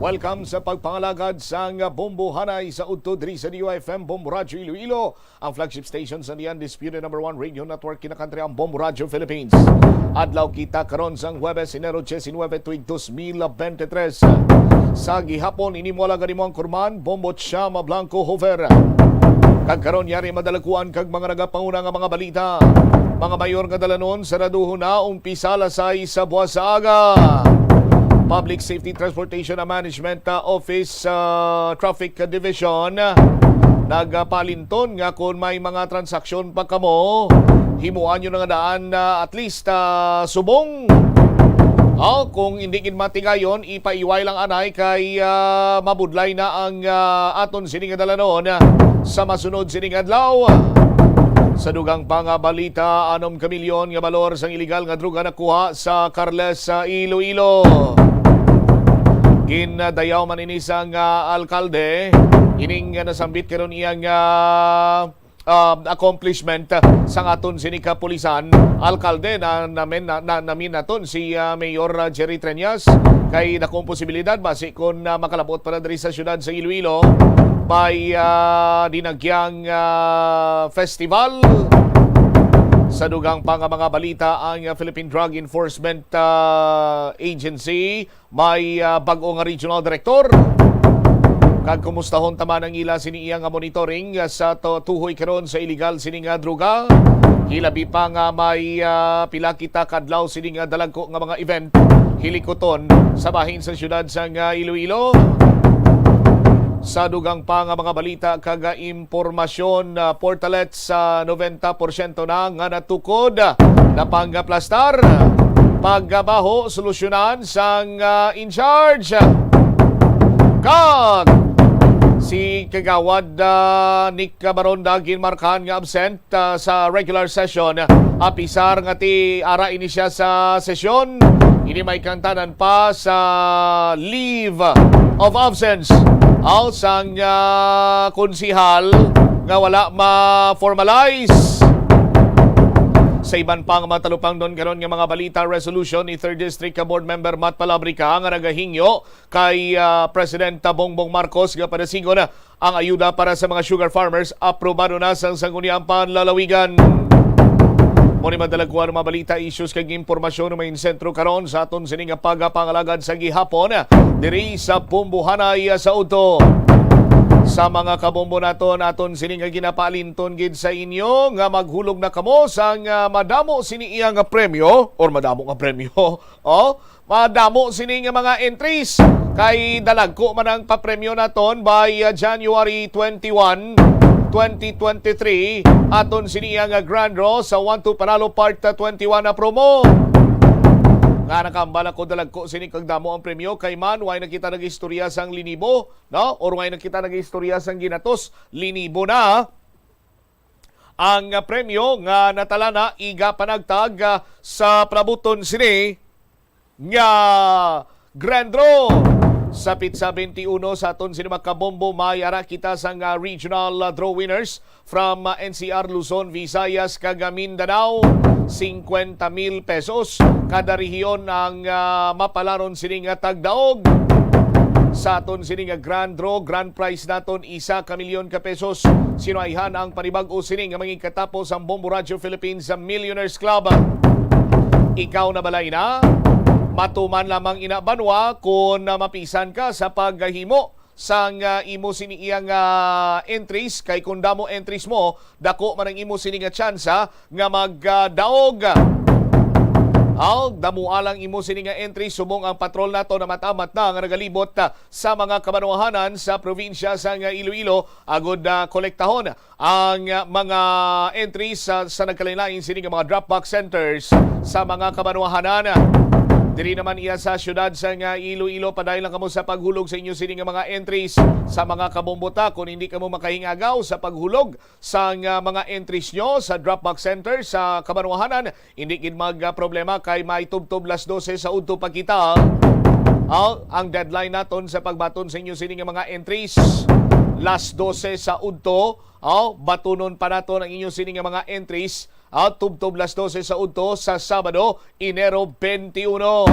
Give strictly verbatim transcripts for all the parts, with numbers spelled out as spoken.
Welcome sa pagpangalagad sang Bombo Hanay sa udto diri sa D Y F M Bombo Radyo Iloilo, ang flagship station sa The Undisputed Number One Radio Network, kinakantriang Bombo Radyo Philippines. Adlaw kita karon sang Huwebes, Enero diecinuebe, tuig dos mil veintitrés. Sa gihapon, ini mo alagad, imo ang kurman, Bombo Chama Blanco Hover. Kag karon, yari madalakuan kag mga nagapanguna nga mga balita. Mga mayor nga dalanon, saraduhon na, umpisa alas sais sa buwas sa aga. Public Safety Transportation and Management, uh, Office, uh, Traffic Division, uh, nagpalinton nga kung may mga transaksyon pa kamo, himuan nyo na nga daan, uh, at least, uh, subong. O, kung hindi gid matigayon, ipaiway lang anay kay, ah, mabudlay na ang, ah, aton sini nga dalanon, ah, sa masunod sining adlaw. Sa dugang pa nga balita, anom ka milyon nga balor sang iligal nga droga nakuha sa Carles, sa Iloilo. Gindayaw man ini sang, ah, alkalde, ining, ah, nasambit karon iyang, ah, ah, accomplishment, ah, sang aton sini kapulisan, alkalde, na namin na, na, namin naton si, ah, Mayor, ah, Jerry Treñas, kay dakong posibilidad basi kon, ah, makalabot pa na diri sa siyudad sa Iloilo by, ah, dinagyang, ah, festival. Sa dugang pa nga mga balita, ang, ah, Philippine Drug Enforcement, ah, Agency may, ah, bag-o nga regional director. Kag kumustahon ta man ang ila sini iya nga monitoring, ah, sa to-, tuhoy karon sa iligal sini nga droga. Hilabi pa nga may, ah, pila kita kadlaw sini nga dalagko nga mga event, hilikuton sa bahin sa siyudad sang, ah, Iloilo. Sa dugang pa nga mga balita kag, ah, impormasyon, ah, portalet sa noventa porsyento na nga natukod, ah, napangaplastar. Pagbaho, solusyonan sang, ah, in charge. Kag si Kagawad, ah, Nick Baronda ginmarkahan nga absent, ah, sa regular session. Apisar nga ti ara ini siya sa sesyon, ini may kangtanan pa sa leave of absence. Aw sang, ah, konsihal nga wala ma-formalize. Sa iban pang matalupangnon karon nga mga balita, resolution ni Third District ka Board Member Matt Palabrica nga nagahingyo kay, ah, President Bongbong Marcos nga padasigon ang ayuda para sa mga sugar farmers aprobado na sang Sangguniang Panlalawigan. Mo ni madalaguan ang mga balita, issues kag impormasyon nga may sentro karon sa aton sini nga pagapangalagad sa gihapon diri sa Bombo Hanay sa udto. Sa mga kabombo naton, aton sini nga ginapaalinton gid sa inyo nga maghulog na kamo sang, ah, madamo sini iya nga premyo or madamo nga premyo. Oh, madamo sini nga mga entries kay dalagko man ang papremyo naton by, uh, January twenty-one, twenty twenty-three. Aton sini nga grand draw sa One to Panalo Part, uh, twenty-one na promo. Nga nakambal ako, dalagko sini kag damo ang premyo kay man way na kita nag-istorya sang linibo, no? Or way na kita nag-istorya sang ginatos, linibo na ang premyo nga natalana, iga panagtag, ah, sa palabuton sini nga grand draw. Sa pitsa twenty-one sa aton sini mga kabombo, may ara kita sang, ah, regional, ah, draw winners from, ah, N C R, Luzon, Visayas, kag, ah, Mindanao. Singkwenta mil pesos kada rehiyon ang, ah, mapalaron sini nga tagdaog. Sa aton sini nga grand draw, grand prize naton isa ka milyon ka pesos. Sinuayhan ang panibag-o sini nga mangigkatapo sang Bombo Radyo Philippines Millionaires Club. Ikaw na balay na? Matuman lamang ina, banwa, kon mapisan ka sa paghimo sang, ah, imo sini iyang, ah, entries, kay kung damo entries mo, dako man ang imo sini nga tsansa nga magdaog. Aw, damo lang imo sini nga entries, subong ang patrol nato namatamat na nga nagalibot, ah, sa mga kabanwahanan sa probinsya sang Iloilo, agud, ah, kolektahon ang, ah, mga entries sa, sa nagkalain-lain sini nga mga drop box centers sa mga kabanwahanan. Diri naman iya sa siyudad sang Iloilo, padayon lang kamo sa paghulog sa inyo sini nga mga entries sa mga kabombo ta. Kung hindi kamo makahingagaw sa paghulog sang, ah, mga entries nyo sa drop box center sa kabanwahanan, hindi gid mag, ah, problema kay may tubtob las dose sa udto pa kita. Ah, ang deadline naton sa pagbaton sa inyo sini nga mga entries, las dose sa udto. Ah, batunon pa naton ang inyo sini nga mga entries, ah, tubtob las dose sa udto sa Sabado, Enero twenty-one.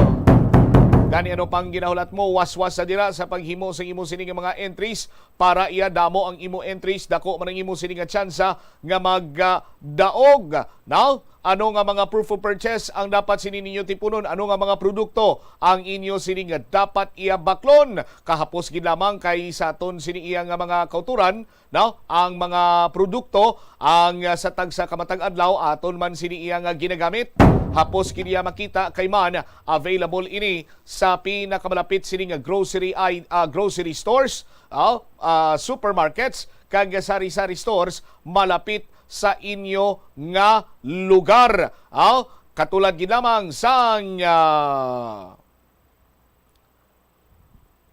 Gani, ano pang ginahulat mo? Waswas sa dira sa paghimo sa imo sini nga mga entries para iya damo ang imo entries, dako man ang imo sini nga tsansa nga magdaog. Now, ano nga mga proof of purchase ang dapat sini ninyo tipunon? Ano nga mga produkto ang inyo sini nga dapat iya baklon? Kahapos gid lamang kay sa aton sini iya nga mga kauturan, no? Ang mga produkto ang, ah, sa tagsa ka matag adlaw aton man sini iya nga ginagamit. Hapos kini iya makita kay man available ini sa pinakamalapit sini nga grocery i-, ah, grocery stores, ah, ah, supermarkets kag sari-sari stores malapit sa inyo nga lugar. Ah, katulad gid lamang sang, ah,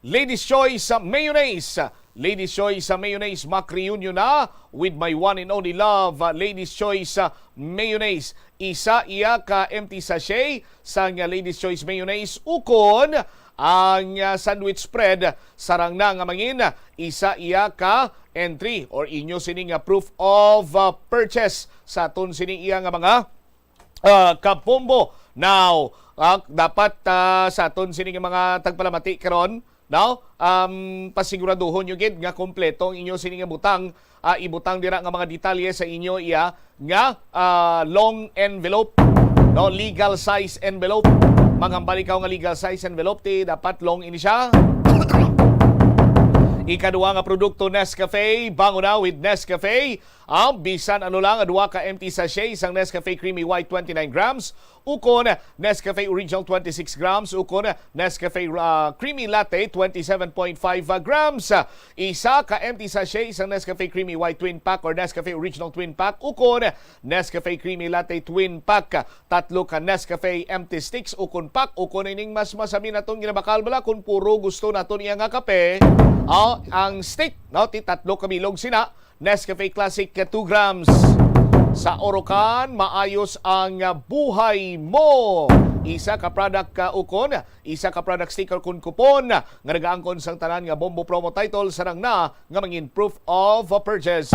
Ladies Choice sa mayonnaise. Ladies Choice sa mayonnaise, mak-reunion na with my one and only love, uh, Ladies Choice sa mayonnaise. Isa iya ka empty sachet sang, uh, Ladies Choice mayonnaise, ukon ang, uh, sandwich spread. Sarang na nga mangin, isa iya ka entry or inyo sini nga proof of, uh, purchase sa aton sini iya nga mga ah, kabombo. Now, ah, dapat, ah, sa aton sini nga mga tagpalamati karon, no? Um, pasiguraduhon nyo gid nga kompleto ang inyo sini nga butang, ah, ibutang dira nga mga detalye sa inyo iya nga, ah, long envelope, no? Legal size envelope. Manghambal ikaw nga legal size envelope, ti dapat long ini siya. Ikaduha nga produkto, Nescafe. Bango na with Nescafe. Ang bisan ano lang, duha ka empty sachet sang Nescafe Creamy White, twenty-nine grams, ukon Nescafe Original, twenty-six grams, ukon Nescafe, ah, Creamy Latte, twenty-seven point five grams. Isa ka empty sachet sang Nescafe Creamy White Twin Pack or Nescafe Original Twin Pack, ukon Nescafe Creamy Latte Twin Pack. Tatlo ka Nescafe empty sticks, ukon pack, ukon ining mas masami naton ginabakal bala kung puro gusto naton iya nga kape. Ah, ang stick, no, ti tatlo ka bilog sina. Nescafe Classic, two grams. Sa Orocan, maayos ang buhay mo. Isa ka product ka ukon, isa ka product sticker kun kupon nga nagaangkon sang tanan nga Bombo Promo Title, sarang na nga mangin proof of purchase.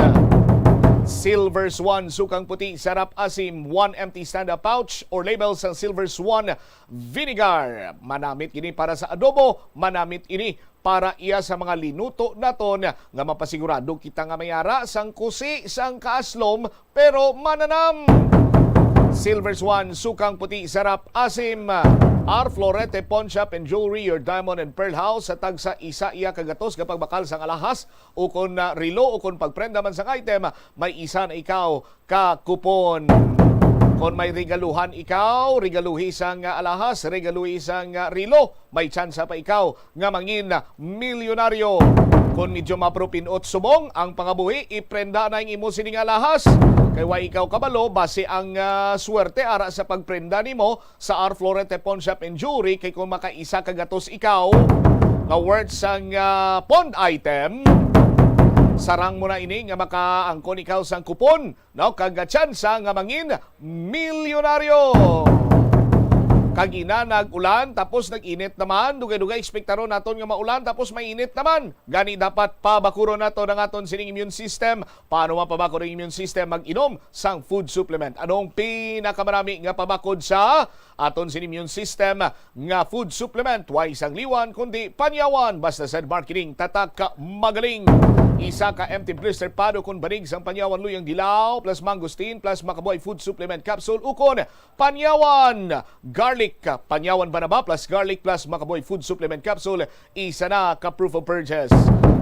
Silver Swan, sukang puti, sarap asim, one empty stand-up pouch or label sang Silver Swan Vinegar. Manamit ini para sa adobo, manamit ini para iya sa mga linuto naton nga mapasigurado kita nga may ara sang kusi sang kaaslom, pero mananam. Silver Swan, sukang puti, sarap asim. R Florete Pawn Shop and Jewelry, your diamond and pearl house. Sa tagsa isa iya ka gatos nga pagbakal sang alahas ukon na relo ukon pagprenda man sang item, may isa na ikaw ka kupon. Kon may regaluhan ikaw, regaluhi sang alahas, regaluhi sang relo, may tsansa pa ikaw nga mangin milyonaryo. Kon medyo mapro pin-ot subong ang pangabuhi, iprenda na ang imo sini nga alahas. Kay wa ikaw kabalo, basi ang, ah, swerte ara sa pagprenda nimo sa R Florete Pawn Shop and Jewelry, kay kung makaisa ka gatos ikaw nga worth sang, ah, pawned item, sarang mo na ini nga makaangkon ikaw sang kupon, no? Kag tsansa nga mangin milyonaryo. Kag ina nag-ulan tapos nag-init naman, dugay-dugay ekspektaron naton nga maulan tapos mainit naman. Gani dapat pabakuron nato ang aton sining immune system. Paano mapabakod ang immune system? Mag-inom sang food supplement. Anong pinakamarami nga pabakod sa aton sini immune system nga food supplement? Way sang liwan kundi panyawan. Basta Said Marketing, tatak ka magaling. Isa ka empty blister pad ukon banig sang panyawan, luyang dilaw plus mangosteen plus makabuhay food supplement capsule ukon panyawan garlic. Panyawan banaba plus garlic plus makabuhay food supplement capsule, isa na ka proof of purchase.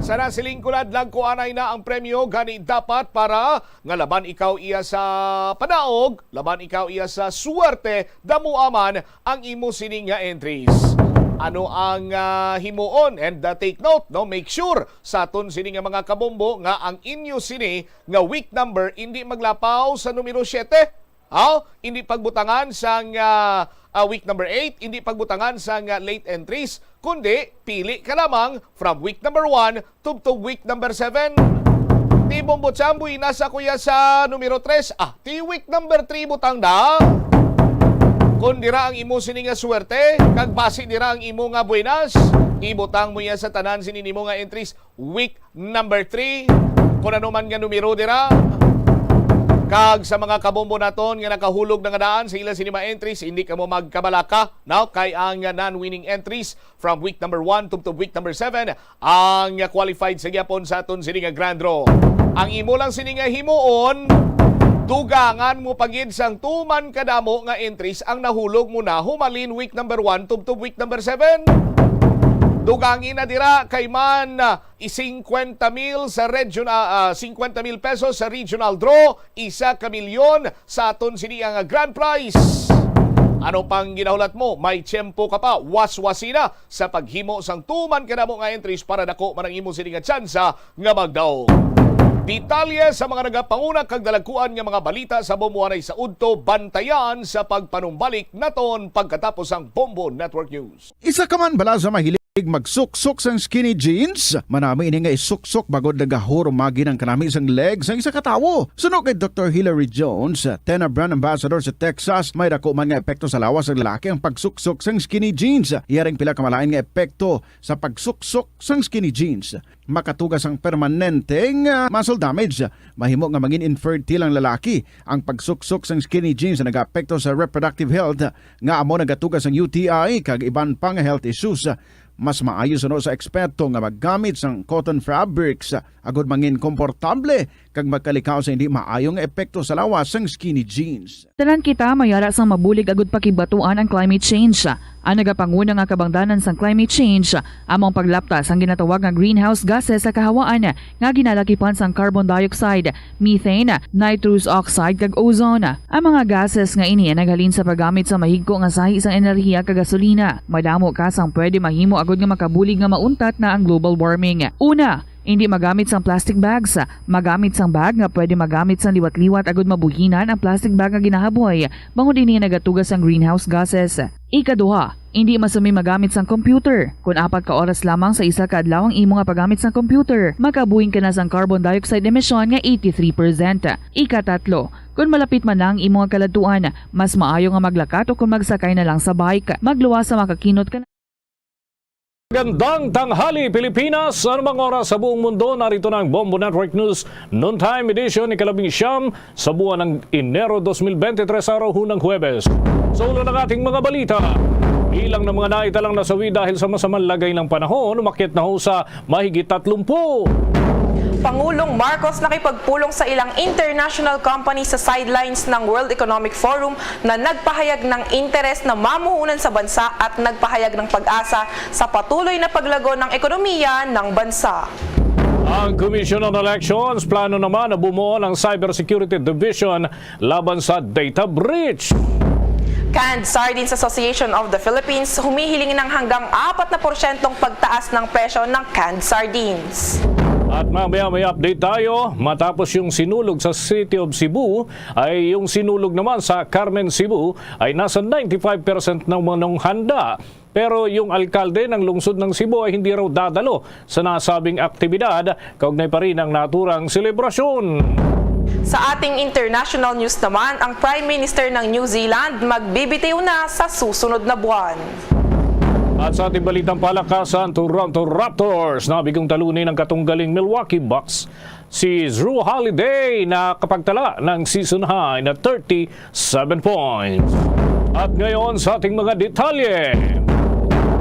Sa nasiling ko, ladlag ko anay na ang premyo, gani dapat para nga laban ikaw iya sa panaog, laban ikaw iya sa suwerte, damoa man ang imo sini nga entries. Ano ang, ah, himuon? And, ah, take note, no? Make sure sa aton sini nga mga kabombo nga ang inyo sini nga week number hindi maglapaw sa numero siyete. Aw, hindi pagbutangan sang, ah, ah, week number eight, hindi pagbutangan sang, ah, late entries, kundi pili ka lamang from week number one tubtob week number seven. Ti Bombo Chamboy, nasa kuya sa numero tres. Ah, ti week number three butang da. Kung dira ang imo sini nga swerte, kag basi dira ang imo nga buenas, ibutang mo iya sa tanan sini nimo nga entries. Week number three, kung ano man nga numero dira. Kag sa mga kabombo naton nga nakahulog na nga daan sa ila sini mga entries, hindi kamo magkabalaka, no? Kay ang, uh, non-winning entries from week number one tubtob week number seven ang qualified sa gyapon sa aton sini nga grand draw. Ang imo lang sini nga himuon, dugangan mo pa gid sang tuman kadamo nga entries ang nahulog mo na humalin week number one tubtob week number seven. Dugangi na dira kay man, ah, i-singkwenta mil sa region-, ah, ah, singkwenta mil pesos sa regional draw, isa ka milyon sa aton sini nga grand prize. Ano pang ginahulat mo? May tiyempo ka pa. Waswasi na sa paghimo sang tuman kadamo nga entries para dako man ang imo sini nga tsansa nga magdaog. Detalye sa mga nagapanguna kag dalagkuan nga mga balita sa Bombo anay sa udto, bantayan sa pagpanumbalik naton pagkatapos sang Bombo Network News. Isa ka man bala sa mahilig magsuksok sang skinny jeans? Manami ini nga isuksok bangod nagahurumagi ang kanami sang leg sang isa ka tawo. Suno kay Doktor Hilary Jones, Tena brand ambassador sa Texas, may dako man nga epekto sa lawas sang lalaki ang pagsuksok sang skinny jeans. Iya ring pila ka malain nga epekto sa pagsuksok sang skinny jeans. Makatuga sang permanenteng, ah, muscle damage. Mahimo nga mangin infertile ang lalaki. Ang pagsuksok sang skinny jeans nagaapekto sa reproductive health, nga amo nagatuga sang U T I kag iban pa nga health issues. Mas maayo suno sa eksperto nga maggamit sang cotton fabrics agod mangin komportable kag magkalikaw sa hindi maayo nga epekto sa lawas sang skinny jeans. Tanan kita may ara sang mabulig agud pakibatuan ang climate change. Ang nagapanguna nga kabangdanan sang climate change amo ang paglapta sang ginatawag nga greenhouse gases sa kahawaan nga ginalakipan sang carbon dioxide, methane, nitrous oxide, kag ozone. Ang mga gases nga ini ang naghalin sa paggamit sa mahigko nga sahi sang enerhiya kag gasolina. Madamo ka sang pwede mahimo agud nga makabulig nga mauntat na ang global warming. Una, hindi magamit sang plastic bags. Magamit sang bag nga pwede magamit sang liwat-liwat agud mabuhinan ang plastic bag nga ginahaboy, bangod ini nagatuga sang greenhouse gases. Ikaduha, hindi masami magamit sang computer. Kon apat ka oras lamang sa isa ka adlaw ang imo nga paggamit sang computer, makabuhing ka na sang carbon dioxide emission nga eighty-three percent. Ikatatlo, kon malapit man na ang imo nga kaladtuan, mas maayo nga maglakat o kon magsakay na lang sa bike. Magluwas sa makakinot ka na. Gandang tanghali, Pilipinas. Anumang oras sa buong mundo, narito na ang Bombo Network News Noontime Edition, ikalabing siyam sa buwan ng Enero dos mil bente tres, araw ho ng Huwebes. Sa ulo ng ating mga balita, bilang ng mga naitalang nasawi dahil sa masamang lagay ng panahon, umakyat na ho sa mahigit tatlumpu. Pangulong Marcos nakipagpulong sa ilang international company sa sidelines ng World Economic Forum na nagpahayag ng interes na mamuhunan sa bansa at nagpahayag ng pag-asa sa patuloy na paglago ng ekonomiya ng bansa. Ang Commission on Elections plano naman na bumuo ng Cybersecurity Division laban sa data breach. Canned Sardines Association of the Philippines humihiling ng hanggang apat na porsyentong pagtaas ng presyo ng canned sardines. At mamaya may update tayo matapos yung Sinulog sa City of Cebu, ay yung Sinulog naman sa Carmen, Cebu ay nasa ninety-five percent na manong handa. Pero yung alkalde ng lungsod ng Cebu ay hindi raw dadalo sa nasabing aktibidad, kaugnay pa rin ang naturang selebrasyon. Sa ating international news naman, ang Prime Minister ng New Zealand magbibitiw na sa susunod na buwan. At sa ating balitang palakasan, Toronto Raptors nabigong talunin ng katunggaling Milwaukee Bucks. Si Jrue Holiday nakapagtala ng season high na thirty-seven points. At ngayon sa ating mga detalye.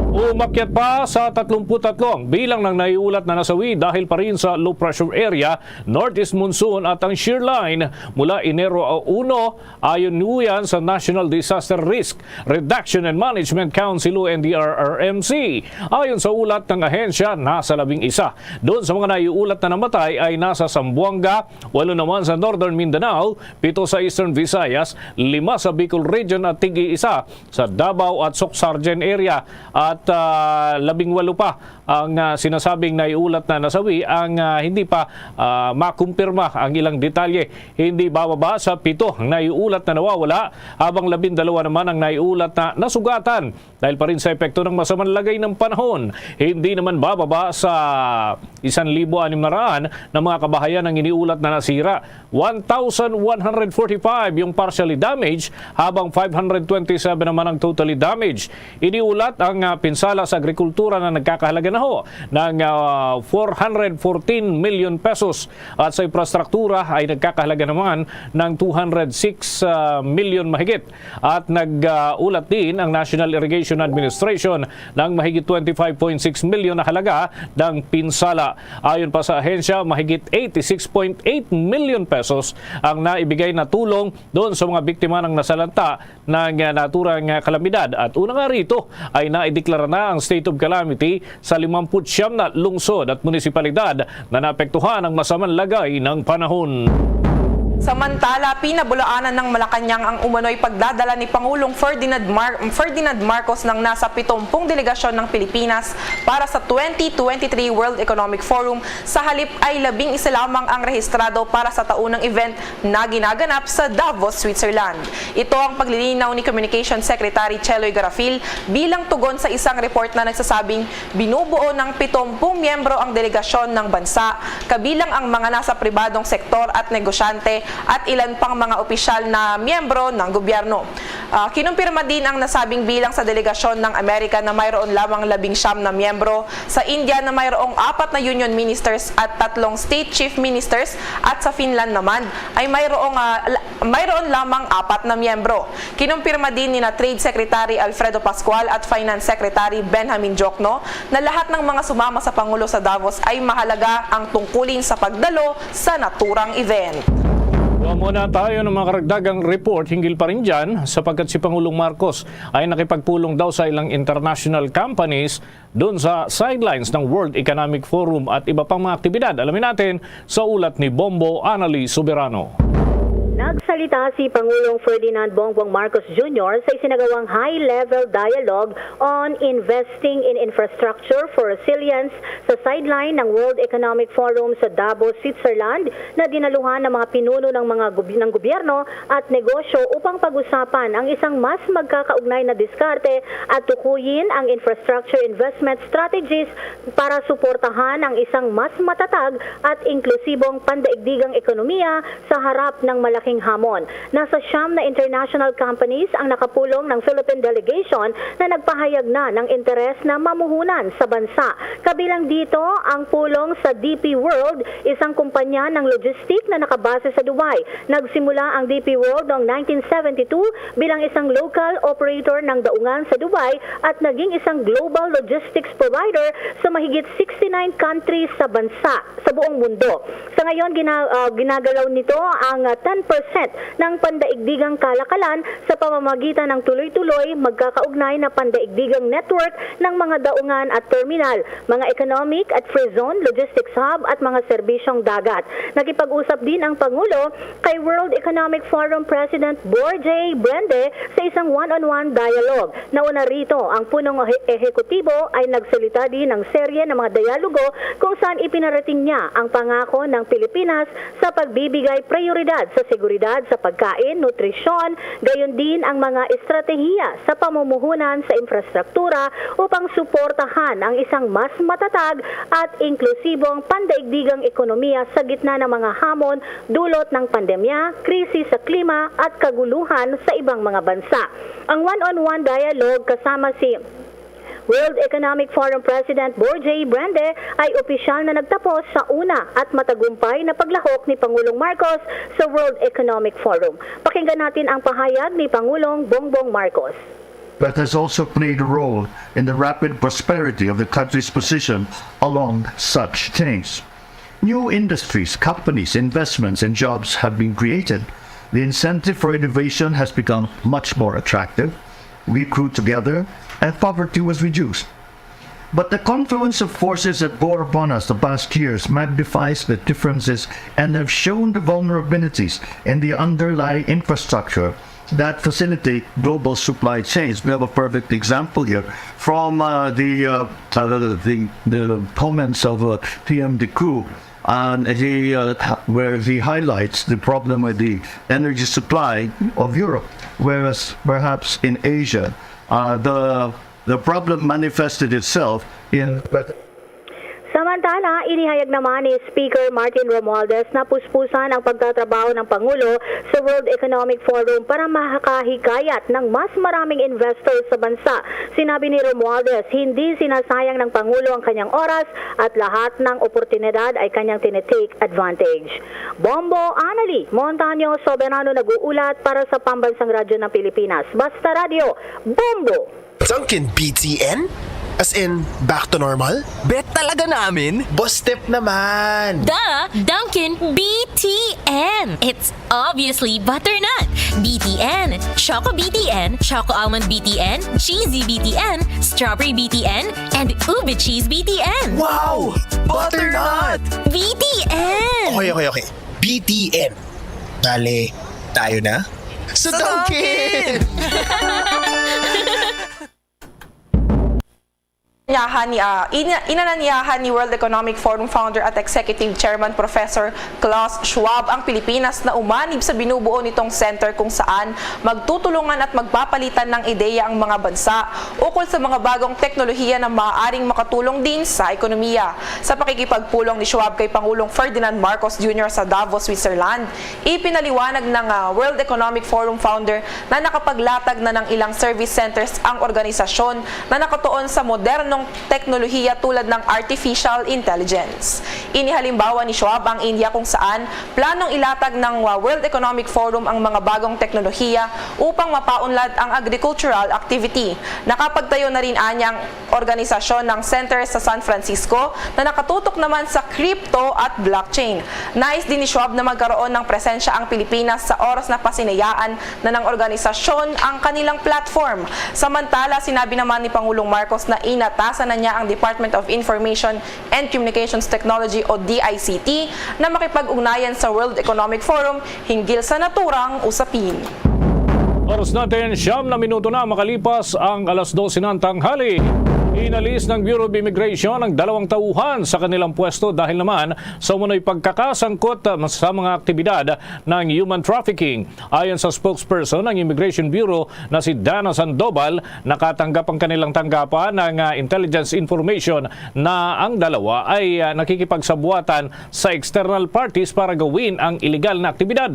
Umakyat pa sa tatlumpu tatlo ang bilang ng naiulat na nasawi dahil pa rin sa low pressure area, northeast monsoon at ang shear line mula Enero uno, ayon yan sa National Disaster Risk Reduction and Management Council o N D R R M C. Ayon sa ulat ng ahensya, nasa labing isa doon sa mga naiulat na namatay ay nasa Zamboanga, walo naman sa Northern Mindanao, pito sa Eastern Visayas, lima sa Bicol Region at tigi-isa sa Davao at Soccsksargen area at, ah, labing walo pa ang, ah, sinasabing naiulat na nasawi ang, ah, hindi pa, ah, makumpirma ang ilang detalye. Hindi bababa sa pito ang naiulat na nawawala, habang labindalawa naman ang naiulat na nasugatan dahil pa rin sa epekto ng masamang lagay ng panahon. Hindi naman bababa sa isan libo anim na raan na mga kabahayan ang iniulat na nasira. One thousand one hundred forty-five yung partially damaged, habang five hundred twenty-seven naman ang totally damaged. Iniulat ang, ah, pinsala sa agrikultura na nagkakahalaga na ho ng, ah, four hundred fourteen million pesos at sa infrastruktura ay nagkakahalaga naman ng two hundred six, ah, million mahigit. At nag-ulat din ang National Irrigation Administration ng mahigit twenty-five point six million na halaga ng pinsala. Ayon pa sa ahensya, mahigit eighty-six point eight million pesos ang naibigay na tulong doon sa mga biktima ng nasalanta ng, ah, naturang, ah, kalamidad. At una nga rito ay naideklara na ang state of calamity sa limampu't siyam na lungsod at munisipalidad na naapektuhan ng masamang lagay ng panahon. Samantala, pinabulaanan ng Malacañang ang umano'y pagdadala ni Pangulong Ferdinand Mar-, Ferdinand Marcos ng nasa pitumpung delegasyon ng Pilipinas para sa twenty twenty-three World Economic Forum. Sa halip ay labing isa lamang ang rehistrado para sa taunang event na ginaganap sa Davos, Switzerland. Ito ang paglilinaw ni Communication Secretary Cheloy Garafil bilang tugon sa isang report na nagsasabing binubuo ng pitumpung miyembro ang delegasyon ng bansa, kabilang ang mga nasa pribadong sektor at negosyante at ilan pang mga opisyal na miyembro ng gobyerno. Ah, kinumpirma din ang nasabing bilang sa delegasyon ng Amerika na mayroon lamang labing siyam na miyembro, sa India na mayroong apat na union ministers at tatlong state chief ministers, at sa Finland naman ay mayroong, ah, la-, mayroon lamang apat na miyembro. Kinumpirma din nina Trade Secretary Alfredo Pascual at Finance Secretary Benjamin Diokno na lahat ng mga sumama sa Pangulo sa Davos ay mahalaga ang tungkulin sa pagdalo sa naturang event. Kuha muna tayo ng mga karagdagang report hinggil pa rin dyan, sapagkat si Pangulong Marcos ay nakipagpulong daw sa ilang international companies doon sa sidelines ng World Economic Forum at iba pang mga aktibidad. Alamin natin sa ulat ni Bombo Anali Soberano. Nagsalita si Pangulong Ferdinand Bongbong Marcos Junior sa isinagawang high-level dialogue on investing in infrastructure for resilience sa sideline ng World Economic Forum sa Davos, Switzerland, na dinaluhan ng mga pinuno ng mga gob-, ng gobyerno at negosyo upang pag-usapan ang isang mas magkakaugnay na diskarte at tukuyin ang infrastructure investment strategies para suportahan ang isang mas matatag at inklusibong pandaigdigang ekonomiya sa harap ng malaking hamon. Nasa siyam na international companies ang nakapulong ng Philippine delegation na nagpahayag na ng interes na mamuhunan sa bansa. Kabilang dito ang pulong sa D P World, isang kumpanya ng logistic na nakabase sa Dubai. Nagsimula ang D P World noong nineteen seventy-two bilang isang local operator ng daungan sa Dubai at naging isang global logistics provider sa mahigit sixty-nine countries sa bansa, sa buong mundo. Sa ngayon, gina-, ah, ginagalaw nito ang, ah, ten percent ng pandaigdigang kalakalan sa pamamagitan ng tuloy-tuloy magkakaugnay na pandaigdigang network ng mga daungan at terminal, mga economic at free zone, logistics hub at mga serbisyong dagat. Nakipag-usap din ang Pangulo kay World Economic Forum President Borje Brende sa isang one-on-one dialogue. Nauna rito, ang punong ehe-, ehekutibo ay nagsalita din ng serye ng mga dialogo kung saan ipinarating niya ang pangako ng Pilipinas sa pagbibigay prioridad sa seguridad sa pagkain, nutrisyon, gayon din ang mga estratehiya sa pamumuhunan sa infrastruktura upang suportahan ang isang mas matatag at inklusibong pandaigdigang ekonomiya sa gitna ng mga hamon dulot ng pandemya, krisis sa klima at kaguluhan sa ibang mga bansa. Ang one-on-one dialogue kasama si World Economic Forum President Borje Brende ay opisyal na nagtapos sa una at matagumpay na paglahok ni Pangulong Marcos sa World Economic Forum. Pakinggan natin ang pahayag ni Pangulong Bongbong Marcos. But has also played a role in the rapid prosperity of the country's position along such chains. New industries, companies, investments, and jobs have been created. The incentive for innovation has become much more attractive. We grew together, and poverty was reduced. But the confluence of forces that bore upon us the past years magnifies the differences and have shown the vulnerabilities in the underlying infrastructure that facilitate global supply chains. We have a perfect example here from, uh, the, uh, uh, the, the comments of, uh, P M Decoux, and he, uh, where he highlights the problem with the energy supply of Europe, whereas perhaps in Asia, uh, the, the problem manifested itself in. Sa Samantala, inihayag naman ni Speaker Martin Romualdez na puspusan ang pagtatrabaho ng Pangulo sa World Economic Forum para makahikayat ng mas maraming investors sa bansa. Sinabi ni Romualdez, hindi sinasayang ng Pangulo ang kanyang oras at lahat ng oportunidad ay kanyang tinitake advantage. Bombo Anali Montaño Soberano nag-uulat para sa Pambansang Radyo ng Pilipinas. Basta Radyo, Bombo! Dunkin B T N? As in, back to normal? Bet talaga namin? Boss Step naman! The Dunkin B T N. It's obviously butternut B T N, Choco B T N, Choco Almond B T N, Cheesy B T N, Strawberry B T N, and Ube Cheese B T N. Wow! Butternut! B T N! Okay, okay, okay. B T N. Bale, tayo na? Sa Dunkin! Inanyahan ni, ah, ina-, inanyahan ni World Economic Forum founder at executive chairman Professor Klaus Schwab ang Pilipinas na umanib sa binubuo nitong center kung saan magtutulungan at magpapalitan ng ideya ang mga bansa ukol sa mga bagong teknolohiya na maaaring makatulong din sa ekonomiya. Sa pakikipagpulong ni Schwab kay Pangulong Ferdinand Marcos Junior sa Davos, Switzerland, ipinaliwanag ng, ah, World Economic Forum founder na nakapaglatag na ng ilang service centers ang organisasyon na nakatuon sa modernong teknolohiya tulad ng artificial intelligence. Inihalimbawa ni Schwab ang India, kung saan planong ilatag ng, uh, World Economic Forum ang mga bagong teknolohiya upang mapaunlad ang agricultural activity. Nakapagtayo na rin anya ang organisasyon ng center sa San Francisco na nakatutok naman sa crypto at blockchain. Nais din ni Schwab na magkaroon ng presensya ang Pilipinas sa oras na pasinayaan na ng organisasyon ang kanilang platform. Samantala, sinabi naman ni Pangulong Marcos na inatasan na niya ang Department of Information and Communications Technology o D I C T na makipag-ugnayan sa World Economic Forum hinggil sa naturang usapin. Oras natin, siyam na minuto na makalipas ang alas dose ng tanghali. Inalis ng Bureau of Immigration ang dalawang tauhan sa kanilang pwesto dahil naman sa umano'y pagkakasangkot sa mga aktibidad ng human trafficking. Ayon sa spokesperson ng Immigration Bureau na si Dana Sandoval, nakatanggap ang kanilang tanggapan ng, ah, intelligence information na ang dalawa ay, ah, nakikipagsabuatan sa external parties para gawin ang iligal na aktibidad.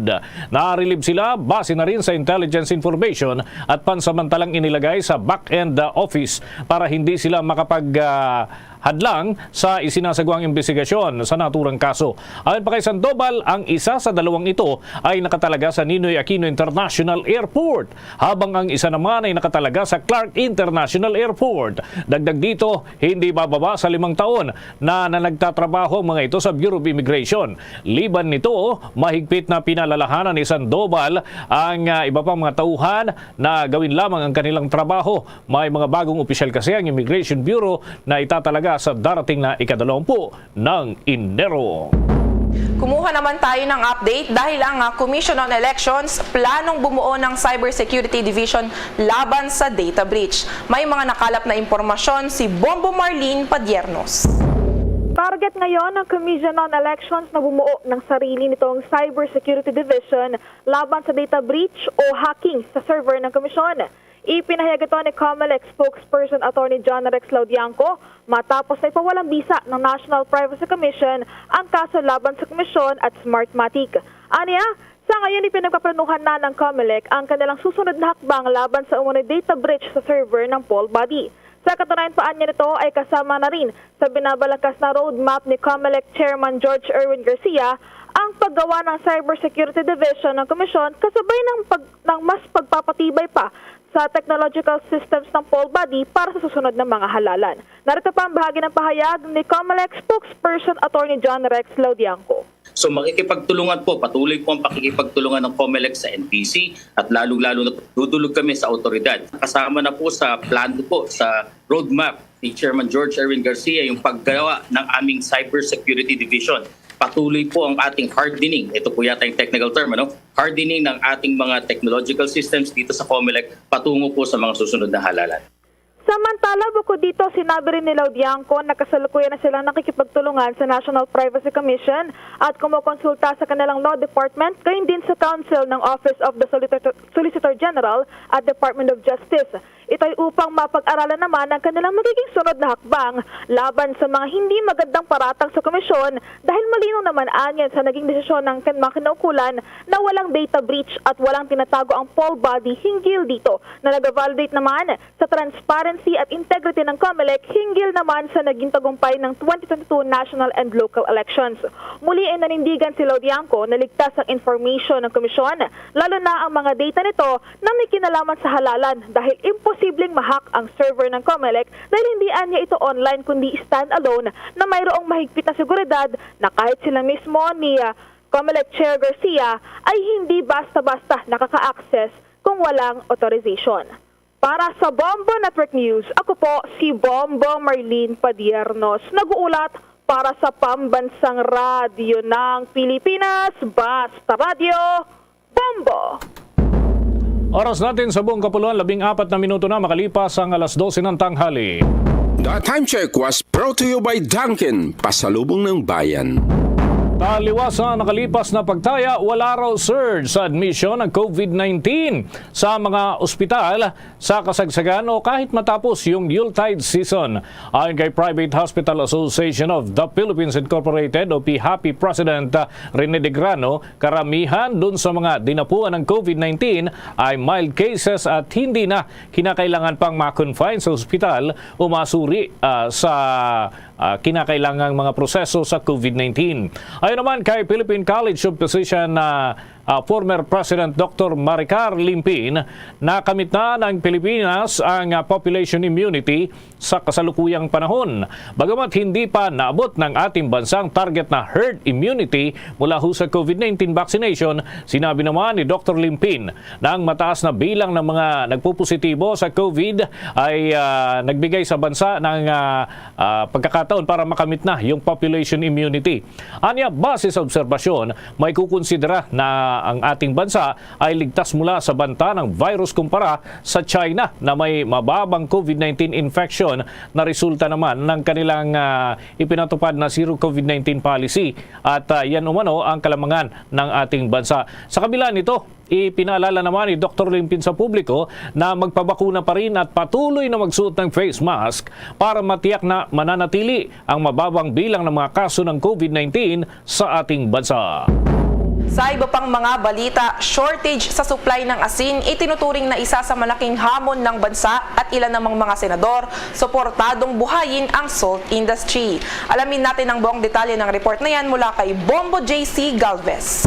Narilib sila base na rin sa intelligence information at pansamantalang inilagay sa back-end, ah, office para hindi sila makapag, ah, hadlang sa isinasagwang imbestigasyon sa naturang kaso. Ayon pa kay Sandoval, ang isa sa dalawang ito ay nakatalaga sa Ninoy Aquino International Airport, habang ang isa naman ay nakatalaga sa Clark International Airport. Dagdag dito, hindi bababa sa limang taon na, na nagtatrabaho ang mga ito sa Bureau of Immigration. Liban nito, mahigpit na pinalalahanan ni Sandoval ang, ah, iba pang mga tauhan na gawin lamang ang kanilang trabaho. May mga bagong opisyal kasi ang Immigration Bureau na itatalaga sa darating na ikadalawampu ng Enero. Kumuha naman tayo ng update dahil ang, ah, Commission on Elections planong bumuo ng Cybersecurity Division laban sa data breach. May mga nakalap na impormasyon si Bombo Marlene Padiernos. Target ngayon ng Commission on Elections na bumuo ng sarili nitong Cybersecurity Division laban sa data breach o hacking sa server ng komisyon. Ipinahayag ito ni Comelec spokesperson Attorney John Rex Laudiangco matapos na ipawalang bisa ng National Privacy Commission ang kaso laban sa komisyon at Smartmatic. Aniya, sa ngayon ipinagpaplanuhan na ng Comelec ang kanilang susunod na hakbang laban sa umano'y data breach sa server ng poll body. Sa katunayan pa, anya nito ay kasama na rin sa binabalangkas na roadmap ni Comelec Chairman George Erwin Garcia ang paggawa ng Cybersecurity Division ng Komisyon kasabay ng, pag, ng mas pagpapatibay pa sa technological systems ng poll body para sa susunod na mga halalan. Narito pa ang bahagi ng pahayag ni Comelec spokesperson Attorney John Rex Laudiangco. So, makikipagtulungan po, patuloy po ang pakikipagtulungan ng Comelec sa N P C at lalong-lalo na po, dudulog kami sa awtoridad. Kasama na po sa plano po, sa roadmap ni Chairman George Erwin Garcia yung paggawa ng aming Cybersecurity Division. Patuloy po ang ating hardening. Ito po yata yung technical term, ano? Hardening ng ating mga technological systems dito sa Comelec patungo po sa mga susunod na halalan. Samantala, bukod dito, sinabi rin ni Laudiangco na kasalukuyan na silang nakikipagtulungan sa National Privacy Commission at kumukonsulta sa kanilang Law Department, gayon din sa Counsel ng Office of the Solicitor, Solicitor General at Department of Justice. Ito ay upang mapag-aralan naman ang kanilang magiging sunod na hakbang laban sa mga hindi magandang paratang sa komisyon, dahil malinaw naman anya sa naging desisyon ng kan-, mga kinaukulan na walang data breach at walang tinatago ang poll body hinggil dito, na nag-validate naman sa transparency at integrity ng Comelec hinggil naman sa naging tagumpay ng twenty twenty-two national and local elections. Muli ay nanindigan si Laudiangco na ligtas ang information ng komisyon, lalo na ang mga data nito na may kinalaman sa halalan, dahil imposibleng ma-hack ang server ng Comelec, dahil hindi anya ito online kundi standalone na mayroong mahigpit na seguridad, na kahit sila mismo ni, ah, Comelec Chair Garcia ay hindi basta-basta nakaka-access kung walang authorization. Para sa Bombo Network News, ako po si Bombo Marlene Padiernos, nag-uulat para sa Pambansang Radyo ng Pilipinas, Basta Radyo, Bombo! Oras natin sa buong kapuluan, labing apat na minuto na makalipas ang alas dose ng tanghali. The time check was brought to you by Dunkin, pasalubong ng bayan. Taliwas sa nakalipas na pagtaya, wala raw surge sa admission ng COVID nineteen sa mga ospital sa kasagsagan o kahit matapos yung Yuletide season. Ayon kay Private Hospital Association of the Philippines Incorporated o PHAPI President, uh, Rene Degrano, karamihan dun sa mga dinapuan ng COVID nineteen ay mild cases at hindi na kinakailangan pang ma-confine sa ospital o masuri, ah, sa, ah, kinakailangang mga proseso sa COVID nineteen. Ayon naman kay Philippine College of Physician, ah, ah, former President Doktor Maricar Limpin, nakamit na ng Pilipinas ang, ah, population immunity sa kasalukuyang panahon. Bagamat hindi pa naabot ng ating bansa ang target na herd immunity mula ho sa COVID nineteen vaccination, sinabi naman ni Doktor Limpin na ang mataas na bilang ng mga nagpopositibo sa COVID ay, ah, nagbigay sa bansa ng, ah, ah, pagkakataon para makamit na yung population immunity. Anya, base sa obserbasyon, may kukonsidera na ang ating bansa ay ligtas mula sa banta ng virus kumpara sa China na may mababang COVID nineteen infection na resulta naman ng kanilang, ah, ipinatupad na zero COVID nineteen policy. At, ah, yan umano ang kalamangan ng ating bansa. Sa kabila nito, ipinaalala naman ni Doktor Limpin sa publiko na magpabakuna pa rin at patuloy na magsuot ng face mask para matiyak na mananatili ang mababang bilang ng mga kaso ng COVID nineteen sa ating bansa. Sa iba pang mga balita, shortage sa supply ng asin itinuturing na isa sa malaking hamon ng bansa at ilan namang mga senador suportadong buhayin ang salt industry. Alamin natin ang buong detalye ng report na yan mula kay Bombo J C Galvez.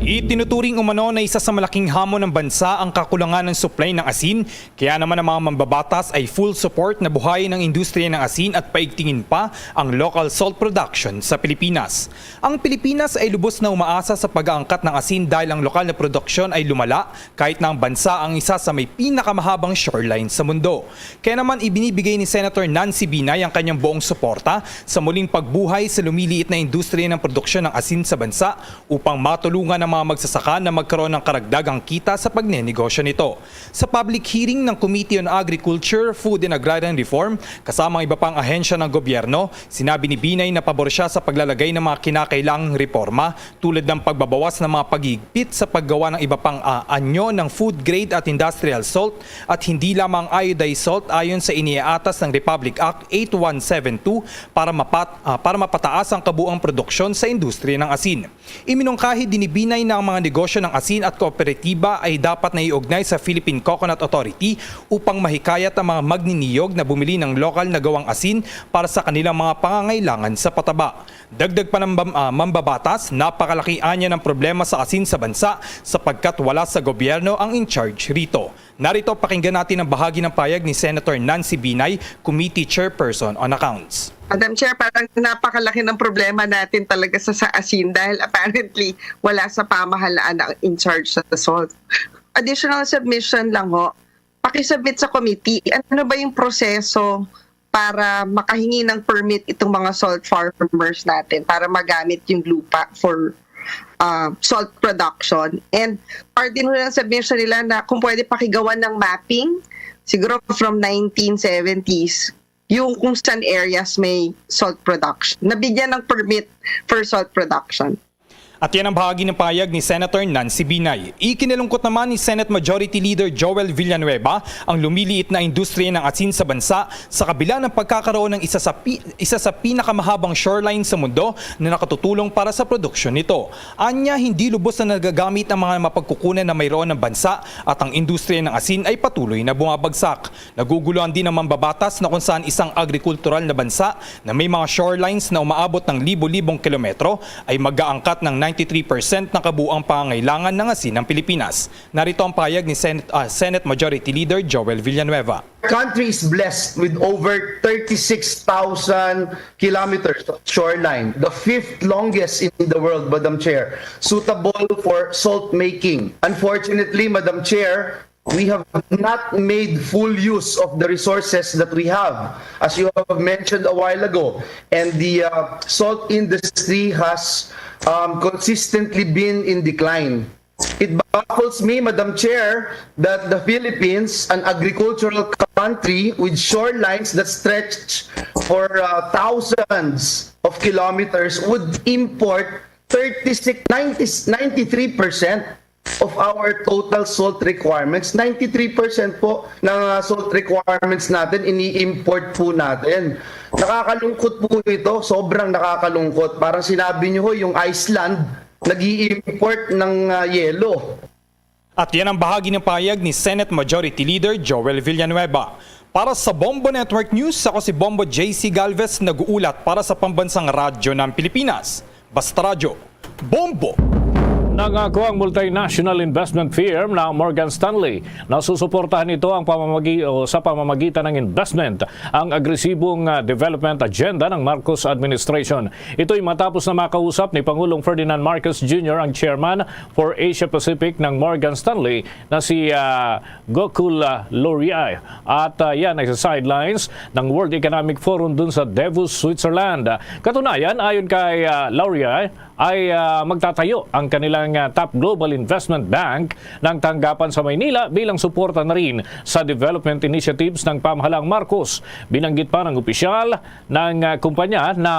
Itinuturing umano na isa sa malaking hamon ng bansa ang kakulangan ng supply ng asin, kaya naman ang mga mambabatas ay full support na buhayin ang industriya ng asin at paigtingin pa ang local salt production sa Pilipinas. Ang Pilipinas ay lubos na umaasa sa pag-aangkat ng asin dahil ang lokal na produksyon ay lumala, kahit na ang bansa ang isa sa may pinakamahabang shoreline sa mundo. Kaya naman ibinibigay ni Senator Nancy Binay ang kanyang buong suporta sa muling pagbuhay sa lumiliit na industriya ng produksyon ng asin sa bansa upang matulungan ang mga magsasaka na magkaroon ng karagdagang kita sa pagnenegosyo nito. Sa public hearing ng Committee on Agriculture, Food and Agrarian Reform, kasama ang iba pang ahensya ng gobyerno, sinabi ni Binay na pabor siya sa paglalagay ng mga kinakailangang reforma tulad ng pagbabawas ng mga paghihigpit sa paggawa ng iba pang, ah, anyo ng food grade at industrial salt at hindi lamang iodized salt ayon sa iniaatas ng Republic Act eight one seven two para mapat-, ah, para mapataas ang kabuang produksyon sa industriya ng asin. Iminungkahi din ni Binay na ang mga negosyo ng asin at kooperatiba ay dapat na iugnay sa Philippine Coconut Authority upang mahikayat ang mga magniniyog na bumili ng lokal na gawang asin para sa kanilang mga pangangailangan sa pataba. Dagdag pa ng bam-, ah, mambabatas, napakalaki anya ng problema sa asin sa bansa sapagkat wala sa gobyerno ang in charge rito. Narito, pakinggan natin ang bahagi ng payag ni Senator Nancy Binay, Committee Chairperson on Accounts. Madam Chair, parang napakalaki ng problema natin talaga sa, sa asin dahil apparently wala sa pamahalaan ang in charge sa salt. Additional submission lang ho, pakisubmit sa committee, ano ba yung proseso para makahingi ng permit itong mga salt farmers natin para magamit yung lupa for, ah, salt production. And part din ng submission nila na kung pwede pakigawan ng mapping, siguro from nineteen seventies, yung kung saan areas may salt production, nabigyan ng permit for salt production. At yan ang bahagi ng pahayag ni Senator Nancy Binay. Ikinalungkot naman ni Senate Majority Leader Joel Villanueva ang lumiliit na industriya ng asin sa bansa sa kabila ng pagkakaroon ng isa sa, pi- isa sa pinakamahabang shoreline sa mundo na nakatutulong para sa produksyon nito. Anya, hindi lubos na nagagamit ang mga mapagkukunan na mayroon ng bansa at ang industriya ng asin ay patuloy na bumabagsak. Naguguluhan din ang mambabatas na kung saan isang agrikultural na bansa na may mga shorelines na umaabot ng libo-libong kilometro ay mag-aangkat ng ninety-three percent ng kabuuang pangangailangan ng asin ng Pilipinas. Narito ang pahayag ni Senate, ah, Senate Majority Leader Joel Villanueva. Country is blessed with over thirty-six thousand kilometers of shoreline, the fifth longest in the world, Madam Chair, suitable for salt making. Unfortunately, Madam Chair, we have not made full use of the resources that we have, as you have mentioned a while ago. And the uh, salt industry has um, consistently been in decline. It baffles me, Madam Chair, that the Philippines, an agricultural country with shorelines that stretch for uh, thousands of kilometers, would import thirty-six, ninety, ninety-three percent of our total salt requirements. Ninety-three percent po ng uh, salt requirements natin, ini-import po natin. Nakakalungkot po ito, sobrang nakakalungkot. Parang sinabi niyo ho, yung Iceland, nag-i-import ng uh, yelo. At yan ang bahagi ng pahayag ni Senate Majority Leader Joel Villanueva. Para sa Bombo Network News, ako si Bombo J C Galvez, nag-uulat para sa Pambansang Radyo ng Pilipinas. Basta Radyo, Bombo! Nangako ang multinational investment firm na Morgan Stanley na susuportahan nito ang pamamagi o sa pamamagitan ng investment ang agresibong ah, development agenda ng Marcos administration. Ito'y matapos na makausap ni Pangulong Ferdinand Marcos Junior ang chairman for Asia Pacific ng Morgan Stanley na si ah, Gokul ah, Lauria at ah, yan ay sa sidelines ng World Economic Forum dun sa Davos, Switzerland. Katunayan, ayon kay ah, Lauria, ay ah, magtatayo ang kanilang ah, top global investment bank ng tanggapan sa Maynila bilang suporta na rin sa development initiatives ng pamahalang Marcos. Binanggit pa ng opisyal ng ah, kumpanya na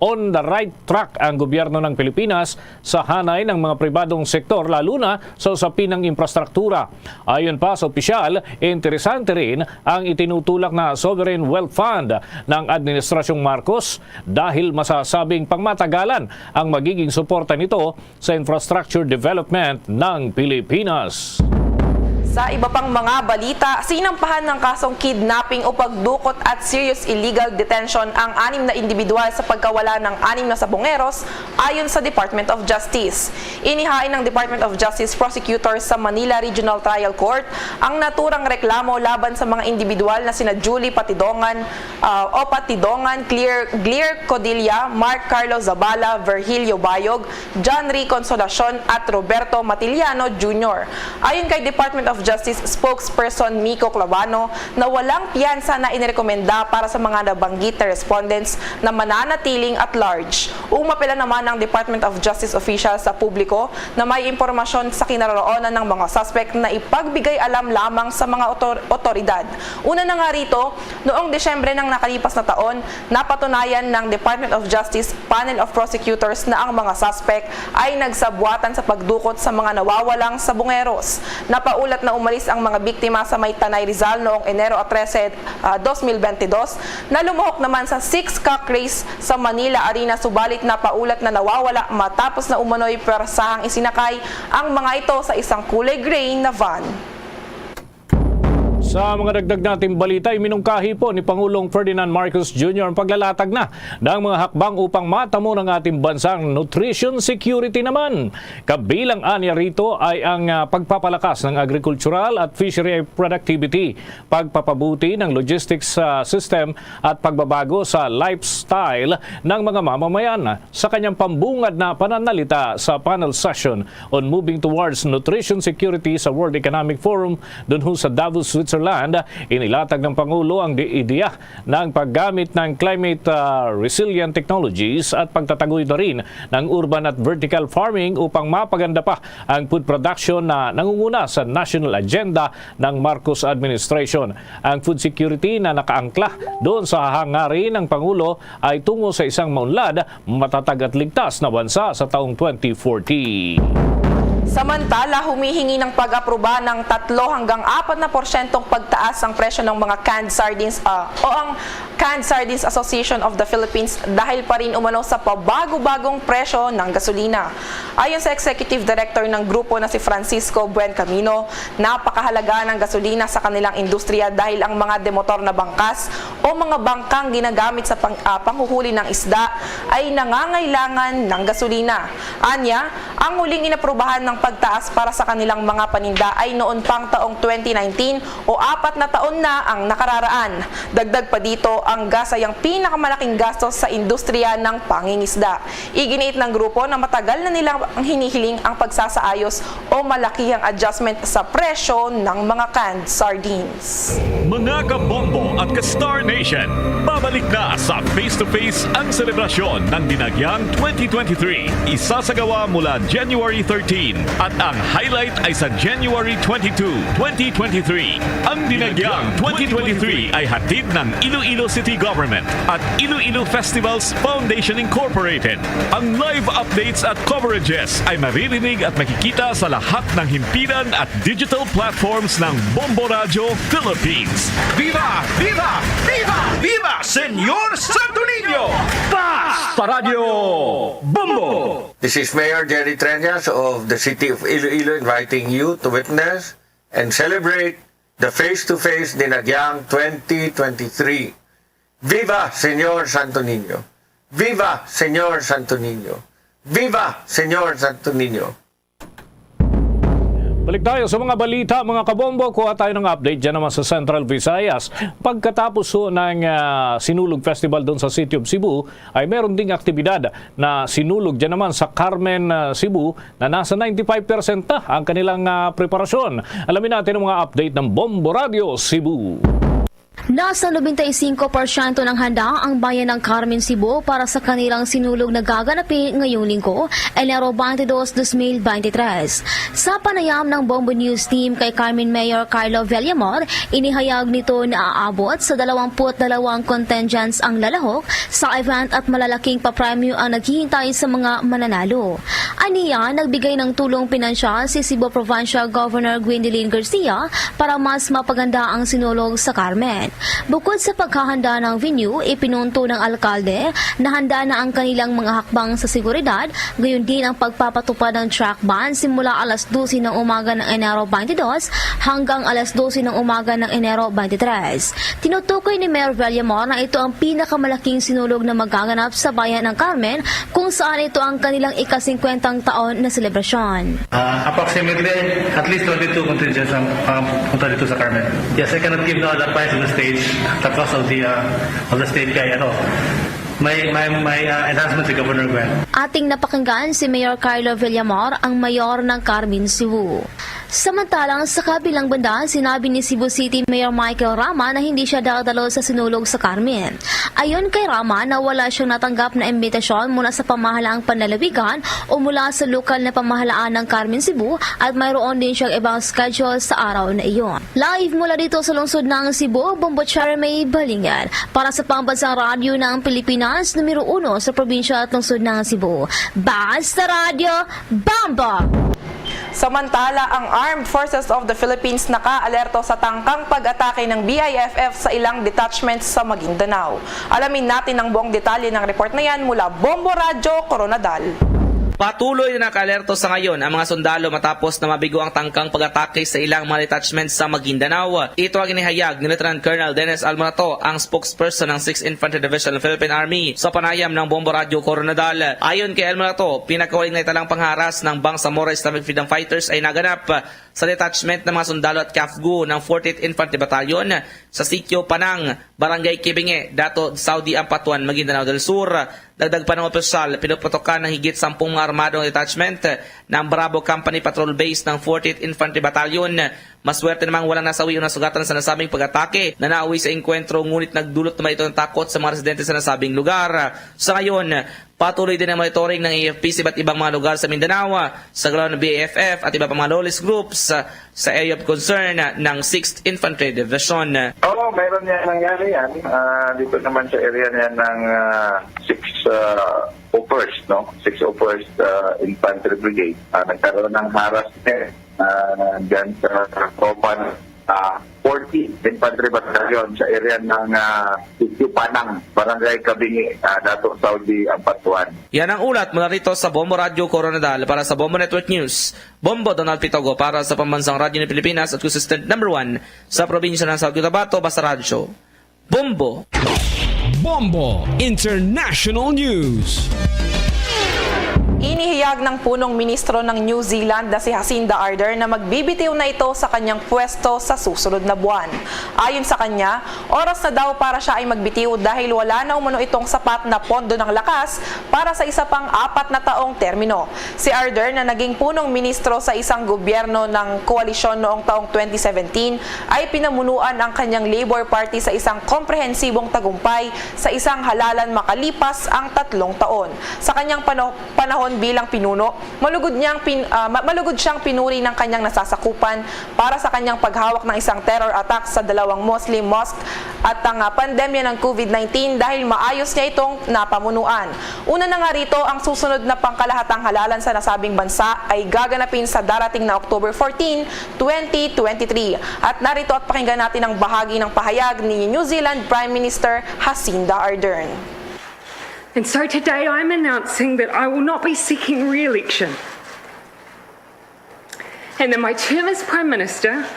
on the right track ang gobyerno ng Pilipinas sa hanay ng mga pribadong sektor, lalo na sa usapin ng infrastruktura. Ayon pa sa opisyal, interesante rin ang itinutulak na sovereign wealth fund ng Administrasyong Marcos dahil masasabing pangmatagalan ang magiging suporta nito sa infrastructure development ng Pilipinas. Sa iba pang mga balita, sinampahan ng kasong kidnapping o pagdukot at serious illegal detention ang anim na individual sa pagkawala ng anim na sabongeros, ayon sa Department of Justice. Inihain ng Department of Justice Prosecutor sa Manila Regional Trial Court ang naturang reklamo laban sa mga individual na sina Julie Patidongan, ah, o Patidongan, Clear, Clear Codilla, Mark Carlo Zabala, Virgilio Bayog, John Ray Consolacion at Roberto Matiliano Junior. Ayon kay Department of Justice spokesperson Miko Clavano na walang piyansa na inirekomenda para sa mga nabanggit na respondents na mananatiling at large. Umapela naman ang Department of Justice official sa publiko na may impormasyon sa kinaroroonan ng mga suspect na ipagbigay alam lamang sa mga otor- otoridad. Una na nga rito, noong Disyembre ng nakalipas na taon, napatunayan ng Department of Justice Panel of Prosecutors na ang mga suspect ay nagsabuatan sa pagdukot sa mga nawawalang sabongeros. Napaulat na umalis ang mga biktima sa may Tanay, Rizal noong Enero trese, ah, dos mil bentidós, na lumuhok naman sa six cock race sa Manila Arena, subalit napaulat na nawawala matapos na umano'y pwersahang isinakay ang mga ito sa isang kulay gray na van. Sa mga dagdag nating balita, iminungkahi po ni Pangulong Ferdinand Marcos Junior ang paglalatag na ng mga hakbang upang matamo ng ating bansang nutrition security naman. Kabilang anya rito ay ang ah, pagpapalakas ng agrikultural at fishery productivity, pagpapabuti ng logistics ah, system at pagbabago sa lifestyle ng mga mamamayan. Sa kanyang pambungad na pananalita sa panel session on moving towards nutrition security sa World Economic Forum dunho sa Davos, Switzerland, Land, inilatag ng Pangulo ang di-, ideya ng paggamit ng climate, ah, resilient technologies at pagtataguyod na rin ng urban at vertical farming upang mapaganda pa ang food production na nangunguna sa national agenda ng Marcos administration. Ang food security na nakaangkla doon sa hangarin ng Pangulo ay tungo sa isang maunlad, matatag at ligtas na bansa sa taong twenty forty. Samantala, humihingi ng pag-aproba ng tatlo hanggang apat na porsyentong pagtaas ang presyo ng mga canned sardines, ah, o ang Canned Sardines Association of the Philippines dahil pa rin umano sa pabago-bagong presyo ng gasolina. Ayon sa Executive Director ng grupo na si Francisco Buencamino, napakahalaga ng gasolina sa kanilang industriya dahil ang mga demotor na bangkas o mga bangkang ginagamit sa pang-, ah, panghuhuli ng isda ay nangangailangan ng gasolina. Anya, ang huling inaprubahan ng pagtaas para sa kanilang mga paninda ay noon pang taong twenty nineteen o apat na taon na ang nakararaan. Dagdag pa dito, ang gas ay ang pinakamalaking gastos sa industriya ng pangingisda. Iginiit ng grupo na matagal na nilang hinihiling ang pagsasaayos o malakihang adjustment sa presyo ng mga canned sardines. Mga kabombo at ka-Star Nation, babalik na sa Face to Face ang selebrasyon ng Dinagyang twenty twenty-three. Isasagawa mula January thirteen at ang highlight ay sa January twenty-two, twenty twenty-three. Ang Dinagyang twenty twenty-three ay hatid ng Iloilo City Government at Iloilo Festivals Foundation Incorporated. Ang live updates at coverages ay maririnig at makikita sa lahat ng himpilan at digital platforms ng Bombo Radyo Philippines. Viva! Viva! Viva! Viva Senyor Santo Niño! Basta Radyo Bombo! This is Mayor Jerry Treñas of the City of Iloilo inviting you to witness and celebrate the Face to Face Dinagyang twenty twenty-three. Viva Senyor Santo Niño! Viva Senyor Santo Niño! Viva Senyor Santo Niño! Balik tayo sa mga balita, mga kabombo. Kuha tayo ng update dyan naman sa Central Visayas. Pagkatapos ho ng, ah, Sinulog Festival doon sa City of Cebu, ay meron ding aktibidad na Sinulog dyan naman sa Carmen, ah, Cebu, na nasa ninety-five percent na ang kanilang, ah, preparasyon. Alamin natin ang mga update ng Bombo Radio Cebu. Nasa nobenta y singko porsyento ng handa ang bayan ng Carmen, Cebu para sa kanilang Sinulog na gaganapin ngayong linggo, Enero twenty-two, dos mil beintitrés. Sa panayam ng Bombo News Team kay Carmen Mayor Carlo Villamor, inihayag nito na aabot sa dalawampu't dalawang contingents ang lalahok sa event at malalaking papremyo ang naghihintay sa mga mananalo. Aniya, nagbigay ng tulong pinansyal si Cebu Provincial Governor Gwendolyn Garcia para mas mapaganda ang Sinulog sa Carmen. Bukod sa paghahanda ng venue, ipinunto ng alkalde na handa na ang kanilang mga hakbang sa seguridad, gayon din ang pagpapatupad ng track ban simula alas dose ng umaga ng Enero twenty-two hanggang alas dose ng umaga ng Enero twenty-three. Tinutukoy ni Mayor Villamor na ito ang pinakamalaking Sinulog na magaganap sa bayan ng Carmen, kung saan ito ang kanilang ika-singkwentang taon na selebrasyon. Ah, approximately, at least twenty-two contingents ang, ang punta dito sa Carmen. Yes, I cannot give the, the price of the stage, the cost of the, uh, of the stage kay ano. May, may, may, uh, enhancement si Governor Gwen. Ating napakinggan si Mayor Carlo Villamor, ang mayor ng Carmen, Cebu. Samantalang sa kabilang banda, sinabi ni Cebu City Mayor Michael Rama na hindi siya dadalo sa Sinulog sa Carmen. Ayon kay Rama, na wala siyang natanggap na imbitasyon mula sa pamahalaang panlalawigan o mula sa lokal na pamahalaan ng Carmen, Cebu, at mayroon din siyang ibang schedule sa araw na iyon. Live mula dito sa lungsod ng Cebu, Bombo Charmaine Balingad. Para sa Pambansang Radyo ng Pilipinas, numero uno sa probinsya at lungsod ng Cebu. Basta Radyo, Bombo! Samantala, ang Armed Forces of the Philippines nakaalerto sa tangkang pag-atake ng B I F F sa ilang detachments sa Maguindanao. Alamin natin ang buong detalye ng report na yan mula Bombo Radyo Koronadal. Patuloy na nakaalerto sa ngayon ang mga sundalo matapos na mabigo ang tangkang pag-atake sa ilang mga detachments sa Maguindanao. Ito ang inihayag ni Lieutenant Colonel Dennis Almorato, ang spokesperson ng Sixth Infantry Division ng Philippine Army, sa panayam ng Bombo Radyo Koronadal. Ayon kay Almorato, pinakauling na italang pangharas ng Bangsamoro Islamic Freedom Fighters ay naganap sa detachment ng mga sundalo at CAFGU ng forty-eighth Infantry Battalion sa Sitio Panang, Barangay Kibinge, Dato Saudi, Ampatuan, Maguindanao del Sur. Dagdag pa ng opisyal, pinuputukan ng higit sampung mga armadong detachment ng Bravo Company Patrol Base ng forty-eighth Infantry Battalion Maswerte namang walang nasawi o nasugatan sa nasabing pag-atake na nauwi sa engkwentro, ngunit nagdulot naman ito ng takot sa mga residente sa nasabing lugar. Sa ngayon, patuloy din ang monitoring ng A F P sa iba't ibang mga lugar sa Mindanao, sa galaw ng B I F F at iba pang mga lawless groups sa area of concern ng Sixth Infantry Division. Oo, mayroon yan nangyari yan. Ah, dito naman sa area niya ng ah, six ah, oh first, no? Six oh first ah, Infantry Brigade. Ah, nagkaroon ng harassment ah, dyan sa Roman ah, forty Infantry Battalion sa area ng ah, Sitio Panang, Barangay Kabingi, ah, Dato Saudi, Ampatuan. Yan ang ulat mula rito sa Bombo Radyo Koronadal. Para sa Bombo Network News, Bombo Donald Pitogo para sa Pambansang Radyo ng Pilipinas at consistent number one sa probinsya ng South Cotabato, Basta Radyo. Bombo. Bombo International News. Inihayag ng punong ministro ng New Zealand na si Jacinda Ardern na magbibitiw na ito sa kanyang pwesto sa susunod na buwan. Ayon sa kanya, oras na daw para siya ay magbitiw dahil wala na umano itong sapat na pondo ng lakas para sa isa pang apat na taong termino. Si Ardern, na naging punong ministro sa isang gobyerno ng koalisyon noong taong twenty seventeen, ay pinamunuan ang kanyang Labor Party sa isang komprehensibong tagumpay sa isang halalan makalipas ang tatlong taon. Sa kanyang pano-, panahon bilang pinuno, malugod niyang pin-, ah, ma-, malugod siyang pinuri ng kanyang nasasakupan para sa kanyang paghawak ng isang terror attack sa dalawang Muslim mosque at ang, ah, pandemya ng COVID nineteen dahil maayos niya itong napamunuan. Una na nga rito, ang susunod na pangkalahatang halalan sa nasabing bansa ay gaganapin sa darating na October fourteen, twenty twenty-three. At narito at pakinggan natin ang bahagi ng pahayag ni New Zealand Prime Minister Jacinda Ardern. And so today I'm announcing that I will not be seeking re-election and that my term as Prime Minister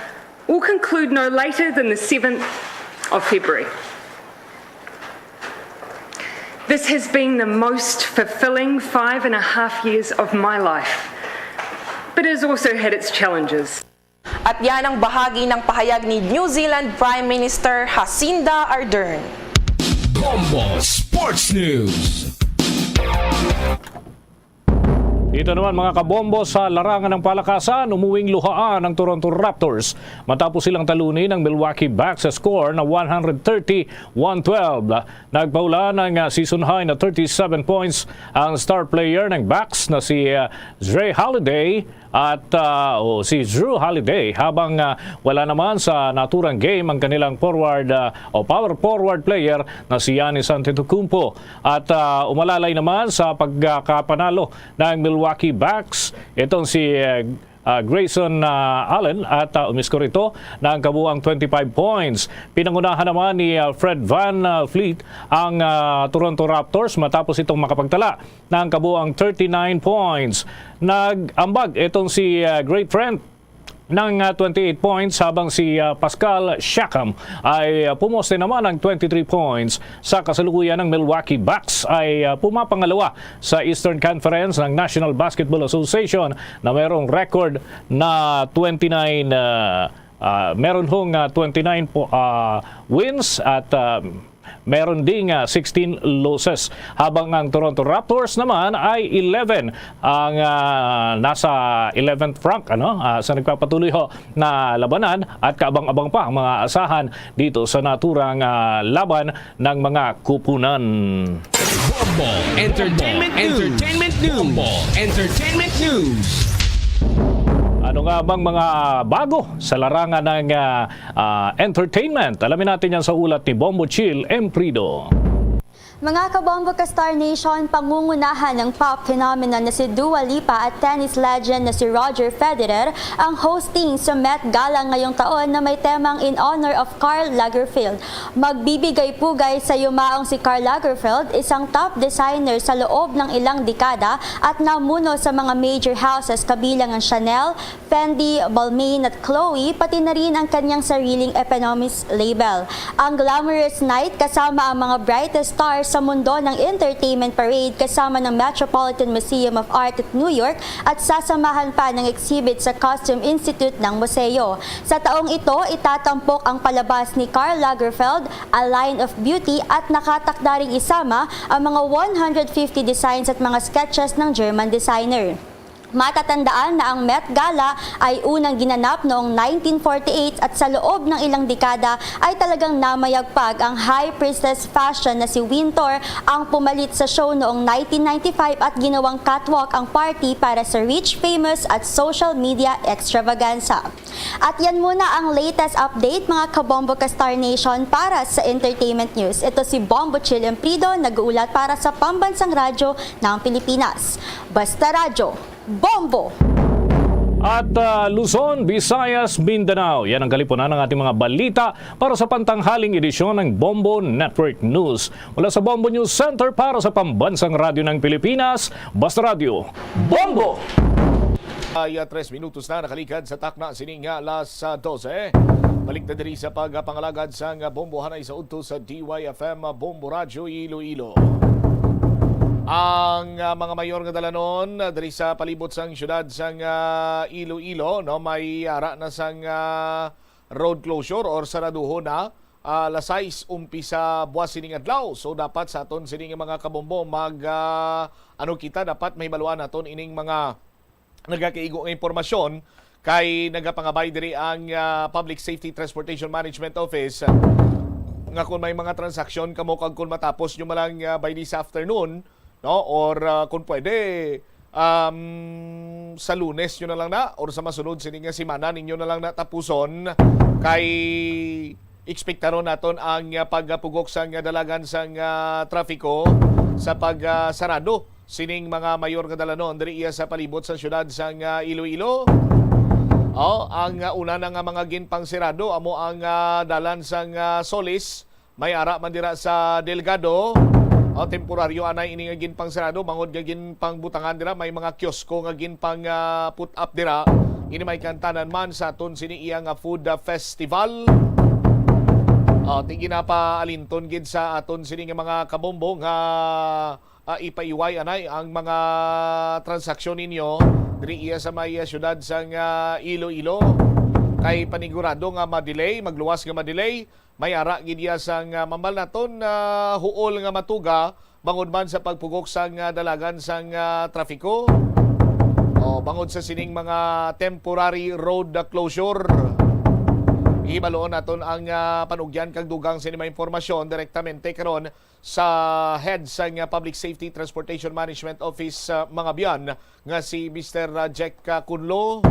will conclude no later than the seventh of February. This has been the most fulfilling five and a half years of my life, but it has also had its challenges. At yan ang bahagi ng pahayag ni New Zealand Prime Minister Jacinda Ardern. Bombo Sports News. Dito naman, mga kabombo, sa larangan ng palakasan, umuwing luhaan ang Toronto Raptors matapos silang talunin ang Milwaukee Bucks sa score na one hundred thirty, one twelve. Nagpaula ng, ah, season high na thirty-seven points ang star player ng Bucks na si, ah, Jrue Holiday at, ah, o si Jrue Holiday, habang, ah, wala naman sa naturang game ang kanilang forward, ah, o power forward player na si Giannis Antetokounmpo. At, ah, umalalay naman sa pagkakapanalo ng Milwaukee Bucks itong si, ah, ah, Grayson, ah, Allen at, ah, umiskor ito ng kabuang twenty-five points. Pinangunahan naman ni, ah, Fred VanVleet ang, ah, Toronto Raptors matapos itong makapagtala ng kabuang thirty-nine points. Nag-ambag itong si, ah, Great Trent ng, ah, twenty-eight points, habang si, ah, Pascal Siakam ay, ah, pumoste naman ng twenty-three points. Sa kasalukuyan, ng Milwaukee Bucks ay, ah, pumapangalawa sa Eastern Conference ng National Basketball Association na mayroong record na twenty-nine, ah, ah, meron hong, ah, twenty-nine po, ah, wins at, ah, meron ding, ah, sixteen losses, habang ang Toronto Raptors naman ay eleven ang, ah, nasa eleventh rank, ano, ah, sa nagpapatuloy ho na labanan, at kaabang-abang pa ang mga asahan dito sa naturang, ah, laban ng mga kupunan. Bombo Entertainment News. Entertainment News. Bombo Entertainment News. Ano nga bang mga bago sa larangan ng, ah, ah, entertainment? Alamin natin yan sa ulat ni Bombo Chill Emprido. Mga kabombo ka Star Nation, pangungunahan ng pop phenomenon na si Dua Lipa at tennis legend na si Roger Federer ang hosting sa Met Gala ngayong taon na may temang In Honor of Karl Lagerfeld. Magbibigay pugay sa yumaong si Karl Lagerfeld, isang top designer sa loob ng ilang dekada at namuno sa mga major houses kabilang ang Chanel, Fendi, Balmain at Chloe, pati na rin ang kanyang sariling eponymous label. Ang glamorous night kasama ang mga brightest stars sa mundo ng entertainment parade kasama ng Metropolitan Museum of Art at New York at sasamahan pa ng exhibit sa Costume Institute ng museo. Sa taong ito, itatampok ang palabas ni Karl Lagerfeld, A Line of Beauty, at nakatakda ring isama ang mga one hundred fifty designs at mga sketches ng German designer. Matatandaan na ang Met Gala ay unang ginanap noong nineteen forty-eight at sa loob ng ilang dekada ay talagang namayagpag ang High Priestess Fashion na si Wintour ang pumalit sa show noong nineteen ninety-five at ginawang catwalk ang party para sa rich, famous at social media extravaganza. At yan muna ang latest update, mga kabombo ka Star Nation, para sa entertainment news. Ito si Bombo Chill Emprido, nag-uulat para sa Pambansang Radyo ng Pilipinas. Basta Radyo, Bombo! At ah, Luzon, Visayas, Mindanao. Yan ang kalipunan ng ating mga balita para sa pantanghaling edisyon ng Bombo Network News. Mula sa Bombo News Center para sa Pambansang Radyo ng Pilipinas, Basta Radyo, Bombo! Ay, ah, tres minutos na nakaligad sa takna sining alas ah, dose. Balik na diri sa pagpangalagad sang bombohanay sa udto sa D Y F M Bombo Radyo Iloilo. Ang ah, mga mayor nga dalanon ah, diri sa palibot sang syudad sang ah, Iloilo, no, may ara na sang ah, road closure or saraduhon na ah, alas sais umpisa buwas sining adlaw. So dapat sa aton sining mga kabombo mag ah, ano kita, dapat mahibaluan naton ining mga nagakaigo nga impormasyon kay nagapangabay diri ang ah, Public Safety Transportation Management Office, ah, nga kung may mga transaksyon kamo kag kung matapos nyo man lang ah, by this afternoon, no, or ah, kung pwede, um, sa Lunes nyo na lang na or sa masunod sini nga semana ninyo na lang na tapuson, kay ekspektaron naton ang ah, pagpugok sang ah, dalagan sang ah, trafiko sa pag ah, sarado sining mga mayor nga dalanon diri iya sa palibot sa syudad sang ah, Iloilo. Oh, ang ah, una na nga mga ginpangsirado amo ang ah, dalan sang ah, Solis, may ara man dira sa Delgado. Oh, temporaryo anay ini nga ginpangsirado bangod nga ginpangbutangan dira may mga kiosko nga ginpang ah, put up dira. Ini may kantanan man sa aton sini iya nga food ah, festival. Oh, ti ginapaalinton gid sa aton sini nga mga kabombo nga ah, ipaiway anay ang mga transaksyon ninyo diri iya sa may ah, syudad sang ah, Iloilo. Kay panigurado nga ma-delay, magluwas nga ma-delay, may ara gid iya sang ah, mambal naton ah, huol nga matuga bangod man sa pagpugok sang ah, dalagan sang ah, trafiko. O, bangod sa sining mga temporary road closure. Hibaloon naton ang ah, panugyan kag dugang sini mga impormasyon direktamente karon sa head sang ah, Public Safety Transportation Management Office ah, Mangabian nga si Mister ah, Jack ah, Cunlo,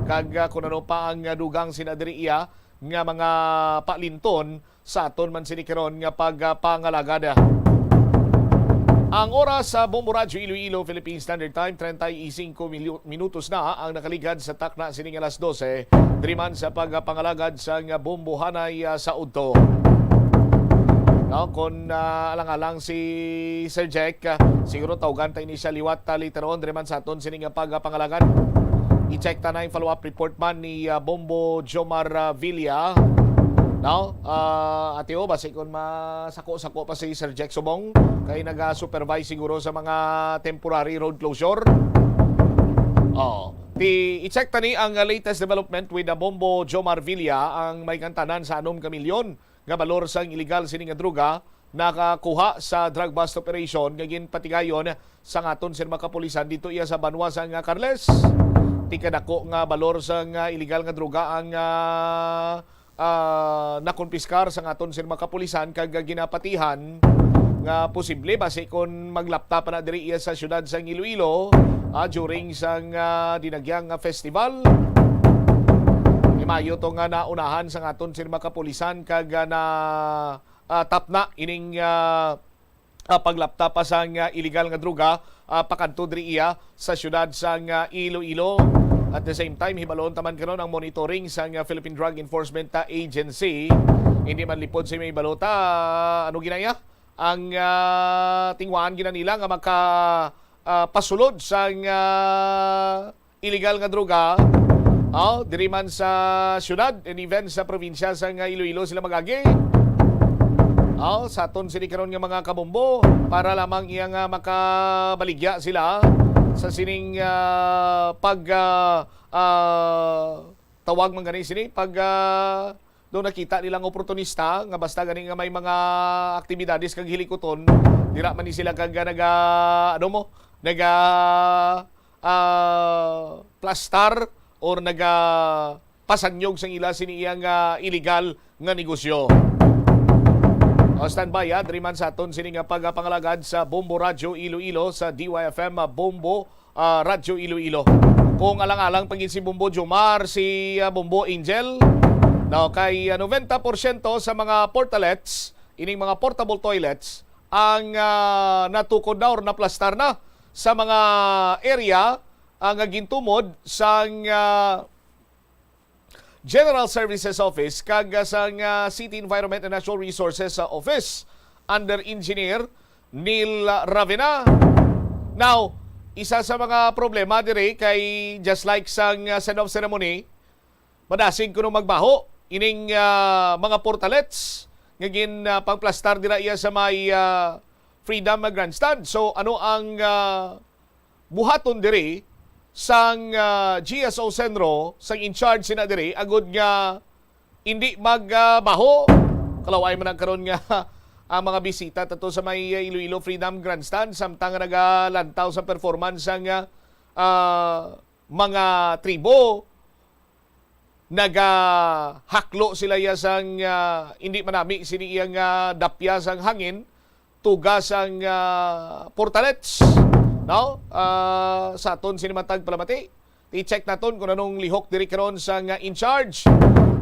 kag ah, kung ano pa ang ah, dugang sina diri iya nga mga palinton sa aton man sini karon nga pagpangalagad. Ang oras sa Bombo Radyo Iloilo, Philippine Standard Time, treinta y cinco minu- minutos na ang nakaligad sa takna sining alas dose, diri man sa pagpangalagad sang bombohanay ah, sa udto. No, kung ah, alang-alang si Sir Jack, ah, siguro tawgan ta ini siya liwat ah, later on diri man sa aton sini nga pagpangalagad. I-check ta na ang follow-up report man ni ah, Bombo Jomar ah, Villa. No? Ah, ati o, basi kung masako-sako pa si Sir Jack Subong, kay naga-supervise siguro sa mga temporary road closure. Oh. Ti, i-check ta ni ang ah, latest development with ah, Bombo Jomar Villa, ang may kantanan sa anom ka milyon nga balor sang iligal sini nga droga nakakuha sa drug bust operation nga ginpatigayon sang aton sini mga kapulisan dito iya sa banwa sang ah, Carles. Ti kadako nga balor sang ah, iligal nga droga ang ah, ah, nakonpiskar sang aton sini mga kapulisan kag ah, ginapatihan nga posible basi kon maglapta pa na diri iya sa siyudad sang Iloilo ah, during sang ah, dinagyang nga festival. Imayo to nga naunahan sang aton sini mga kapulisan kag ah, na ah, tapna ining ah, ah, paglapta pa sang ah, illegal nga droga ah, pakadto diri iya sa siyudad sang ah, Iloilo. At the same time, hibaloon ta man karon ang monitoring sang ah, Philippine Drug Enforcement ah, Agency. Hindi man lipod sa may balota, ah, ano ginaya? Ang ah, tingwaan gina nila nga maka ah, pasulod sang ah, illegal nga droga, oh, diri man sa syudad and even sa probinsya sang Iloilo sila mag-agi. Oh, sa aton sini karon nga mga kabombo, para lamang iya nga makabaligya sila sa sining ah, pag ah, ah, tawag man gani sini pag ah, do nakita nilang oportunista nga basta gani nga may mga aktibidades kag hilikuton, dira man ni sila kag ah, naga ano mo, naga ah, plastar or nagapasangnyog sang ila sini iyang, ah, illegal nga negosyo. O, standby, ah, diri man sa aton sini nga pagpangalagad sa Bombo Radyo Iloilo, sa D Y F M, ah, Bombo, ah, Radyo Iloilo. Kung alang-alang pa gid si Bombo Jomar, si, ah, Bombo Angel, no, kay, ah, noventa porsyento sa mga portalets, ining mga portable toilets, ang, ah, natukod na or naplastar na sa mga area, ah, nga gintumod sang, ah, General Services Office kag, ah, sang, ah, City Environment and Natural Resources, ah, Office under Engineer Neil Ravena. Now, isa sa mga problema diri kay, just like sang, ah, send-off ceremony, madasig kuno magbaho ining, ah, mga portalets nga gin, ah, pangplastar dira iya sa may, ah, Freedom Grandstand. So, ano ang, ah, buhaton diri sang, ah, G S O Senro, sang in charge sina diri, agud nga indi mag, ah, baho? Kalaway man ang karon nga ang mga bisita tato sa may, ah, Iloilo Freedom Grandstand, samtang nga nagalantaw sa performance sang, ah, ah, mga tribo, nagahaklo sila iya sang, ah, indi manami sini iya nga dapya sang hangin, tuga sang, ah, portalets, no? Ah, sa aton sini matag palamati, i-check naton kung anong lihok diri karon sang, ah, in charge.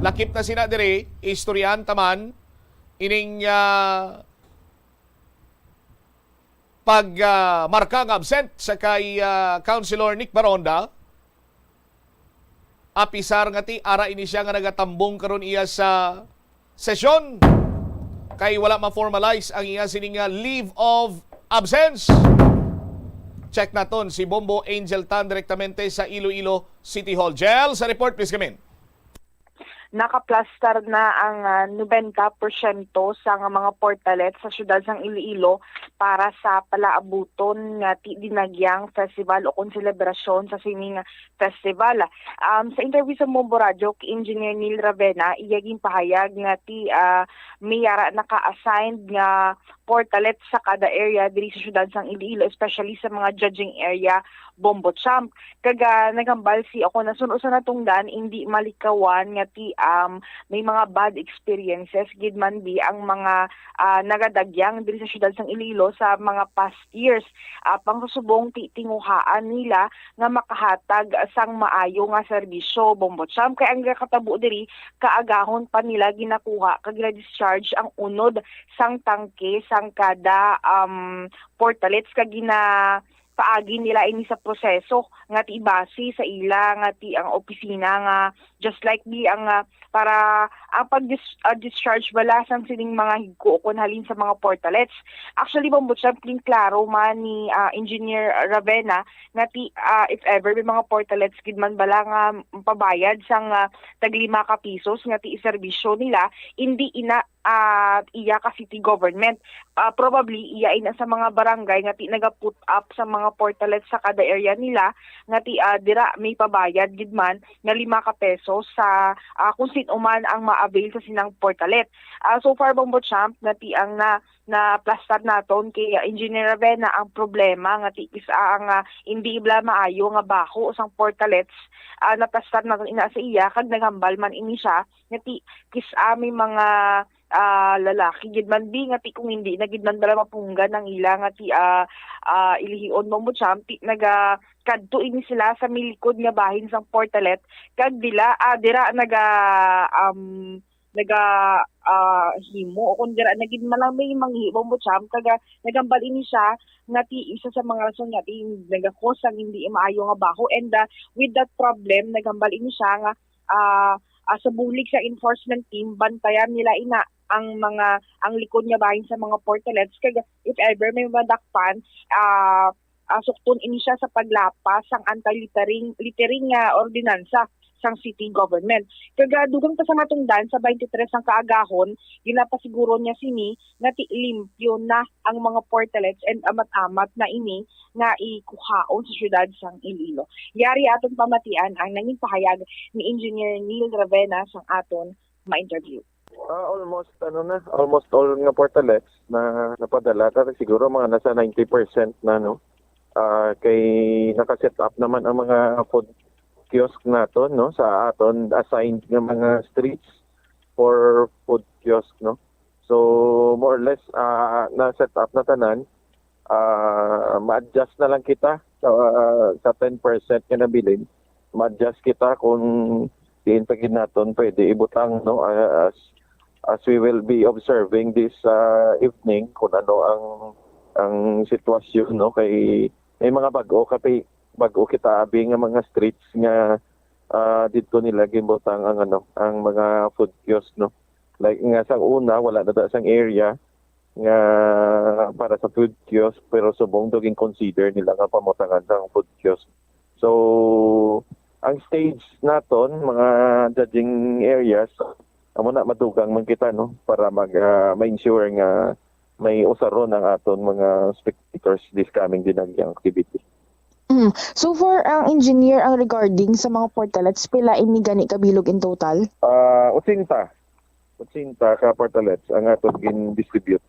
Lakip na sina diri, istoryahan ta man ining, ah, pag, ah, marka nga absent sa kay, ah, Councilor Nick Baronda. Apisar nga ti ara ini siya nga nagatambong karon iya sa sesyon, kay wala ma-formalize ang iya sini nga leave of absence. Check naton si Bombo Angel Tan direktamente sa Iloilo City Hall. Jel, sa report, please come in. Nakaplastar na ang, ah, nobenta porsyento sang mga portalet sa siyudad sang Iloilo para sa palaabuton nga ti-, dinagyang festival o kon selebrasyon sa sining festival. Um, sa interview sa Bombo Radyo kay Engineer Neil Ravena, iya ginpahayag nga ti, ah, may ara naka-assigned nga portalet sa kada area diri sa siyudad sang Iloilo, especially sa mga judging area, Bombo Champ. Kag, ah, naghambal si ako na sun-o sa natungdan, indi malikawan nga ti, um, may mga bad experiences gid man bi ang mga, ah, nagadagyang diri sa siyudad sang Iloilo sa mga past years. Apang sa subong ti tinguhaan nila nga makahatag sang maayo nga serbisyo, Bombo Champ, kay ang ginakatabo diri kaagahon pa nila ginakuha kag gina-discharge ang unod sang tangke sang kada, um, portalets kag gina-, paagi nila ini sa proseso nga ti base sa ila nga ti ang opisina nga just like bi ang, ah, para ang pag-dis-, ah, discharge bala sang sining mga higko kon halin sa mga portalets. Actually, Bombo Champ, klaro man ni, ah, Engineer Ravena nga ti, ah, if ever may mga portalets gid man bala nga pabayad sang, ah, tag lima ka pisos nga ti serbisyo nila, indi ina, ah, iya ka city government. Ah, probably iya ina sa mga barangay nga ti naga-put up sa mga portalets sa kada area nila nga ti, ah, dira may pabayad gid man nga lima ka pesos sa, ah, kung sin-o man ang ma-avail sa sinang portalet. Ah, so far, Bombo Champ, nga ti ang na, naplastar naton kay, ah, Engineer Ravena ang problema nga ti kis-a ang, ah, indi bala maayo nga baho sang portalets, ah, naplastar naton ina sa iya kag naghambal man ini siya nga ti kis-a may mga, ah, lalaki gid man bi nga ti kung hindi na gid man bala mapunggan ang ila nga ti, ah, ah, ilihion, Bombo Champ, ti nagakadto ini sila sa may likod nga bahin sang portalet kag dila, ah, dira naga, um, naga, ah, himo o kon dira na gid man lang may manghihi, Bombo Champ, kag, ah, naghambal ini siya nga ti isa sa mga rason nga ti nagakos ang hindi maayo nga baho. And, ah, with that problem, naghambal ini siya nga, ah, ah, sa bulig sa enforcement team, bantayan nila ina ang mga, ang likod nga bahin sa mga portalets, kag if ever may madakpan, ah, ah, sukton ini siya sa paglapas sang anti-littering, littering nga ordinansa sang city government. Kag, ah, dugang pa sa matungdan, sa twenty-three sang kaagahon, ginapasiguro niya sini nga ti limpyo na ang mga portalets and amat-amat na ini nga ikuhaon sa siyudad sang Iloilo. Yari aton pamatian ang nangin pahayag ni Engineer Neil Ravena sang aton ma-interview. Ah, almost, ano na, almost all nga portalets na napadala, ta siguro mga nasa ninety percent na, no? Ah, kay naka-set up naman ang mga food kiosk naton, no, sa aton assigned nga mga streets for food kiosk, no. So, more or less, ah, na-set up na tanan. Ah, ma-adjust na lang kita sa, sa ten percent nga nabilin. Ma-adjust kita kung diin pa gid naton pwede ibutang, no, ah, as, as we will be observing this, ah, evening kung ano ang, ang sitwasyon, no, kay may mga bag-o, kay bag-o kita abi nga mga streets nga, ah, didto nila ginbutang ang, ano, ang mga food kiosk, no. Like nga sang una, wala na da sang area nga para sa food kiosk, pero subong daw gin-consider nila nga pamutangan sang food kiosk. So, ang stage naton, mga judging areas, amo na, madugang man kita, no, para mag, ah, ma-ensure nga may usaron ang aton mga spectators this coming Dinagyang activity. Mm. So far, ang engineer, ang regarding sa mga portalets, pila ini gani ka bilog in total? Ah, otsenta. Otsenta ka portalets ang aton gin-distribute.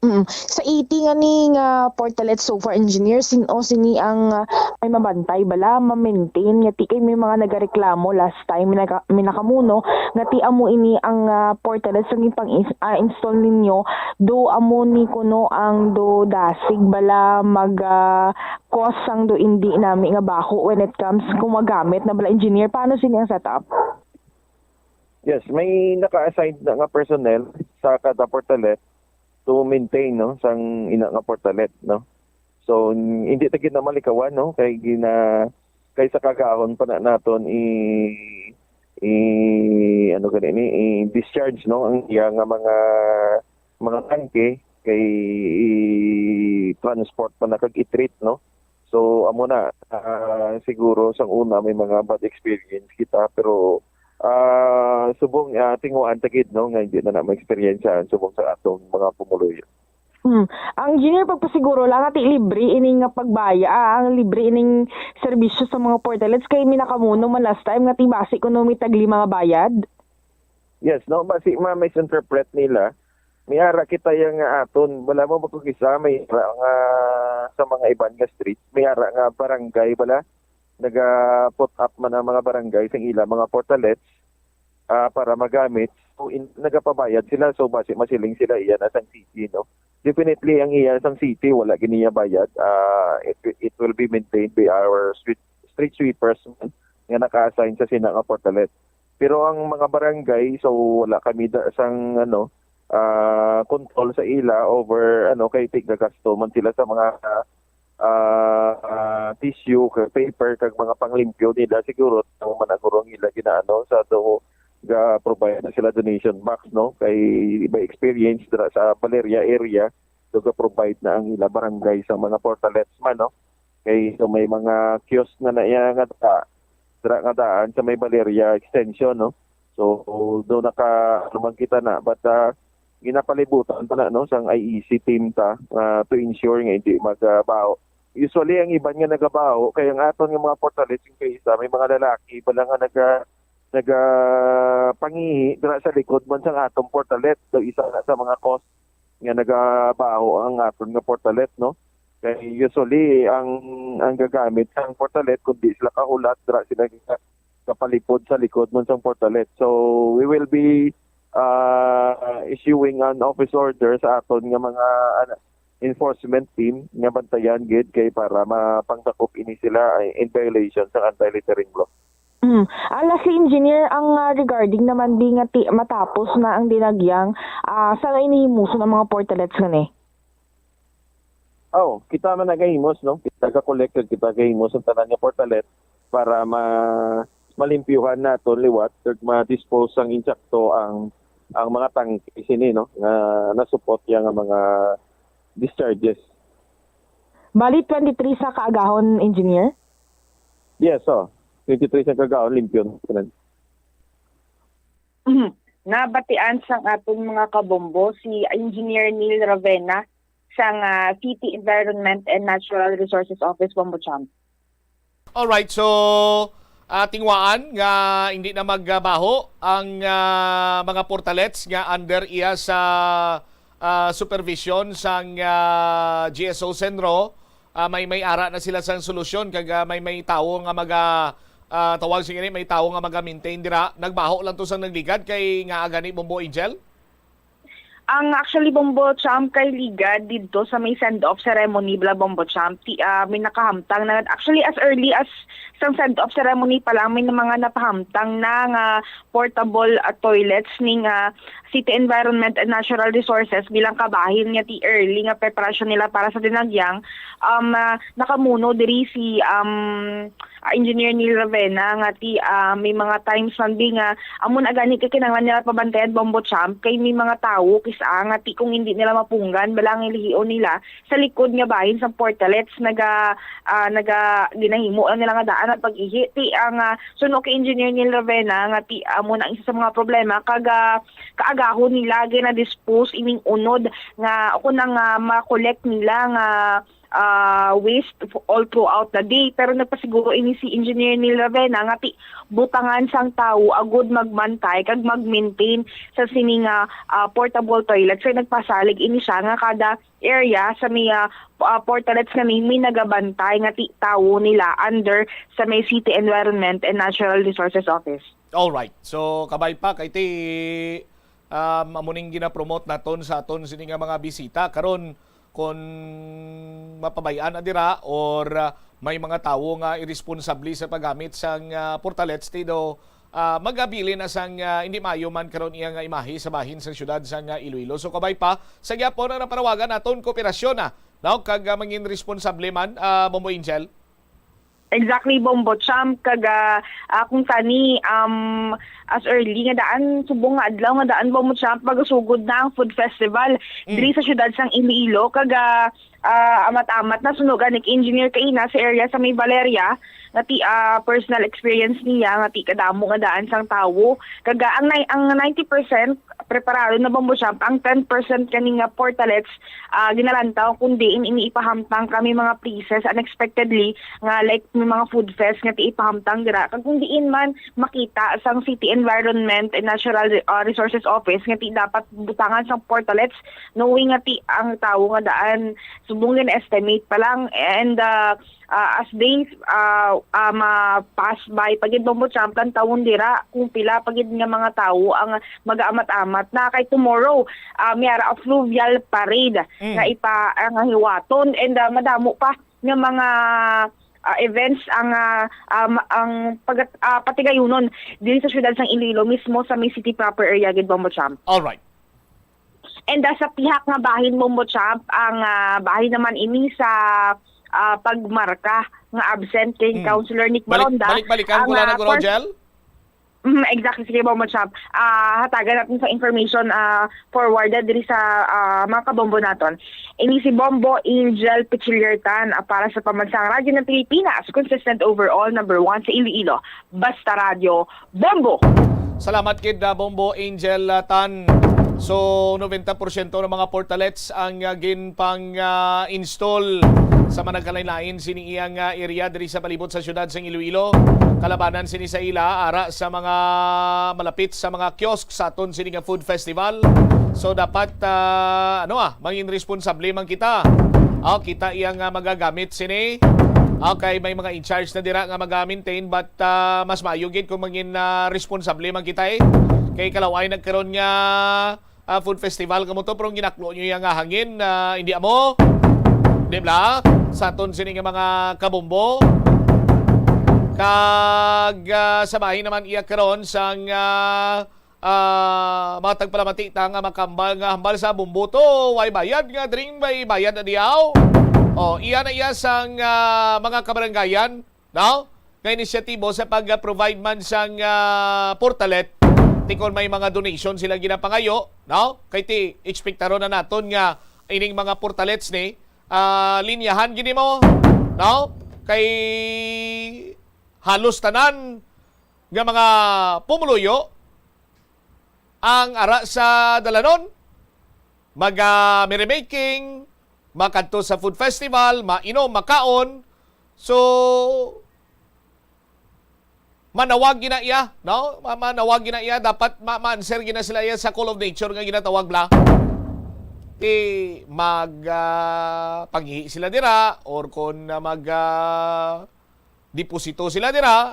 Mm. Sa eighty nga ni nga portalets so far, engineer, sin-o sini ang, ah, may mabantay bala, ma-maintain? Nga ti kay may mga nagareklamo last time, may naga-, may nakamuno, nga ti amo ini ang, ah, portalets nga pang ins-, ah, install ninyo, do amo ni kuno ang do dasig bala mag, ah, cause sang do indi nami nga baho when it comes kung magamit na bala, engineer? Paano sini ang setup? Yes, may naka-assign na nga personnel sa kada portalet to maintain, no, sang ina nga portalet, no. So, n-, hindi ta gid na malikawan, no, kay gina-, kay sa kaagahon pa na naton i, i, ano gani ni, i-discharge, no, ang iya nga mga, mga tangke kay i-transport pa na kag i-treat, no. So, amo na, ah, siguro sang una may mga bad experience kita, pero, ah, subong, ah, tinguhaan ta gid, no, nga hindi na na maeksperiensyahan subong sa atong mga pumuluyo. Hmm. Ang engineer, pagpasiguro lang nga ti libre ini nga pagbaya, ah, ang libre ining serbisyo sa mga portalets, kay may nakamuno man last time nga ti basi kuno may taglima nga bayad. Yes, no, basi ma-misinterpret nila. May ara kita yang nga aton, wala mo magkukisa, may ara nga sa mga iban nga streets, may ara nga barangay bala, naga-put up man ang mga barangay sang ila mga portalets, ah, para magamit. So, in, nagapabayad sila, so basi masiling sila iya na sang city, no? Definitely, ang iya sang city, wala gid niya bayad. Ah, it, it will be maintained by our street, street sweepers man nga naka-assign sa sina nga portalet. Pero ang mga barangay, so wala kami da, sang, ano, ah, control sa ila over, ano, kay tigagasto man sila sa mga, ah, ah, tissue, kag paper, kag mga panglimpyo nila. Siguro, tamo man ang guro ang ila ginaano sa do, ga-provide na sila donation box, no? Kay by experience dira sa Valeria area, do ga-provide na ang ila barangay sa mga portalets man, no? Kay so may mga kiosk na na iya nga da, dira nga daan sa may Valeria extension, no? So, do naka, ano man kita na, but, ah, ginapalibutan pa na, no, sang I E C team ta, ah, to ensure nga hindi magbaho. Usually, ang iban nga nagabaho, kay ang aton nga mga portalets, yung kay isa, may mga lalaki, bala nga naga, naga pangihi dira sa likod man sang atong portalet. So, isa na sa mga cause nga nagabaho ang aton nga portalet, no? Kay usually, ang, ang gagamit sang portalet, kundi sila kahulat, dira sila ga-, gapalipod sa likod man sang portalet. So, we will be, ah, issuing an office order sa aton nga mga, ano, enforcement team nga bantayan gid kay para mapangsakop ini sila, eh, in violation sa anti-littering law. Mm. Ah, lastly, engineer, ang, ah, regarding naman di nga ti-, matapos na ang Dinagyang, ah, sa ini himuson ang mga portalets nga ni? Oh, kita man nagahimos, no? Kita ga-collect, kita gahimos ang tanan nga portalet para ma-, malimpyuhan naton liwat kag ma-dispose sang insakto ang, ang mga tangke sini, no, nga nasupot ya nga mga discharges. Bali, twenty-three sa kaagahon, engineer? Yes, oh. Twenty-three sa kaagahon, limpyo na tanan. Nabatian sang aton mga kabombo si Engineer Neil Ravena sang, ah, City Environment and Natural Resources Office, Wambochan. Alright, so, ah, tingwaan nga hindi na magbaho ang, ah, mga portalets nga under iya sa, ah, supervision sang, ah, G S O Senro. Ah, may, may ara na sila sang solusyon kag, ah, may, may tawo nga maga, ah, tawag sa ini, may tawo nga maga-maintain dira. Nagbaho lang to sang nagligad kay nga gani, Bombo Angel? Ang actually, Bombo Champ, kay ligad didto sa may send-off ceremony bala, Bombo Champ, ti, ah, may nakahamtang na. Actually, as early as sang send-off ceremony pa lang, may mga napahamtang na nga portable, ah, toilets ning, ah, City Environment and Natural Resources bilang kabahin nga ti early nga preparasyon nila para sa Dinagyang. Um, ah, nakamuno diri si, um, ah, Engineer Neil Ravena nga ti, ah, may mga times man bi nga amo na gani kay kinahanglan nila pabantayan, Bombo Champ, kay may mga tawo kis-a nga ti kung hindi nila mapunggan bala ang ilihion nila sa likod nga bahin sang portalets, naga, ah, naga ginahimo lang nila nga daan ang pag-ihi. Ti ang, ah, suno kay Engineer Neil Ravena nga ti amo na isa sa mga problema kag, ah, kaagahon nila gina-dispose ining unod nga o kung nga ma-collect nila nga, ah, waste f-, all throughout the day. Pero nagpasiguro ini si Engineer Neil Ravena nga ti butangan sang tawo agud magbantay kag mag-maintain sa sini nga, ah, portable toilet. So nagpasalig ini siya nga kada area sa may, ah, p-, ah, portalets nga may, may nagabantay nga ti tawo nila under sa may City Environment and Natural Resources Office. All right. So, kabay pa kay ti, um, amo ning gina-promote naton sa aton sini nga mga bisita. Karon, kung mapabay-an na dira or, ah, may mga tawo nga iresponsable sa paggamit sang, ah, portalets, ti do, ah, magabilin na sang, ah, hindi maayo man karon iya nga imahe sa bahin sang siyudad sang, ah, Iloilo. So, kabay pa sa gyapon ang napanawagan naton kooperasyon na, no? Kag, ah, mangin responsable man, ah, Bombo Angel. Exactly, Bombo Champ. Kag, ah, ah, kung tani, um, as early nga daan, subong nga adlaw nga daan, Bombo Champ, magasugod na ang food festival Mm. diri sa siyudad sang Iloilo. Kag, ah, ah, amat-amat na sunog anik engineer kaina sa area sa may Valeria, nga ti, ah, personal experience niya, nga ti kadamo nga daan sang tawo. Kag, ah, ang nai-, ang ninety percent preparado na, Bombo Champ, ang ten percent kani nga portalets, ah, ginalantaw kung diin ini ipahamtang kami mga places unexpectedly nga, like, may mga food fest nga ti ipahamtang dira. Kag kung diin man makita sang City Environment and Natural Re-, ah, Resources Office nga ti dapat butangan sang portalets, knowing nga ti ang tawo nga daan subong gin-estimate pa lang. And, ah, ah, as days, ah, ah, ma-pass by pa gid, Bombo Champ, lantawon dira kung pila pa gid nga mga tawo ang magaamat-amat na. Kay tomorrow, ah, may ara a fluvial parade Mm. nga ipa-, ah, nga hiwaton, and, ah, madamo pa nga mga, ah, events ang, ah, um, ang pag-, ah, patigayunon diri sa siyudad sang Iloilo mismo sa may city proper area gid, Bombo Champ. All right. And, ah, sa pihak nga bahin, Bombo Champ, ang, ah, bahin naman ini sa, ah, pagmarka nga absent kay Mm. Councilor Nick Balik-, Baronda. balik-balikan ko Ang, lang ah, na, Guro first Jel? Mhm, exactly. Sige, Bombo Champ. Ah, hatagan natin sa information, ah, forwarded diri sa, ah, mga kabombo naton. Ini si Bombo Angel Pichiliertan, ah, para sa Pambansang Radyo ng Pilipinas, consistent overall, number one sa Iloilo. Basta Radyo, Bombo! Salamat gid, ah, Bombo Angel, ah, Tan. So, nobenta porsyento ng mga portalets ang, ah, ginpang, ah, install sa mga nagkalain-lain sini iyang, ah, area diri sa palibot sa siyudad sang Iloilo. Kalabanan sini sa ila, ara sa mga malapit sa mga kiosk sa aton sini nga food festival. So, dapat, ah, ano, ah, mangin responsable man kita. Ah, kita iyang, ah, magagamit sini. Okay, may mga in charge na dira nga maga-maintain, but, ah, mas maayo gid kung mangin, ah, responsable man kita, eh. Kay kalaw-ay nagkaron nga, ah, food festival kamo to, pero ginaklo nyo iya nga hangin, ah, hindi amo. Di ba? Sa aton sini nga mga kabombo. Kag, ah, sa bahin naman iya karon sang, ah, ah, mga tagpalamati ta nga makambal nga hambal sa bombo to, way bayad nga drink, may bayad na diyaw. Oh, iya na iya sang, ah, mga kabaranggayan, no? Nga inisyatibo sa pag-provide man sang, ah, portalet. Ti kon may mga donation sila ginapangayo, no? Kay ti, ekspektaron na naton nga ining mga portalets ni, ah, linyahan gini mo, no? Kay halos tanan nga mga pumuluyo ang ara sa dalanon, mag, ah, merrymaking, makadto sa food festival, mainom, makaon. So, manawag gina iya, no? Ma-, manawag gina iya, dapat ma-, ma-answer gina sila iya sa call of nature nga ginatawag bla. mag, ah, pangihi sila dira or kon, ah, mag, ah, deposito sila dira,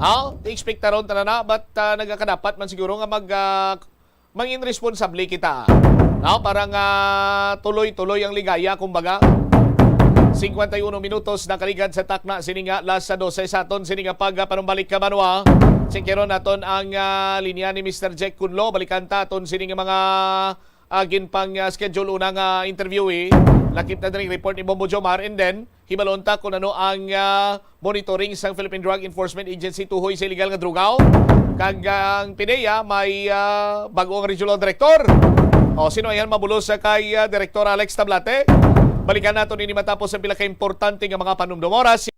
ha? Expectaron ta na na, but, ah, nagakadapat man siguro nga mag, ah, mangin responsable kita, no? Para nga tuloy-tuloy ang ligaya, kumbaga. Cincuenta y uno minutos nakaligad sa takna sini nga alas dose sa aton sini nga pagpanumbalik ka banwa. Check-ron naton ang, ah, linya ni Mister Jack Kunlo. Balikan ta aton sini nga mga, ah, ginpang, ah, schedule una nga interviewee. Lakip na diri report ni Bombo Jomar, and then hibalon ta kung ano ang, ah, monitoring sang Philippine Drug Enforcement Agency tuhoy sa illegal nga druga. Kag, ah, ang PDEA may, ah, bag-ong regional director. O, sino yan mabulos sa kay, ah, Director Alex Tablate? Balikan naton ini matapos ang pila ka importante nga mga panumdom oras.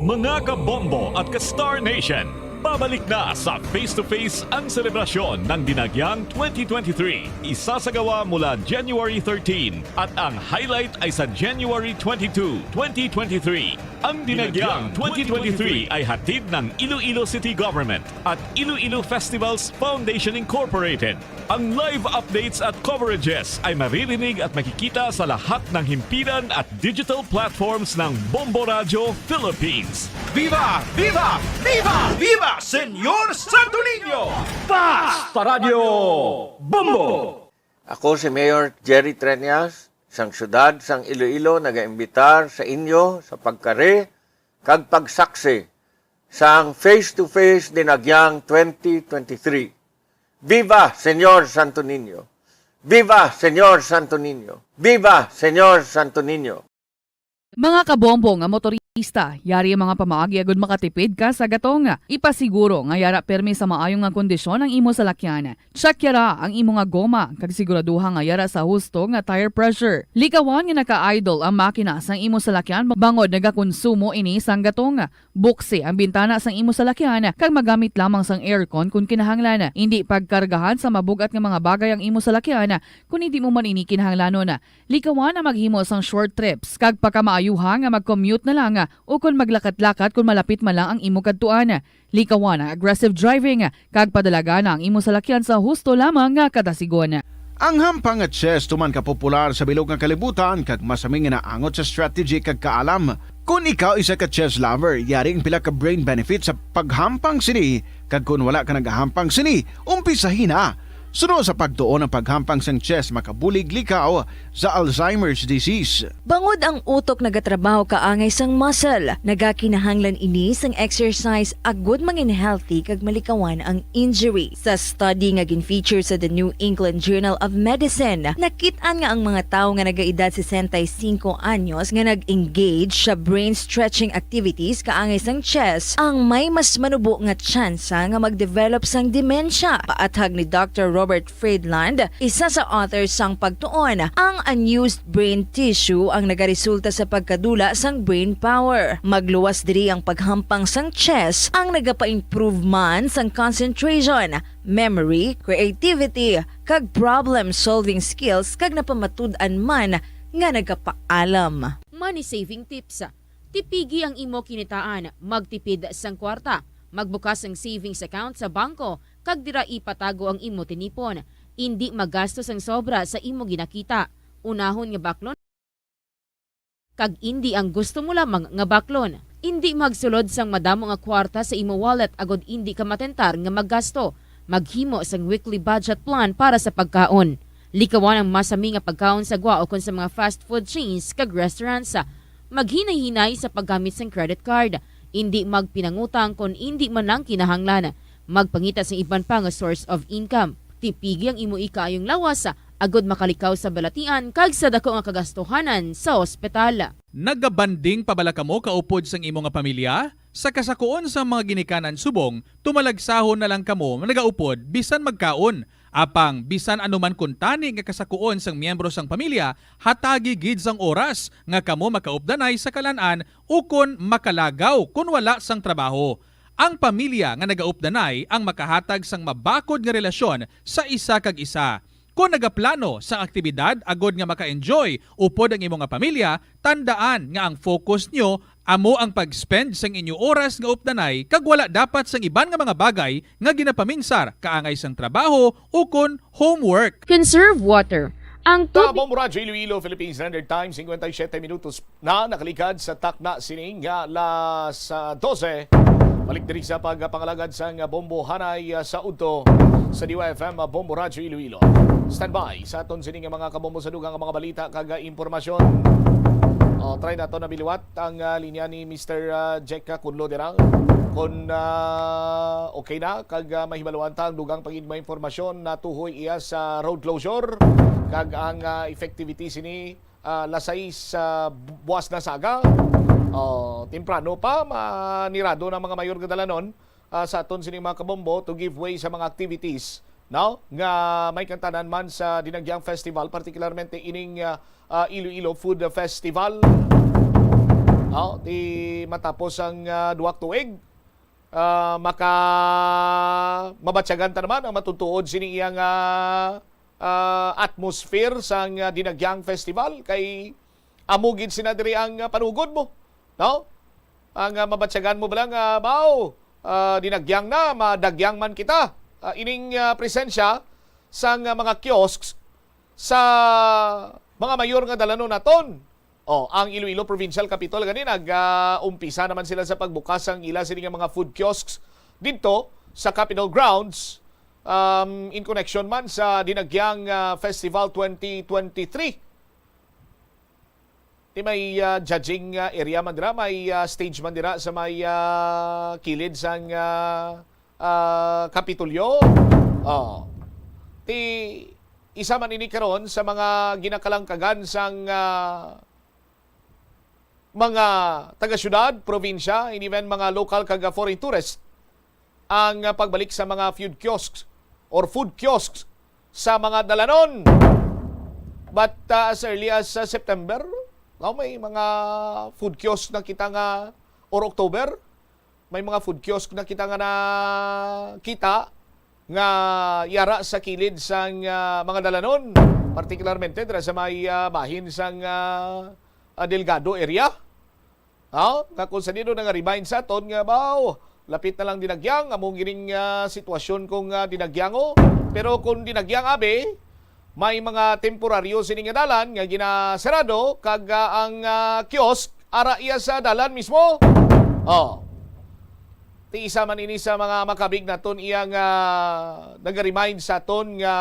Mga kabombo at ka-Star Nation, pabalik na sa Face to Face ang selebrasyon ng Dinagyang twenty twenty-three. Isasagawa mula January thirteen at ang highlight ay sa January twenty-two, twenty twenty-three. Ang Dinagyang twenty twenty-three ay hatid ng Iloilo City Government at Iloilo Festivals Foundation Incorporated. Ang live updates at coverages ay maririnig at makikita sa lahat ng himpilan at digital platforms ng Bombo Radyo Philippines. Viva! Viva! Viva! Viva Señor Santo Niño! Basta Radyo Bombo! Ako si Mayor Jerry Treñas, sang siyudad sang Iloilo, nagaimbitar sa inyo sa pagkari kag pagsaksi sang face-to-face Dinagyang twenty twenty-three. Viva Señor Santo Niño! Viva Señor Santo Niño! Viva Señor Santo Niño! Mga kabombo nga motorista, yari ang mga pamaagi agud makatipid ka sa gatong. Ipasiguro nga yara permi sa maayo nga kondisyon ang imo salakyan. Check yara ang imo nga goma, kag siguraduha nga yara sa husto nga tire pressure. Likawan nga naka-idle ang makina sang imo salakyan bangod nagakonsumo ini sang gatong. Buksi ang bintana sang imo salakyan kag magamit lamang sang aircon kon kinahanglan. Indi pagkargahan sa mabug-at nga mga bagay ang imo salakyan kon indi mo man ini kinahanglanon. Likawan ang maghimo sang short trips kag pakamaayuha nga mag-commute na lang o kon maglakat-lakat kon malapit man lang ang imo kadtuan. Likawan ang aggressive driving kag padalagan ang imo salakyan sa husto lamang nga kadasigon. Ang hampang nga chess tuman ka popular sa bilog nga kalibutan kag masami nga naangot sa strategy kag kaalam. Kon ikaw isa ka chess lover, yari ang pila ka brain benefits sa paghampang sini, kag kon wala ka nagahampang sini, umpisahi na. Suno sa pagtuon, ang paghampang sang chess makabulig likaw sa Alzheimer's disease. Bangod ang utok nagatrabaho kaangay sang muscle, nagakinahanglan ini sang exercise agud mangin healthy kag malikawan ang injury. Sa study nga gin-feature sa The New England Journal of Medicine, nakit-an nga ang mga tawo nga nagaedad sesenta y cinco anyos nga nag-engage sa brain stretching activities kaangay sang chess ang may mas manubo nga tsansa nga mag-develop sang demensya. Paathag ni Doctor Robert Friedland, isa sa author sang pagtuon, ang unused brain tissue ang nagaresulta sa pagkadula sang brain power. Magluwas diri ang paghampang sang chess ang nagapa-improve man sang concentration, memory, creativity, kag problem-solving skills, kag napamatud-an man nga nagapaalam. Money saving tips. Tipigi ang imo kinitaan, magtipid sang kwarta, magbukas sang savings account sa bangko, kag dira ipatago ang imo tinipon. Indi magasto sang sobra sa imo ginakita. Unahon nga baklon kag indi ang gusto mo lamang nga baklon. Indi magsulod sang madamo nga kwarta sa imo wallet agod indi ka matentar nga maggasto. Maghimo sang weekly budget plan para sa pagkaon. Likawan ang masami nga pagkaon sa gwa ukon sa mga fast food chains kag restaurants. Maghinay-hinay sa paggamit sang credit card. Indi magpinangutang kon indi man lang kinahanglan. Magpangita sang iban pa nga source of income. Tipigi ang imo ikaayong lawas agud makalikaw sa balatian kag sa daku nga kagastuhanan sa ospital. Nagabanding pa bala kamo kaupod sang imo nga pamilya? Sa kasakuon sang mga ginikanan subong, tumalagsahon na lang kamo nagaupod bisan magkaon. Apang bisan ano man kuntani nga kasakuon sang miyembro sang pamilya, hatagi gid sang oras nga kamo makaupdanay sa kalan-an ukon makalagaw kon wala sang trabaho. Ang pamilya nga nagaupdanay ang makahatag sang mabakod nga relasyon sa isa kag isa. Kon nagaplano sang aktibidad agod nga maka-enjoy upod ang imo nga pamilya, tandaan nga ang focus nyo amo ang pag-spend sang inyo oras nga updanay kag wala dapat sang iban nga mga bagay nga ginapaminsar kaangay sang trabaho ukon homework. Conserve water. Ang Sa tubig. Bombo Radyo Iloilo, Philippine Standard Time, singkwenta y siyete minutos na nakalikat sa takna sining alas dose. Balik diri sa pagpangalagad sang Bombo Hanay, ah, sa udto sa D Y F M, ah, Bombo Radyo Iloilo. Standby sa aton sini nga mga kabombo sa dugang nga mga balita kag, ah, impormasyon. O, try nato na biliwat ang, ah, linya ni Mister, ah, Jack Cunlo dira. Kung, ah, okay na, kag, ah, mahibaluan ta ang dugang pagiging mga impormasyon na tuhoy iya sa road closure kag ang, ah, effectivity sini, ah, alas sais sa bu-, buwas na saga. O, temprano pa, manirado na mga mayor nga dalanon, ah, sa aton sining mga kabombo to give way sa mga activities, no, nga may kantanan man sa Dinagyang Festival, particularmente ining, ah, ah, Iloilo Food Festival. No, ti matapos ang, ah, duha ka tuig, ah, maka mabatyagan ta naman ang matutuod sining iyang, ah, ah, atmosphere sang, ah, Dinagyang Festival, kay amo gid sina diri ang, ah, panugod mo, no? Ang, ah, mabatyagan mo bala nga, baw, ah, dinagyang na, madagyang man kita. Ah, ining, ah, presensya sang, ah, mga kiosks sa mga mayor nga dalanon naton. O, ang Iloilo Provincial Capitol gani nag, ah, umpisa naman sila sa pagbukas sang ila sini nga mga food kiosks didto sa Capitol grounds, um, in connection man sa Dinagyang, ah, Festival twenty twenty-three. Ti may, ah, judging, ah, area man dira, may, ah, stage man dira sa may, ah, kilid sang, ah, ah, Kapitolyo. O. Ti isa man ini karon sa mga ginakalangkagan sang, ah, mga taga-syudad, probinsya, and even mga local kag foreign tourists ang, ah, pagbalik sa mga food kiosks or food kiosks sa mga dalanon. But, ah, as early as, ah, September, no, may mga food kiosk na kita nga, or October, may mga food kiosk na kita nga nakita nga yara sa kilid sang, ah, mga dalanon, particularmente dira sa may, ah, bahin sang, ah, ah, Delgado area. Ha? Nga kung sa dino nga remind sa aton nga, baw, lapit na lang dinagyang, amo gining, ah, sitwasyon kung, ah, dinagyango. Pero kung dinagyang abi, may mga temporaryo sini nga dalan nga ginasarado kag, ah, ang, ah, kiosk ara iya sa dalan mismo. O. Ti isa man ini sa mga makabig naton iya nga naga-remind sa aton nga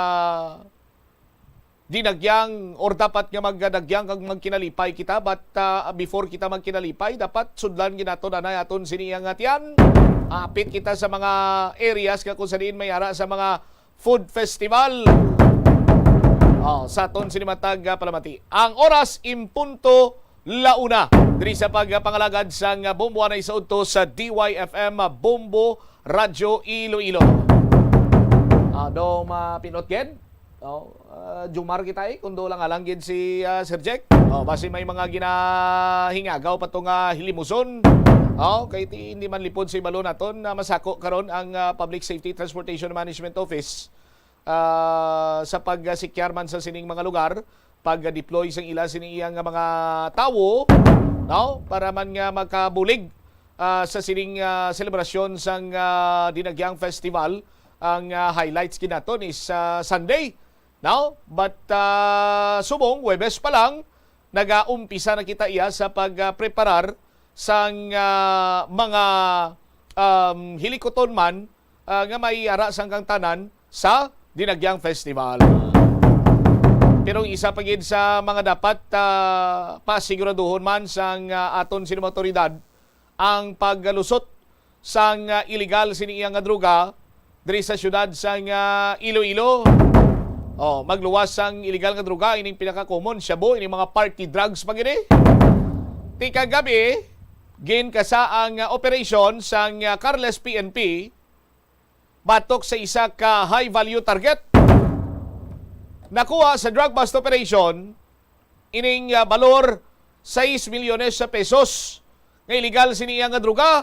dinagyang or dapat nga magdagyang kag magkinalipay kita, but, ah, before kita magkinalipay, dapat sudlan gid naton anay aton sini nga tiyan. Apit kita sa mga areas nga kung sa diin may ara sa mga food festival. O, sa aton sini matag, ah, palamati. Ang oras in punto la una. Diri sa pagpangalagad sang Bombo Anay sa udto sa D Y F M Bombo Radyo Iloilo. Ah, do mapinot gid? O, ah, Jumar kita, eh, kung do lang alang gid si, ah, Sir Jack. O, basi may mga ginahingagaw pa to nga hilimuson. O, kay ti, hindi man lipod sa ibalo naton na masako karon ang, ah, Public Safety Transportation Management Office, ah, sa pagsikyar man sa sining mga lugar, pag-deploy sang ila sini iya nga mga tawo, no? Para man nga makabulig, ah, sa sining, ah, selebrasyon sang, ah, Dinagyang Festival. Ang, ah, highlights gid naton is, ah, Sunday, no? But, ah, subong Huwebes pa lang, nagaumpisa na kita iya sa pag, ah, preparar sang, ah, mga, um, hilikuton man, ah, nga may ara sang kangtanan sa Dinagyang Festival. Pero ang isa pa gid sa mga dapat, ah, pasiguraduhon man sang, ah, aton sining mga awtoridad ang paglusot sang, ah, iligal sini iya nga droga diri sa siyudad sang, ah, Iloilo. O, magluwas sang iligal nga droga, ining pinaka-common, shabu, ining mga party drugs pa gid, eh. Ti kagabi, ginkasa ang, ah, operasyon sang, ah, Carles P N P batok sa isa ka high-value target. Nakuha sa drug bust operation ining, ah, balor sais milyones sa pesos nga iligal sini iya nga droga.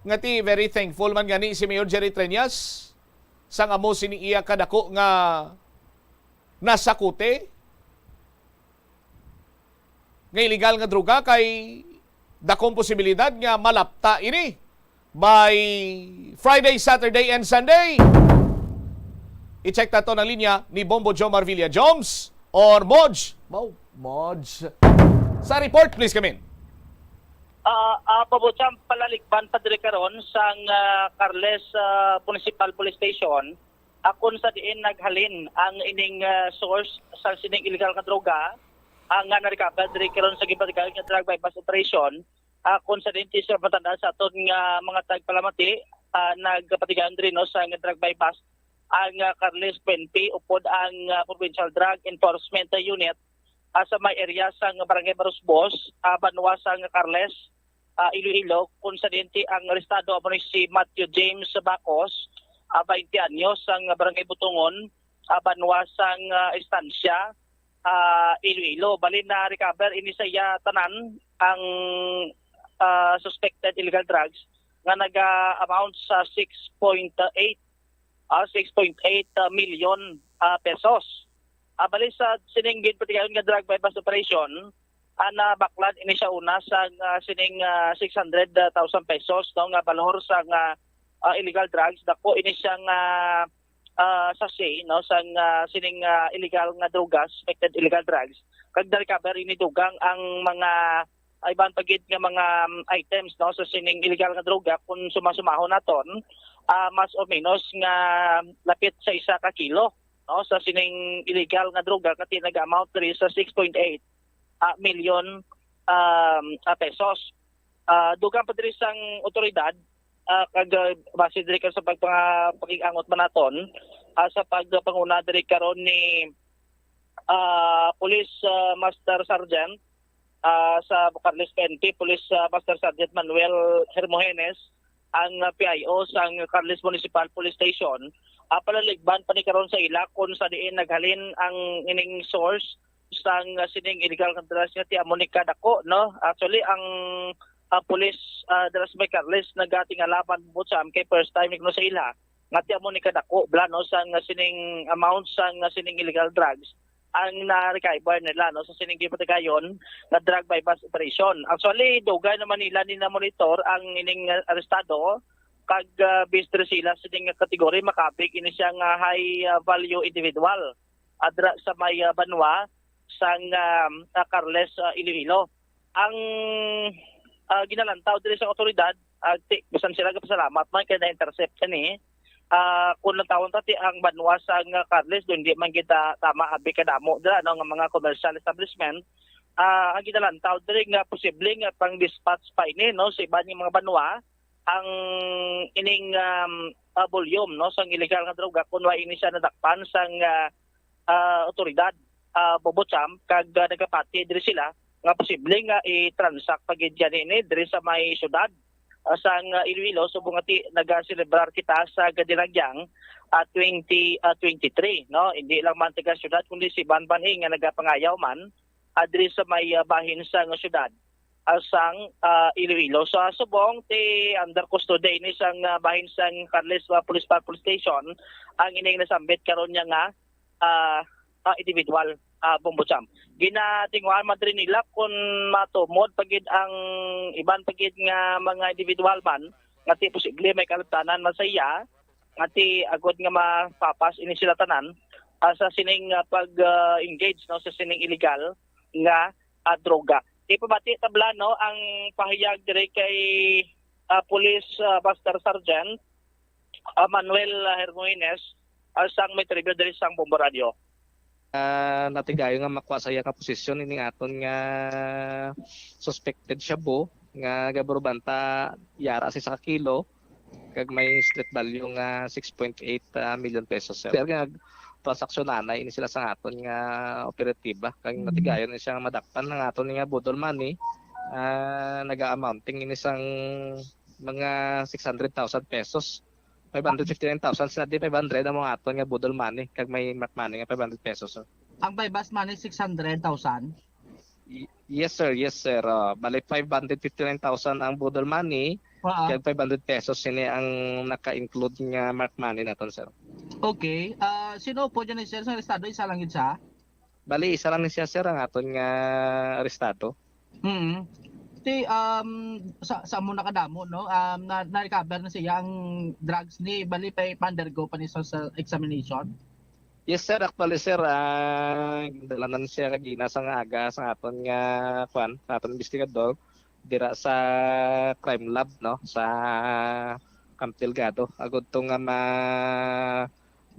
Nga ti, very thankful man gani si Mayor Jerry Treñas sang amo sini iya kadako nga nasakute nga iligal nga droga, kay dakong posibilidad nga malapta ini by Friday, Saturday, and Sunday. I-check naton ang linya ni Bombo Jomar Villa. Joms or Moj? Mo, Moj. Sa report, please come in. Ah, ah, Bombo Jam, palaligban pa diri karon sang ah, Carles ah, Municipal Police Station, akon sa diin naghalin ang ining ah, source sa sining illegal nga droga, ang nga na-recover diri karon sa gipatigayon nga drug buy-bust operation. Akon sa diin sa matandaan sa aton nga mga tagpalamati, ah, nagpatigayon diri no sa drug buy-bust ang ah, Carles P N P upod ang ah, Provincial Drug Enforcement Unit ah, sa may area sang Barangay Barusbos, ah, banwa sang Carles, ah, Iloilo, kung sa diin ang arestado amo ni si Matthew James Bacos, ah, twenty anyos, sang Barangay Butungon, ah, banwa sang ah, Estancia, ah, Iloilo. Bali na-recover ini sa iya tanan ang ah, suspected illegal drugs nga naga-amount sa six point eight ah, six point eight million ah, pesos. Ah, bali sa sining ginpatigayon nga drug buy-bust operation, ah, nabaklad ini siya una sa ah, sining ah, six hundred thousand pesos no nga balor sa nga ah, illegal drugs. Dako ini siya nga ah, sachet no sa nga sining ah, illegal nga drogas, suspected illegal drugs. Kag na-recover ini dugang ang mga ah, iban pa gid nga mga um, items no sa sining illegal nga droga kung sumasumahon naton ah, mas o menos nga lapit sa isa ka kilo no sa sining illegal nga droga kati nag-amount diri sa six point eight ah, million um, ah, pesos. Ah, dugang pa diri sang otoridad ah, kag ah, base diri ka sa pagpanga pakig-angot man naton ah, sa pagpanguna diri karon ni ah, Police ah, Master Sergeant ah, sa Carles P N P, Police ah, Master Sergeant Manuel Hermogenes, ang ah, P I O sang Carles Municipal Police Station. Ah, palaligban pa ni karon sa ila kung sa diin naghalin ang ining source sang ah, sining illegal nga drugs nga ti amo ni kadako, no? Actually, ang ah, police ah, dira sa may Carles nagatingala man butsam kay first time ni kuno sa ila nga ti amo ni kadako bla no sang ah, sining amount sang ah, sining illegal drugs ang na-recover nila no sa sining gipatigayon nga drug buy-bust operation. Actually, dugay naman nila ni na-monitor ang ining ah, arestado kag ah, based diri sila sining kategory makabig ini siya nga high ah, value individual adra sa may ah, banwa sang ah, ah, Carles ah, Iloilo. Ang ah, ginalantaw diri sa otoridad, ah, ti, bisan sila gapasalamat man kay na-intercept kani. Ah, kung lantawon ta ti ang banwa sang ah, Carles do hindi man kita tama abi kadamo dira no nga mga commercial establishment. Ah, ang ginalantaw diri nga posible nga pang dispatch pa ini no sa iban nga mga banwa ang ining um, ah, volume no sang illegal nga droga kun wa ini siya nadakpan sang ah, ah, otoridad ah, Bobocham kag ah, nagapati diri sila nga posible nga i-transact pa gid gani ini diri sa may syudad ah, sang ah, Iloilo subong nga ti nagaselebrar kita sa Gadinagyang ah, twenty ah, twenty-three no, hindi lang man taga syudad kundi si Banban eh, nga nagapangayaw man ah, diri sa may ah, bahin sang syudad ah, sang ah, Iloilo. So ah, subong ti under custody ini sang ah, bahin sang Carles ah, Police Park Police Station ang ining nasambit karon niya nga ah, ah, individual ah, Bombo Jam. Ginatinguhan man diri nila kung matumod pa gid ang iban pa gid nga mga individual man nga ti posible may kalabtanan man sa iya nga ti agod nga mapapas ini sila tanan ah, sa sining ah, pag ah, engage no sa sining illegal nga ah, droga. Ipabati tabla no ang pahayag diri kay ah, Police ah, Master Sergeant ah, Manuel ah, Hermoines ah, sang may tribyo diri sang Bombo Radio. Ah, natigayon nga makuha sa iya nga posisyon ining aton nga suspected shabu nga gaburuban ta yara sa isa ka kilo kag may street value nga six point eight ah, million pesos, sir. Sir, nga transaksyon anay ini sila sa aton nga operatiba kag natigayon ni siya nga madakpan ang aton nga budol money. Ah, naga-amounting ini sang mga six hundred thousand pesos. Five hundred fifty-nine thousand sa di five hundred ang mga aton nga budol money kag may mark money nga five hundred pesos, sir. Ang buy-bust money, six hundred thousand? Y- yes, sir. Yes, sir. Uh, bali, five hundred fifty-nine thousand ang budol money, Waa. Kag five hundred pesos sini ang naka-include nga mark money naton, sir. Okay. Ah, sino po dyan, sir? Sa estado, isa lang yun sa? Bali, isa lang ni siya, sir, ang aton nga arestado. Mm. Ti, um, sa, sa mo nakadamo, no? Um, na, na-recover na siya ang drugs ni, bali, pa, pa-undergo pa ni sa, sa examination? Yes, sir. Actually, sir, ah, gindalanan siya kagina sa nga aga sa aton nga, kwan, sa aton investigador dira sa crime lab, no, sa Camp Delgado. Agud to nga ma-,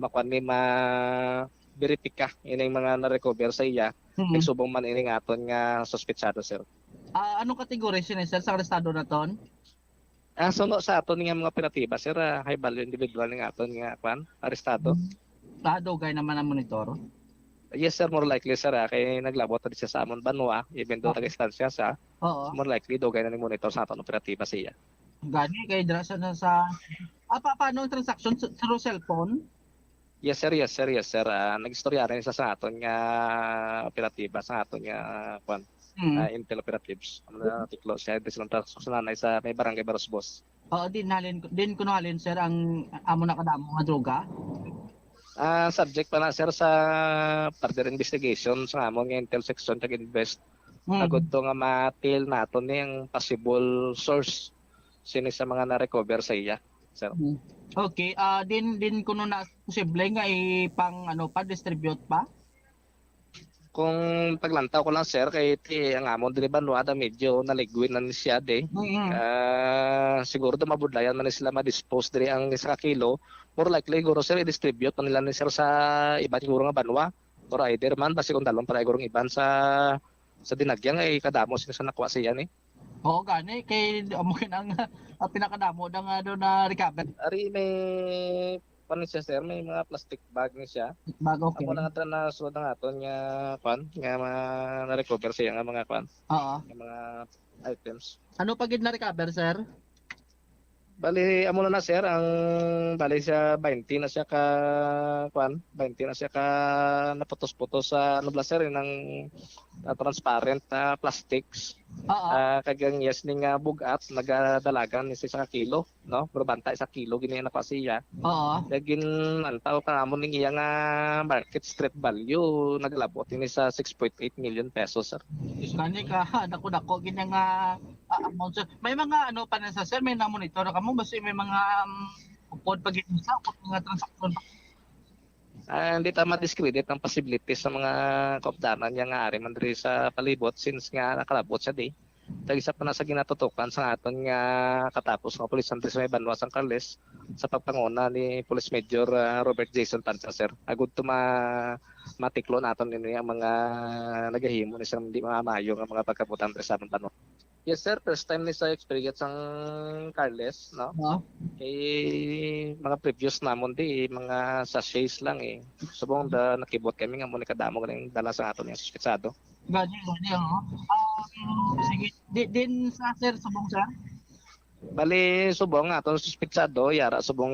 makuan ni, ma-verify ining mga na-recover sa iya. Mm. Nagsubong man ining aton nga suspetsado, sir. Ah, anong kategorya siya ni, sir, sa arestado naton? Ah, suno sa aton nga mga operatiba, sir, ah, high value individual nga aton nga, kwan, arestado. Ah, dugay naman ang monitor? Yes, sir, more likely, sir, ah, kay naglabot na di siya sa amon banwa, even though Okay. taga-istansya siya. Oo. More likely, dugay na ni monitor sa aton operatiba siya. Gani, kay dira sa, na sa, ah, pa-, paano ang transaction? Sa, through cellphone? Yes, sir, yes, sir, yes, sir. Ah, nag-istorya rin siya sa aton nga operatiba, sa aton nga, kwan, Mm. ah, intel operatives. Ang natiklo siya, di silang transaksyonan ay sa may barangay Barosbos. Oo, din halin, din kuno halin, sir, ang amo na kadamo nga droga? Ah, subject pa na, sir, sa further investigation sa amon nga intel section kag invest. Mm. Agud to nga matil naton ni ang possible source sini sa mga na-recover sa iya, sir. Mm. Okay, ah, din, din kuno na posible nga ipang, ano pa, distribute pa? Kung paglantaw ko lang, sir, kay ti ang amon diri banwa da medyo naligwin na ni siya, di. Mm. Ah, siguro da mabudlayan man ni sila ma-dispose diri ang isa ka kilo. More likely, siguro, sir, i-distribute man nila ni, sir, sa iban siguro nga banwa. Or either man, basi kung dalon para siguro ang iban sa, sa Dinagyang, ay kadamo sila sa nakuha siya ni. Oo, gani. Kay amo gid ang, ang pinakadamo na nga do na-recover. Ari may, kwan ni siya, sir, may mga plastic bag ni siya. Bag, okay. Amo na nga tra na sulod ang aton nga, kwan, nga mga na-recover siya nga mga, kwan, Oo. nga mga items. Ano pa gid na-recover, sir? Bali, amo na na, sir, ang, bali siya, twenty na siya ka, kwan, twenty na siya ka naputos-putos sa, ano bala, sir, nang, ah, transparent na plastics. Oo. Ah, kag ang yes ni nga bug-at, nagadalagan ni siya sa kilo, no? Pero bantay sa kilo, gini na pa siya. Oo. Kag ginantaw ka namon ning iya nga market street value, naglabot ini sa six point eight million pesos, sir. Is gani ka, dako-dako gid nga, ah, amount, sir. May mga ano pa na sa, sir, may na-monitor kamo, basi may mga, um, upod pa gid sa, upod mga transaksyon pa. Ah, hindi ta ma-discredit ang possibility sa mga kaupdanan niya nga ari man diri sa palibot since nga nakalabot siya di. Tag isa pa na sa ginatutukan sa aton nga katapos nga pulisan diri sa may banwa sang Carles sa pagpanguna ni Police Major, ah, Robert Jason Pancha, sir. Agud to ma-, matiklo naton ini ang mga nagahimo ni sir hindi maayo nga mga pagkabutang diri sa aton banwa. Yes, sir. First time ni sa experience ang Carles, no? Oo. Kay mga previous namon di, mga sachets lang eh. Subong da nakibot kami nga mo ni kadamo ganing dala sa aton yung suspetsado. Gani, gani, oo. Um, sige. Di, din sa, sir, subong, sir? Bali, subong nga aton suspetsado, yara subong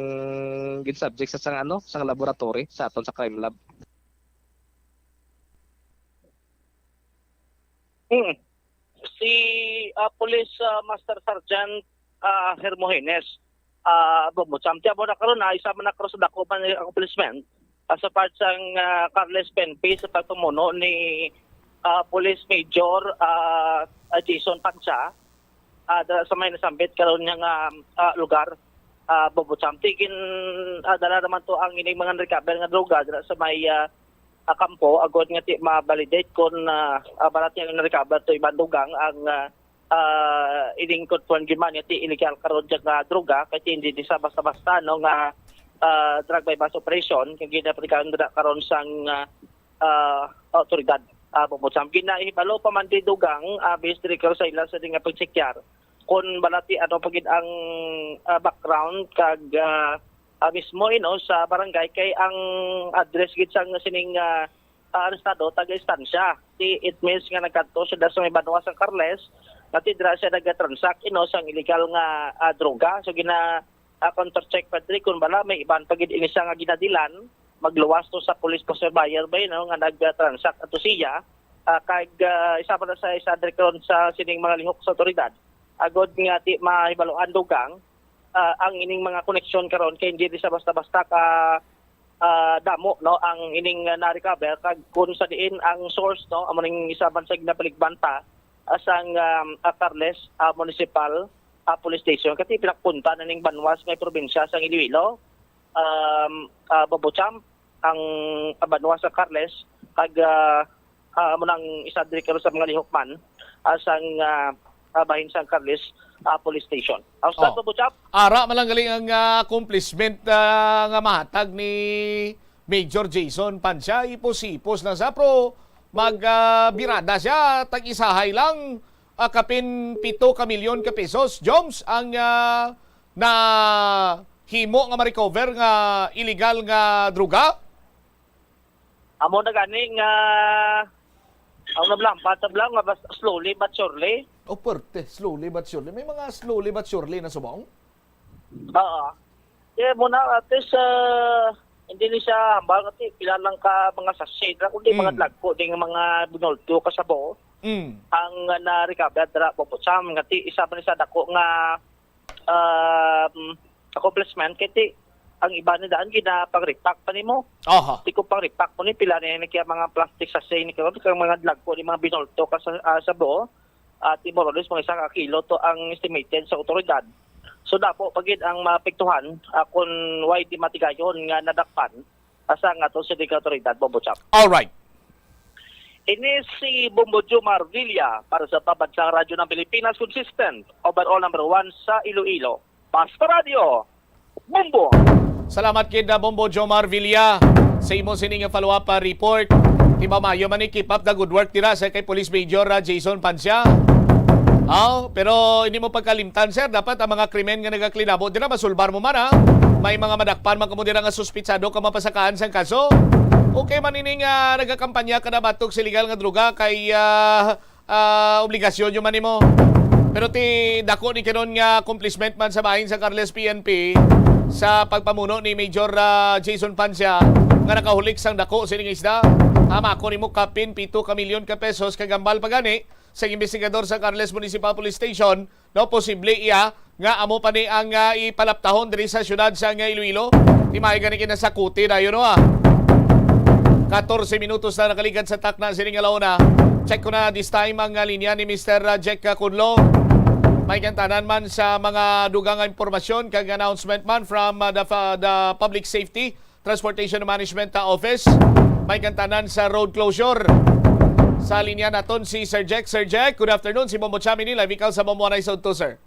gin subject sa sang ano, sang laboratory sa aton sa crime lab. Hmm. Si, ah, Police, ah, Master Sergeant, ah, Hermogenes, ah, Bobocham. Tiyan mo na karon, ah, isa man na karon sa dako man nga accomplishment, ah, sa part sang, ah, Carles P N P sa pagpamuno ni, ah, Police Major, ah, ah, Jason Pancha, ah, dala sa may nasambit karon niya nga, ah, lugar, ah, Bobocham. Tigin, ah, dala naman to ang ining mga recover nga droga dala sa may, ah, ah, kampo agod nga ti ma-validate kon, ah, ah, bala ti ang na-recover to iban dugang ang, ah, ah, ining confirmed gyud man nga ti illegal karon dyan nga droga kay ti hindi di sa basta-basta, no, nga, ah, drug buy-bust operation kay ginapatikang na karon sang, ah, ah, awtoridad, ah, Bobocham. Ginahibalo pa man di dugang, ah, based diri karon sa ila sa di nga pagsekyar kon bala ti ano pa gid ang, ah, background kag, ah, ah, mismo, you know, sa barangay kay ang address gid sang sining, ah, ah, arestado taga-istansya. Ti it means nga nagkadto siya sa may banwa sang Carles, nga ti dira siya nagatransact, you know, sang illegal nga, ah, droga. So gina, ah, counter check pa diri kung bala may iban pa gid ini siya nga ginadilan, magluwas to sa police passerby ba, you know, nga nagtransact ato siya, ah, kag, ah, isa pa na sa isa diri karon sa sining mga lihok sa otoridad. Agod nga ti mahibaluan dugang, ah, ang ining mga koneksyon karon kay hindi sa basta-basta ka, ah, damo, no, ang ining, ah, na-recover kag kun sa diin ang source, no, amo ning isa man sa ginapaligban pa, ah, sang, um, ah, Carles, ah, Municipal, ah, Police Station kay ti pinakapunta na ning banwa sa may probinsya sang Iloilo, um, ah, Bobocham. ang banwa sa Carles, kag, ah, ah, amo nang isa diri karon sa mga lihok man, ah, sang, ah, ah, bahin sang Carles, ah, Police Station. Aw, sa Oh. to, Bochap? Ara man lang gali ang, ah, accomplishment, ah, nga mahatag ni Major Jason Pancia. Ipos-ipos na sa pro, mag, ah, birada siya, tag-isahay lang, ah, kapin pito ka milyon ka pesos. Joms, ang, ah, na himo nga ma-recover nga illegal nga droga? Amo na gani nga, ang nablampat sa blang nga bas-, slowly but surely. O, pwerte, slowly but surely. May mga slowly but surely na subong? Oo. Kaya mo na, at least, ah, hindi ni siya hambal kasi pila lang ka mga sachet na, kundi mga Mm. dagko ding mga binulto ka sabo Mm. ang na-recover dira, Bobo Cham, nga ti isa man sa dako nga, um, accomplishment kay ti ang iba ni daan ginapang-repack pa nimo. Aha. Ti kung pang-repack mo ni, pila ni, ni kaya mga plastic sachet ni karon, kang mga dagko ni mga binulto ka sa, ah, sabo, at more or less mga isa ka kilo to ang estimated sa otoridad. So, dako pa gid ang mapiktuhan, ah, kung why di matigayon nga nadakpan, ah, sa nga to sa otoridad, Bobo Chap. All right. Ini si Bombo Jomar Villa para sa Pambansang Radyo ng Pilipinas, consistent, overall number one sa Iloilo. Basta Radyo, Bombo! Salamat kid, ah, Bombo Jomar Villa, sa imo sini nga follow-up, ah, report. Di ba, maayo man ni, keep up the good work dira sa kay Police Major, ah, Jason Pancia. Aw, pero hindi mo pagkalimtan, sir, dapat ang mga krimen nga nagaklinabo dira masulbar mo man, ha? May mga madakpan man kamo dira nga suspitsado ka mapasakaan sang kaso. Okay man ini nga nagakampanya ka na batok sa illegal nga droga kay, ah, ah, obligasyon nyo man nimo. Pero ti dako ni karon nga accomplishment man sa bahin sa Carles P N P sa pagpamuno ni Major, ah, Jason Pancia nga nakahulik sang dako sining isda. Tama ko nimo kapin pito ka milyon ka pesos kag hambal pa gani sa investigador sa Carles Municipal Police Station, no, posible iya nga amo pa ni ang, ah, ipalaptahon diri sa siyudad sa nga Iloilo. Ti may gani kinasakuti dayon, no, ah. Katorse minutos na nakaligad sa takna sini nga launa. Check ko na this time ang, ah, linya ni Mister, ah, Jack, ah, Cunlo. May kantanan man sa mga dugang nga impormasyon kag announcement man from, ah, the, fa- the Public Safety Transportation Management, ah, Office. May kantanan sa road closure. Sa linya naton si Sir Jack. Sir Jack, good afternoon. Si Bombo Cham ini, live ikaw sa Bombo Anay sa Udto, sir.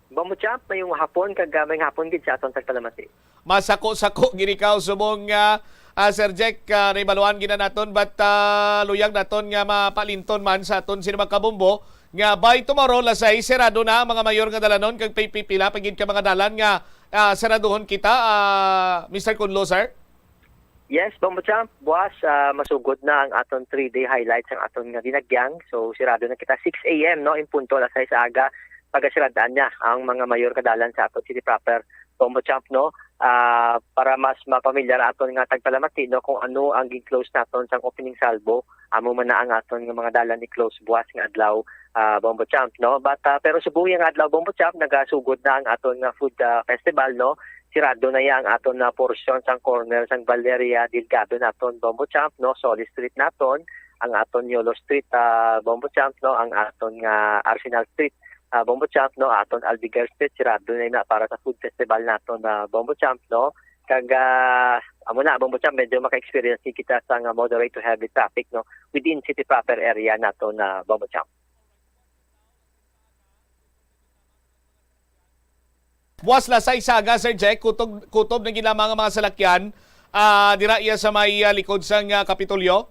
Bombo Cham, mayong hapon kag, ah, mayong hapon gid sa aton tagpalamati. Masako-sako gid ikaw subong nga, ah, Sir Jack, ah, naibaluan gid na naton, but, ah, luyag naton nga mapalinton man sa aton sini mga kabombo nga by tomorrow, alas sais, serado na ang mga mayor nga dalanon kag pipila pa gid ka mga dalan nga, ah, seraduhon kita, ah, Mister Cunlo, sir? Yes, Bombo Champ, buwas, ah, masugod na ang aton three-day highlight sang aton nga dinagyang. So, sirado na kita six a m, no, in punto, alas sais sa aga, pagasirad-an niya ang mga mayor nga dalan sa aton city proper, Bombo Champ, no. Ah, para mas mapamilyar aton nga tagpalamati, no, kung ano ang gin-close naton sang opening salvo, amo man na ang aton nga mga dalan i-close buwas nga adlaw, ah, Bombo Champ, no. But, ah, pero subong iya nga adlaw, Bombo Champ, nagasugod na ang aton nga food, ah, festival, no. Sirado na iya ang aton nga porsyon sang corner sang Valeria Delgado naton, Bombo Champ, no, Solis Street naton, ang aton Yolo Street, ah, Bombo Champ, no, ang aton nga Arsenal Street, ah, Bombo Champ, no, aton Albiger Street, sirado na ina para sa food festival naton na Bombo Champ, no. Kag, ah, amo na, Bombo Champ, medyo maka-experience ni kita sa nga moderate to heavy traffic, no, within city proper area naton na Bombo Champ. Buwas alas sais sa aga, Sir Jack, kutob, kutob na gid lamang ang mga salakyan, ah, dira iya sa may, ah, likod sang, ah, Kapitolyo?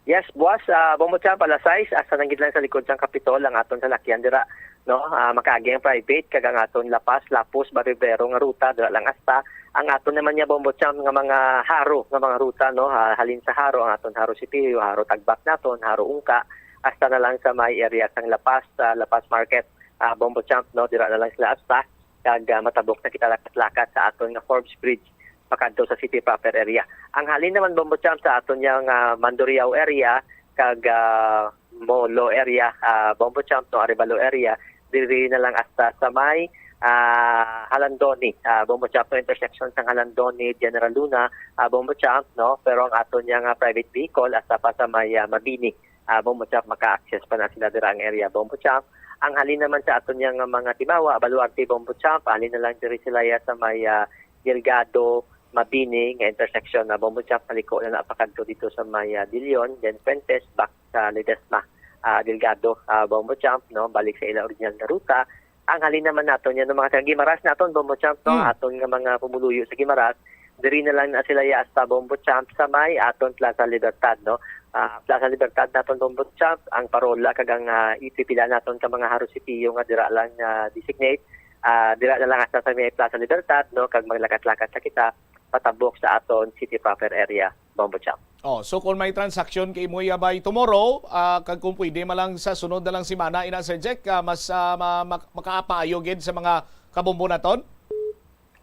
Yes, buwas, ah, Bombo Champ, alas sais, asa nang gid lang sa likod sang Kapitol ang aton salakyan dira, no? Ah, makaagi ang private kag ang aton La Paz, Lapus, Barovero nga ruta, dira lang asta. Ang aton naman niya, Bombo Champ, nga mga haro nga mga ruta, no? Ah, halin sa haro, ang aton haro Sipiyo, haro Tagbak naton, haro Ungka, asta na lang sa may area sang La Paz, sa La Paz Market, ah, Bombo Champ, no, dira na lang sila asta, kag, ah, matabok na kita lakat-lakat sa aton nga Forbes Bridge pakadto sa city proper area. Ang halin naman, Bombo Champ, sa aton yang, ah, Mandurriao area kag, ah, Molo area, ah, Bombo Champ, no, Arevalo area, diri na lang asta sa may, ah, Jalandoni, ah, Bombo Champ, no, intersection sang Jalandoni, General Luna, ah, Bombo Champ, no, pero ang aton yang, ah, private vehicle asta pa sa may, ah, Mabini, ah, Bombo Champ, maka-access pa na sila dira ang area, Bombo Champ. Ang halin naman sa aton yang mga timawa, Baluarte, Bombo Champ, halin na lang diri sila ya sa may, ah, Delgado, Mabini nga intersection na Bombo Champ, paliko na na pakadto dito sa may, ah, Dilion, then Fuentes, back sa Ledesma, ah, Delgado, ah, Bombo Champ, no, balik sa ila original nga ruta. Ang halin naman naton yan, mga taga Guimaras naton, Bombo Champ, no, Mm. aton nga mga pumuluyo sa Guimaras, diri na lang na sila ya sa Bombo Champ sa may aton Plaza Libertad, no. Ah, Plaza Libertad naton, Bombo Champ, ang parola kag ang, ah, ipipila naton ka mga harusipilyo nga dira lang, ah, designate, ah, dira na lang hasta sa may Plaza Libertad, no, kag maglakat-lakat sa kita patabok sa aton city proper area, Bombo Champ. Oh, so kung may transaction kay mo ya by tomorrow, ah, kag kung pwede man lang sa sunod na lang semana, ina, Sir Jack, ah, mas, ah, ma-, mak-, makaapayo gid sa mga kabombo naton?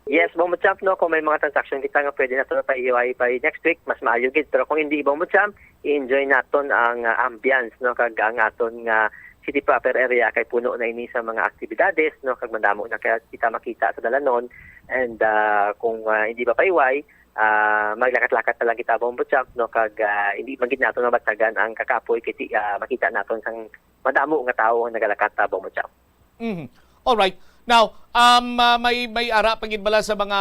Yes, Bombo Champ, no, kung may mga transaction kita nga pwede naton paiway by next week, mas maayo gid. Pero kung hindi, Bombo Champ, i-enjoy naton ang, ah, ambience, no, kag ang aton nga city proper area kay puno na ini sa mga aktibidades, no, kag madamo na kaya kita makita sa dalanon. And, ah, kung, ah, hindi pa paiway, ah, maglakat-lakat na lang kita, Bombo Champ, no, kag, ah, hindi man gid naton mabatyagan ang kakapoy kay ti-, ah, makita naton sang madamo nga tawo ang nagalakat, ah, Bombo Champ. Mhm. Alright. Now, um, ah, may, may ara pa gid bala sa mga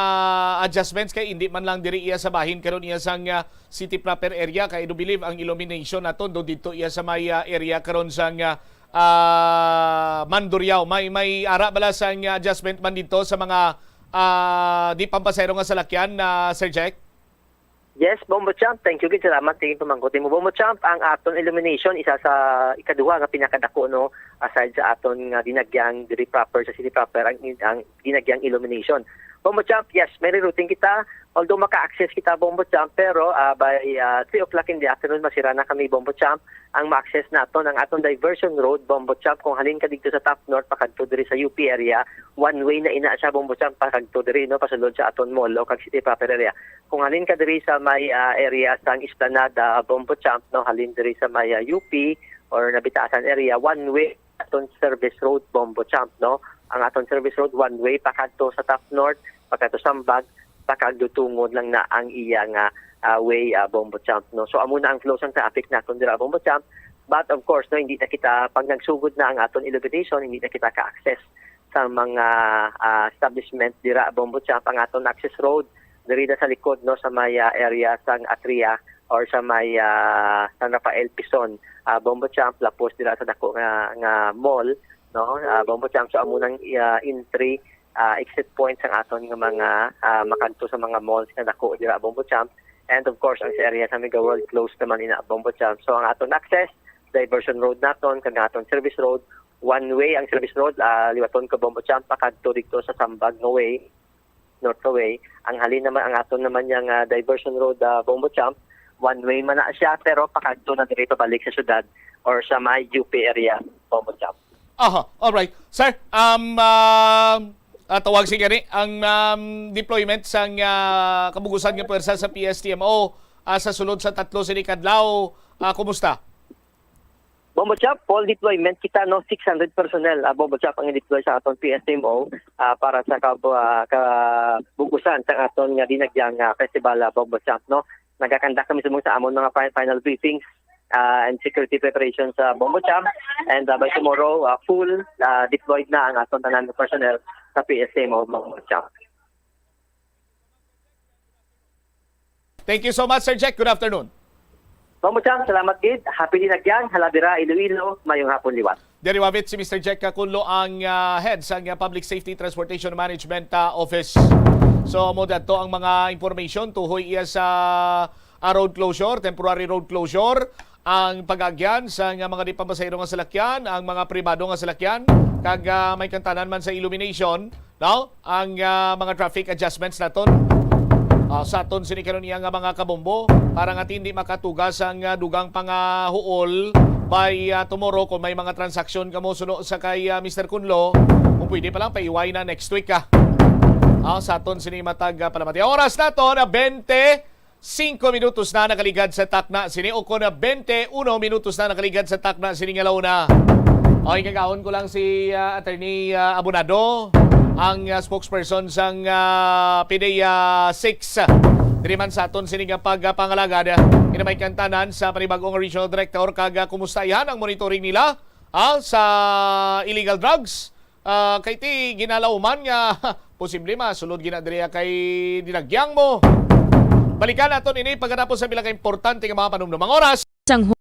adjustments kay hindi man lang diri iya sa bahin karon iya sang, ah, city proper area kay I do believe ang illumination naton do dito iya sa may, ah, area karon sang, ah, ah, Mandurriao. May, may ara bala sang, ah, adjustment man dito sa mga, ah, di pampasahero nga salakyan, ah, Sir Jack? Yes, Bombo Champ. Thank you gid. Salamat sa iyong pamangkot mo, Bombo Champ. Ang aton illumination, isa sa ikaduha nga pinakadako, no, aside sa aton nga dinagyang diri proper sa city proper, ang, ang dinagyang illumination. Bombo Champ, yes, may rerouting kita. Although maka-access kita, Bombo Champ, pero, ah, by, ah, three o'clock in the afternoon, masira na kami, Bombo Champ. Ang ma-access naton, ang aton diversion road, Bombo Champ, kung halin ka dito sa Top North, pakadto diri sa U P area, one way na ina siya, Bombo Champ, pakadto diri, no, pasulod sa aton mall o kag city proper area. Kung halin ka diri sa may, ah, area sang Esplanada, Bombo Champ, no, halin diri sa may, ah, U P or Nabitasan area, one way aton service road, Bombo Champ, no. Ang aton service road, one way, pakadto sa Top North, pakadto Sambag, pakagdutungod lang na ang iya nga, ah, way, ah, Bombo Champ, no. So, amo na ang flow sang traffic naton dira, Bombo Champ. But of course, no, hindi na kita, pag nagsugod na ang aton illumination, hindi na kita ka-access sa mga, ah, establishment dira, Bombo Champ. Ang aton access road diri na sa likod, no, sa may, ah, area sang Atria or sa may, ah, San Rafael Pison, ah, Bombo Champ, lapos dira sa dako nga, nga mall, no, ah, Bombo Champ. So, amo nang, ah, entry, ah, exit point sang aton nga mga, ah, makadto sa mga malls nga dako dira, Bombo Champ. And of course, ang sa area sa Mega World closed naman ina, Bombo Champ. So, ang aton access, diversion road naton, kag ang aton service road, one way ang service road, ah, liwaton ka, Bombo Champ, pakadto dito sa Sambag nga way, north nga way. Ang halin naman, ang aton naman yang, ah, diversion road, ah, Bombo Champ, one way man na siya, pero pakadto na diri pabalik sa syudad or sa may U P area, Bombo Champ. Aha, alright. Sir, um, ah, ah, tawag si gani, ang, um, deployment sang, ah, kabugusan nga puwersa sa P S T M O, ah, sa sulod sa tatlo sini kadlaw, ah, kumusta? Bombo Champ, full deployment kita, no, six hundred personnel, ah, Bombo Champ, ang deploy sa aton P S T M O, ah, para sa kab-, ah, kabugusan sa aton nga dinagyang, ah, festival, ah, Bombo Champ, no. Nagakandak kami subong sa amon mga fi-, final briefings, ah, and security preparations sa Bombo Champ. And, ah, by tomorrow, ah, full, ah, deployed na ang aton tanan nga personnel sa P S T M O Bombo Champ. Thank you so much, Sir Jack. Good afternoon. Bombo Champ, salamat gid. Happy Dinagyang, halabira, Iloilo, mayong hapon liwat. Diri wavit si Mister Jack Cacunlo, ang, ah, head sa, ah, Public Safety Transportation Management, ah, Office. So, mo dadto ang mga information tuhoy iya sa, ah, road closure, temporary road closure, ang pag-agyan sa, ah, mga di pampasahero nga salakyan, ang mga pribado nga salakyan, kag, ah, may kantanan man sa illumination, no? Ang, ah, mga traffic adjustments naton. Ah, sa aton sini karon iya nga mga kabombo para nga hindi makatugas ang, ah, dugang pangahuol by, ah, tomorrow kung may mga transaksyon kamo suno sa kay, ah, Mister Cunlo. Kung pwede pa lang, paiway na next week, ah. Ah, sa aton sini matag, ah, palamati. Ang oras naton, ah, bente singko minutos na nakaligad sa takna sini, o kon, ah, bente uno minutos na nakaligad sa takna sini nga launa. Okay, kagahon ko lang si, ah, Attorney, ah, Abonado, ang, ah, spokesperson sang, ah, P D E A six. Diri man sa aton sini nga pagpangalagad, ah, ina may kantanan sa panibag-ong regional director, kag, ah, kumusta ihan ang monitoring nila, ah, sa illegal drugs? Ah, kay ti ginalawman nga posible masulod gina diri kay dinagyang mo. Balikan naton ini pagkatapos sa pila ka importante nga mga panumdum. Ang oras. Sang hu-,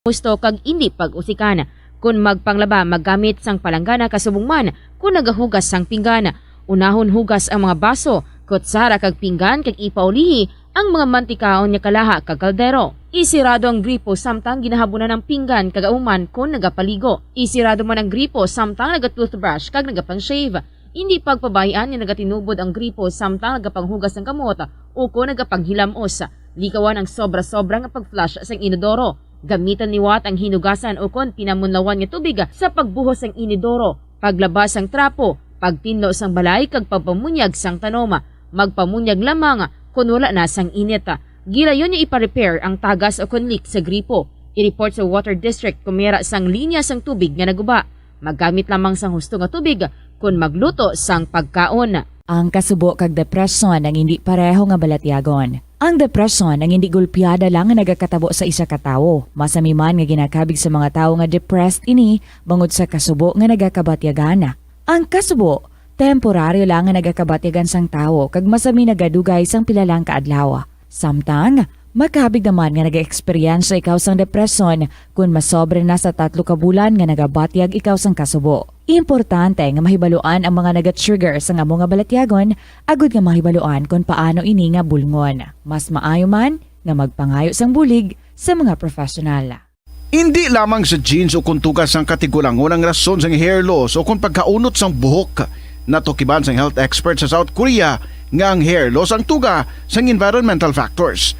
husto kag indi pag-usikan. Kun magpanglaba, maggamit sang palanggana kasubong man kun nagahugas sang pinggan. Unahon hugas ang mga baso, kutsara kag pinggan kag ipaulihi ang mga mantikaon nga kalaha kag kaldero. Isirado ang gripo samtang ginahabunan ang pinggan kag ahuman kon nagapaligo. Isirado man ang gripo samtang naga-toothbrush kag nagapang-shave. Indi pagpabahian nga nagatinubod ang gripo samtang nagapanghugas sang kamot o kon nagapanghilamos. Likawan ang sobra-sobra nga pag-flush sang inodoro. Gamitan liwat ang hinugasan o kon pinamunlawan nga tubig sa pagbuhos sang inodoro, paglaba sang trapo, pagtinlo sang balay kag pagpamunyag sang tanom. Magpamunyag lamang kon wala na sang init. Gilayon nga ipa-repair ang tagas o kon leak sa gripo. I-report sa water district kon may ara sang linya sang tubig nga naguba. Maggamit lamang sang husto nga tubig kon magluto sang pagkaon. Ang kasubo kag depresyon ang indi pareho nga balatyagon. Ang depresyon ang indi gulpiada lang nga nagakatabo sa isa ka tawo. Masami man nga ginakabig sa mga tawo nga depressed ini bangod sa kasubo nga nagakabatyagan. Ang kasubo, temporaryo lang nga nagakabatyagan sang tawo kag masami nagadugay sang pila lang ka adlaw. Samtang, makabig naman nga nag-eksperyensya ikaw sang depresyon kon masobra na sa tatlo ka bulan nga nagabatyag ikaw sang kasubo. Importante nga mahibaluan ang mga naga-trigger sang amo nga balatyagon agud nga mahibaluan kon paano ini nga bulngon. Mas maayo man nga magpangayo sang bulig sa mga professional. Indi lamang sa genes o kon tuga sang katigulangon ang rason sang hair loss o kon pagkaunot sang buhok. Natukiban sang health expert sa South Korea nga ang hair loss ang tuga sang environmental factors.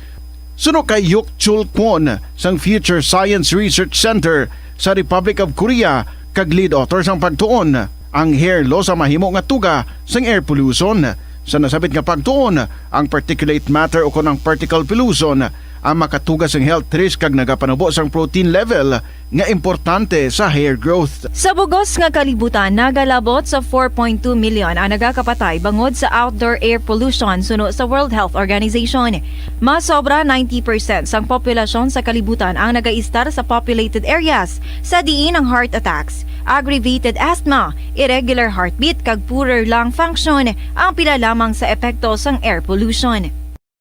Suno kay Yuk Chul Kwon sang Future Science Research Center sa Republic of Korea kag lead author sang pagtuon, ang hair loss ang mahimo nga tuga sang air pollution. Sa nasabit nga pagtuon, ang particulate matter o kon ang particle pollution ang makatuga sang health risk kag nagapanubo sang protein level nga importante sa hair growth. Sa bugos nga kalibutan, nagalabot sa four point two million ang nagakapatay bangod sa outdoor air pollution suno sa World Health Organization. Mas sobra ninety percent sang populasyon sa kalibutan ang nagaistar sa populated areas, sa diin ang heart attacks, aggravated asthma, irregular heartbeat, kag poorer lung function ang pila lamang sa epekto sang air pollution.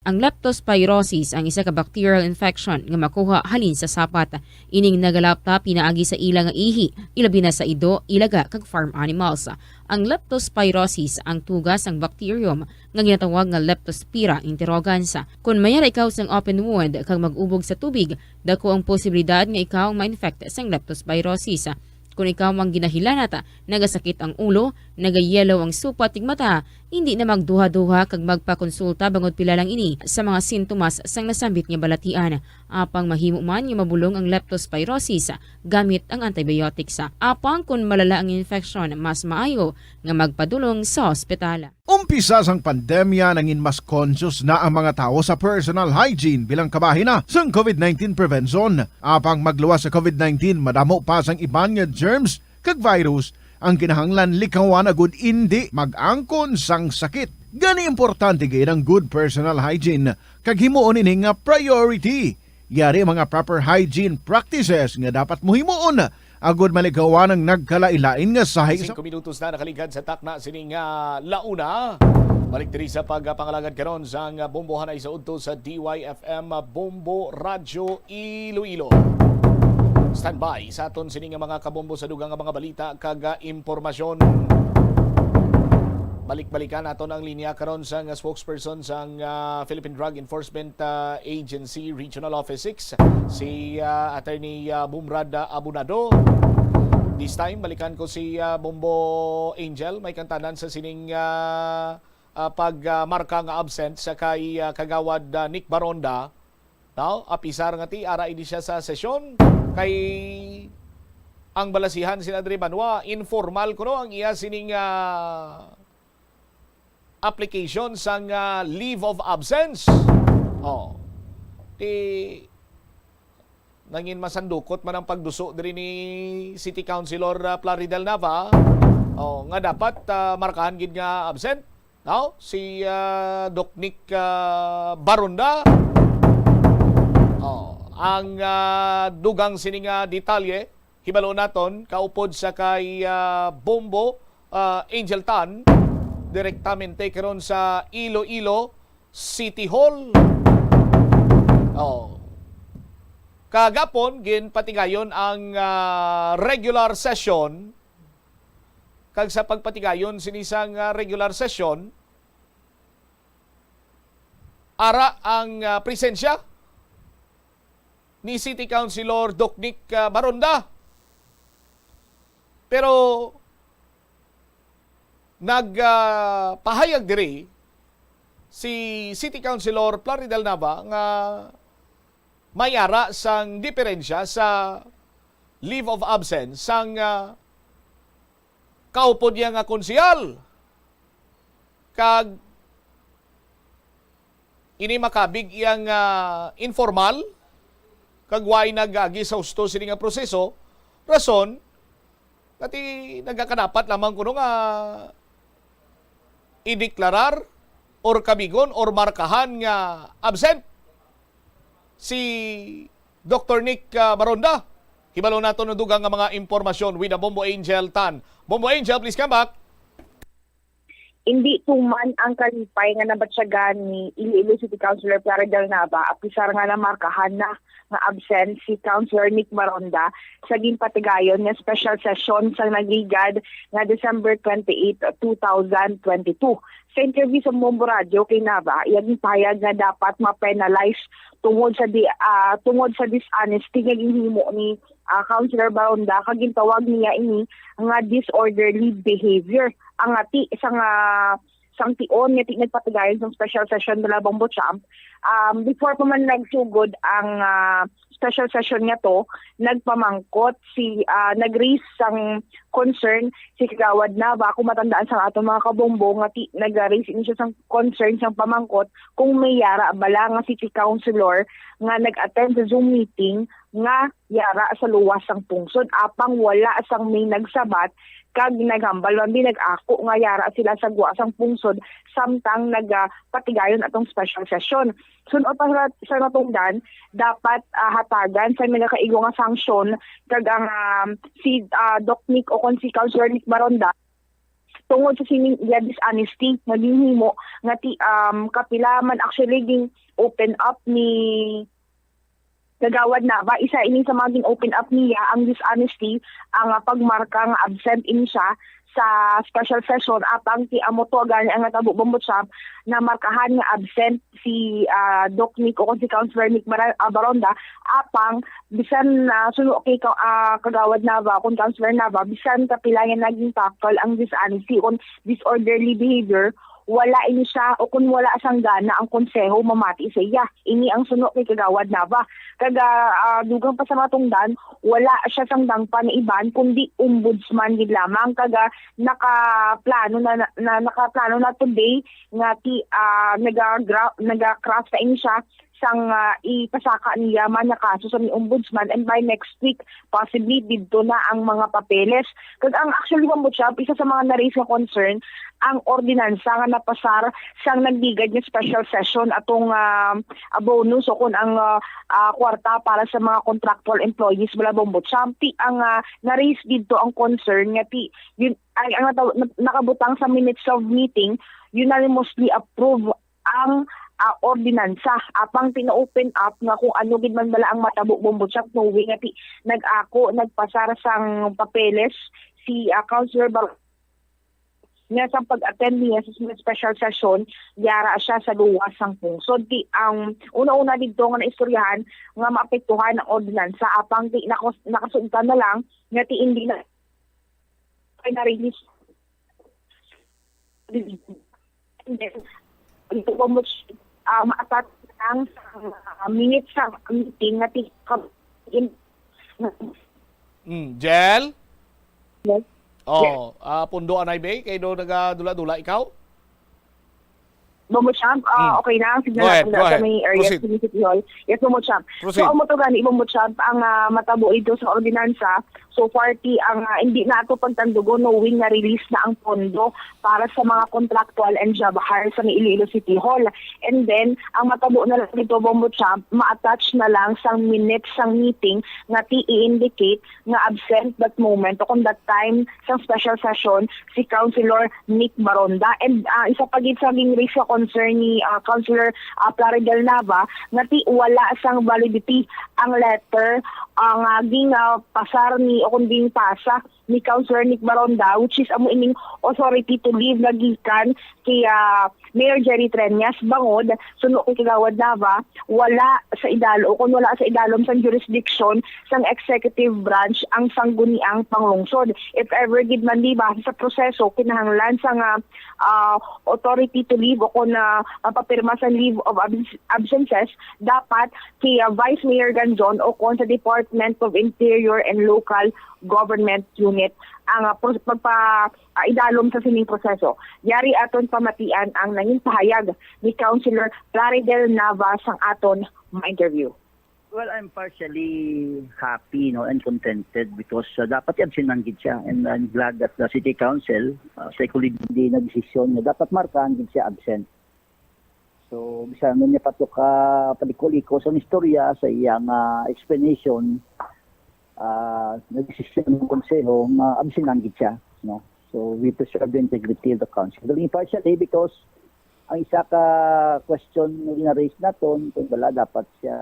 Ang leptospirosis ang isa ka bacterial infection nga makuha halin sa sapat. Ining nagalapta pinaagi sa ila nga ihi, ilabi na sa ido, ilaga, kag farm animals. Ang leptospirosis ang tuga sang bacterium nga ginatawag nga Leptospira interrogans. Kon may ara ikaw sang open wound kag mag-ubog sa tubig, dako ang posibilidad nga ikaw ang ma-infect sang leptospirosis. Kon ikaw ang ginahilanat, nagasakit ang ulo, nagayellow ang supat kag mata, indi na magduha-duha kag magpakonsulta bangod pila lang ini sa mga sintomas sang nasambit nga balatian. Apang mahimo man nga mabulong ang leptospirosis gamit ang antibiotics. Apang kon malala ang infeksyon, mas maayo nga magpadulong sa ospital. Umpisa sang pandemya, nangin mas conscious na ang mga tawo sa personal hygiene bilang kabahin na sang covid nineteen prevention. Apang magluwas sa covid nineteen, madamo pa sang iban nga germs kag virus ang kinahanglan likawan agud indi mag-angkon sang sakit. Gani, importante gid ang good personal hygiene kag himuon ini nga priority. Yari mga proper hygiene practices nga dapat mo himuon agud malikawan ang nagkalain-lain nga sahi sa Singko minutos na nakaligad sa takna sini nga launa. Balik diri sa pagpangalagad karon sang bombohanay sa udto sa D Y F M Bombo Radyo Iloilo. Standby sa aton sini nga mga kabombo sa dugang nga mga balita kag, ah, impormasyon. Balik-balikan naton ang linya karon sang spokesperson sang, ah, Philippine Drug Enforcement, ah, Agency Regional Office six, si, ah, Attorney, ah, Bumrad, ah, Abunado. This time, balikan ko si, ah, Bombo Angel. May kantanan sa sining, ah, ah, pag, ah, marka nga absent sa kay, ah, Kagawad, ah, Nick Baronda. Now, apisar nga ti, ara ini siya sa sesyon. Kay ang balasihan sin Andre Banwa, informal kuno ang iya sining, ah, application sang, ah, leave of absence. Oh. Ti nangin masandukot man ang pagduso diri ni City Councilor, ah, Plaridel Nava. Oh, nga dapat, ah, markahan gid nga absent. Now, si, ah, Doc Nick, ah, Baronda. Oh, ang, ah, dugang sini nga detalye Hibalo naton, kaupod sa kay, ah, Bombo, ah, Angel Tan, direktamente karon sa Iloilo City Hall. Oh. Kagapon, ginpatigayon ang, ah, regular session. Kag sa pagpatigayon sini sang, ah, regular session, ara ang, ah, presensya ni City Councilor Doc Nick, ah, Baronda. Pero nag, ah, pahayag diri si City Councilor Plaridel Nava nga may ara sang diferensya sa leave of absence sang, ah, kaupod niya nga konsehal. Kag ini makabig iyang, ah, informal, kag way nagagi sa husto sini nga proseso, rason nga ti nagakadapat lamang kuno nga ideklarar or kabigon or markahan nga absent si Doktor Nick, ah, Baronda. Hibalo nato ang dugang nga mga impormasyon with the Bombo Angel Tan. Bombo Angel, please come back. Indi tuman ang kalipay nga nabatyagan ni Iloilo City Councilor Plaridel Nava, apisar nga namarkahan na nga absent si Councilor Nick Baronda sa ginpatigayon nga special session sang nagligad nga December twenty-eight, two thousand twenty-two. Sa interview sa Bombo Radio kay Nava, iya ginpahayag nga dapat ma-penalize tungod sa di, ah, tungod sa dishonesty nga ginhimo ni, ah, Councilor Baronda, kag gintawag niya ini nga disorderly behavior. Ang ati sa nga sang tion nga ti nagpatigayon sang special session nila Bombo Champ, um, before pa man nagsugod ang, ah, special session nga to, nagpamangkot si, ah, nag-raise sang concern si Kagawad Nava. Kung matandaan sa aton mga kabombo nga ti, nag-raise ini siya sang concern sang pamangkot kung may yara bala nga city councilor nga nag-attend sa Zoom meeting nga yara sa luwas sang pungsod, apang wala sang may nagsabat kag naghambal man binag-ako nga yara sila sa gwa sang pungsod samtang nagapatigayon atong special session. Sun-o pa sa, sa natungdan, dapat, ah, hatagan sa nagakaigo nga sanksyon kag ang, um, si, ah, Doc Nick o kon si Councilor Nick Baronda tungod sa sining iya dishonesty nga ginhimo nga ti, um, kapila man actually ging open up ni Kagawad Nava, isa ini sa mga gin-open up niya ang dishonesty, ang, ah, pagmarka nga absent ini siya sa special session, apang ti amo to gani ang natabo, Bombo Champ, na markahan nga absent si, ah, Doc Nick o kon si Councilor Nick Mara-, ah, Baronda, apang bisan na suno kay ka-, ah, Kagawad Nava, kon Councilor Nava, bisan kapila niya naging factual ang dishonesty o kon disorderly behavior, wala ini siya o kon wala sang gana ang konseho mamati sa iya. Ini ang suno kay Kagawad Nava. Kag, ah, ah, dugang pa sa matungdan, wala siya sang dangpa na iban, kundi ombudsman gid lamang. Kag, ah, nakaplano na, na, na, nakaplano na today nga ti, ah, nagagra-, nagacraft na ini siya sang, ah, ipasaka niya man nga kaso sa may ombudsman, and by next week, possibly didto na ang mga papeles. Kag ang actually, Bombo Champ, isa sa mga na-raise nga concern, ang ordinansa nga napasar sang nagligad nga special session atong, ah, ah, bonus o kon ang, ah, ah, kwarta para sa mga contractual employees bala, Bombo Champ. Ti ang, ah, na-raise didto ang concern nga ti, yun, ay, ang nataw-, na-, nakabutang sa minutes of meeting, unanimously approve ang, ah, ordinansa. Apang pina-open up nga kung ano gid man bala ang matabo, Bombo Champ, knowing nga ti nag-ako, nagpasar sang papeles si, ah, Councilor Bar-, nga sa pag-attend niya sa mga special session, yara siya sa luwas sang pungsod. Ti ang una-una didto nga naistoryahan nga maapektuhan ang ordinansa, apang ti nakos-, nakasugtan na lang nga ti indi na kay na-release. And then, ang tubo mo, ah, maatat ang, ah, minutes sa meeting nga ti-, in-, Mm, Jel? Yes. Oh, ah, pundo anay, bay, kay do nagadula-dula ikaw? Bombo Champ, ah, Mm. okay na ang signal Go ahead, natin go sa ahead. may area Proceed. sa City Hall. Yes, Bombo Champ. Proceed. So, amo to gani, Bombo Champ, ang, ah, matabo ito sa ordinansa. So far, ti ang, ah, hindi na ato pagtandugon, knowing na release na ang pondo para sa mga contractual and job hire sa may Iloilo City Hall. And then, ang matabo na lang dito, Bombo Champ, ma-attach na lang sang minutes sang meeting nga ti i-indicate nga absent that moment o kung that time sang special session si Councilor Nick Baronda. And, ah, isa pa gid sa ging-raise sa concern ni, ah, Councilor, ah, Plaridel Nava nga ti wala sang validity ang letter, ah, nga ging, ah, pasar ni o kung ging pasa ni Councilor Nick Baronda, which is amo ining authority to leave nga gikan kay, ah, Mayor Jerry Treñas bangod suno kay Kagawad Nava, wala sa idalo o kung wala sa idalom sang jurisdiction sang executive branch ang sangguniang panglungsod. If ever gid man, di ba, sa proseso kinahanglan sang, ah, ah, authority to leave o kung, ah, mapapirma sa leave of abs- absences, dapat kay, ah, Vice Mayor Ganzon o kon sa Department of Interior and Local Government Unit ang, ah, pros- pagpa ah, idalom sa sining proseso. Yari aton pamatian ang nangin pahayag ni Councilor Plaridel Nava sang aton ma-interview. Well, I'm partially happy, no, and contented because, uh, dapat i-absent man gid siya. And I'm glad that the City Council, uh, sa equally nagdesisyon nga dapat markahan gid siya absent. So, bisan ano niya pa to ka paliko-liko sa istorya, sa iyang, ah, explanation, ah, nagdesisyon ang konseho nga absenan gid siya, no? So, we preserve the integrity of the council. Impartially, because ang isa ka question nga gina-raise naton, kung wala dapat siya,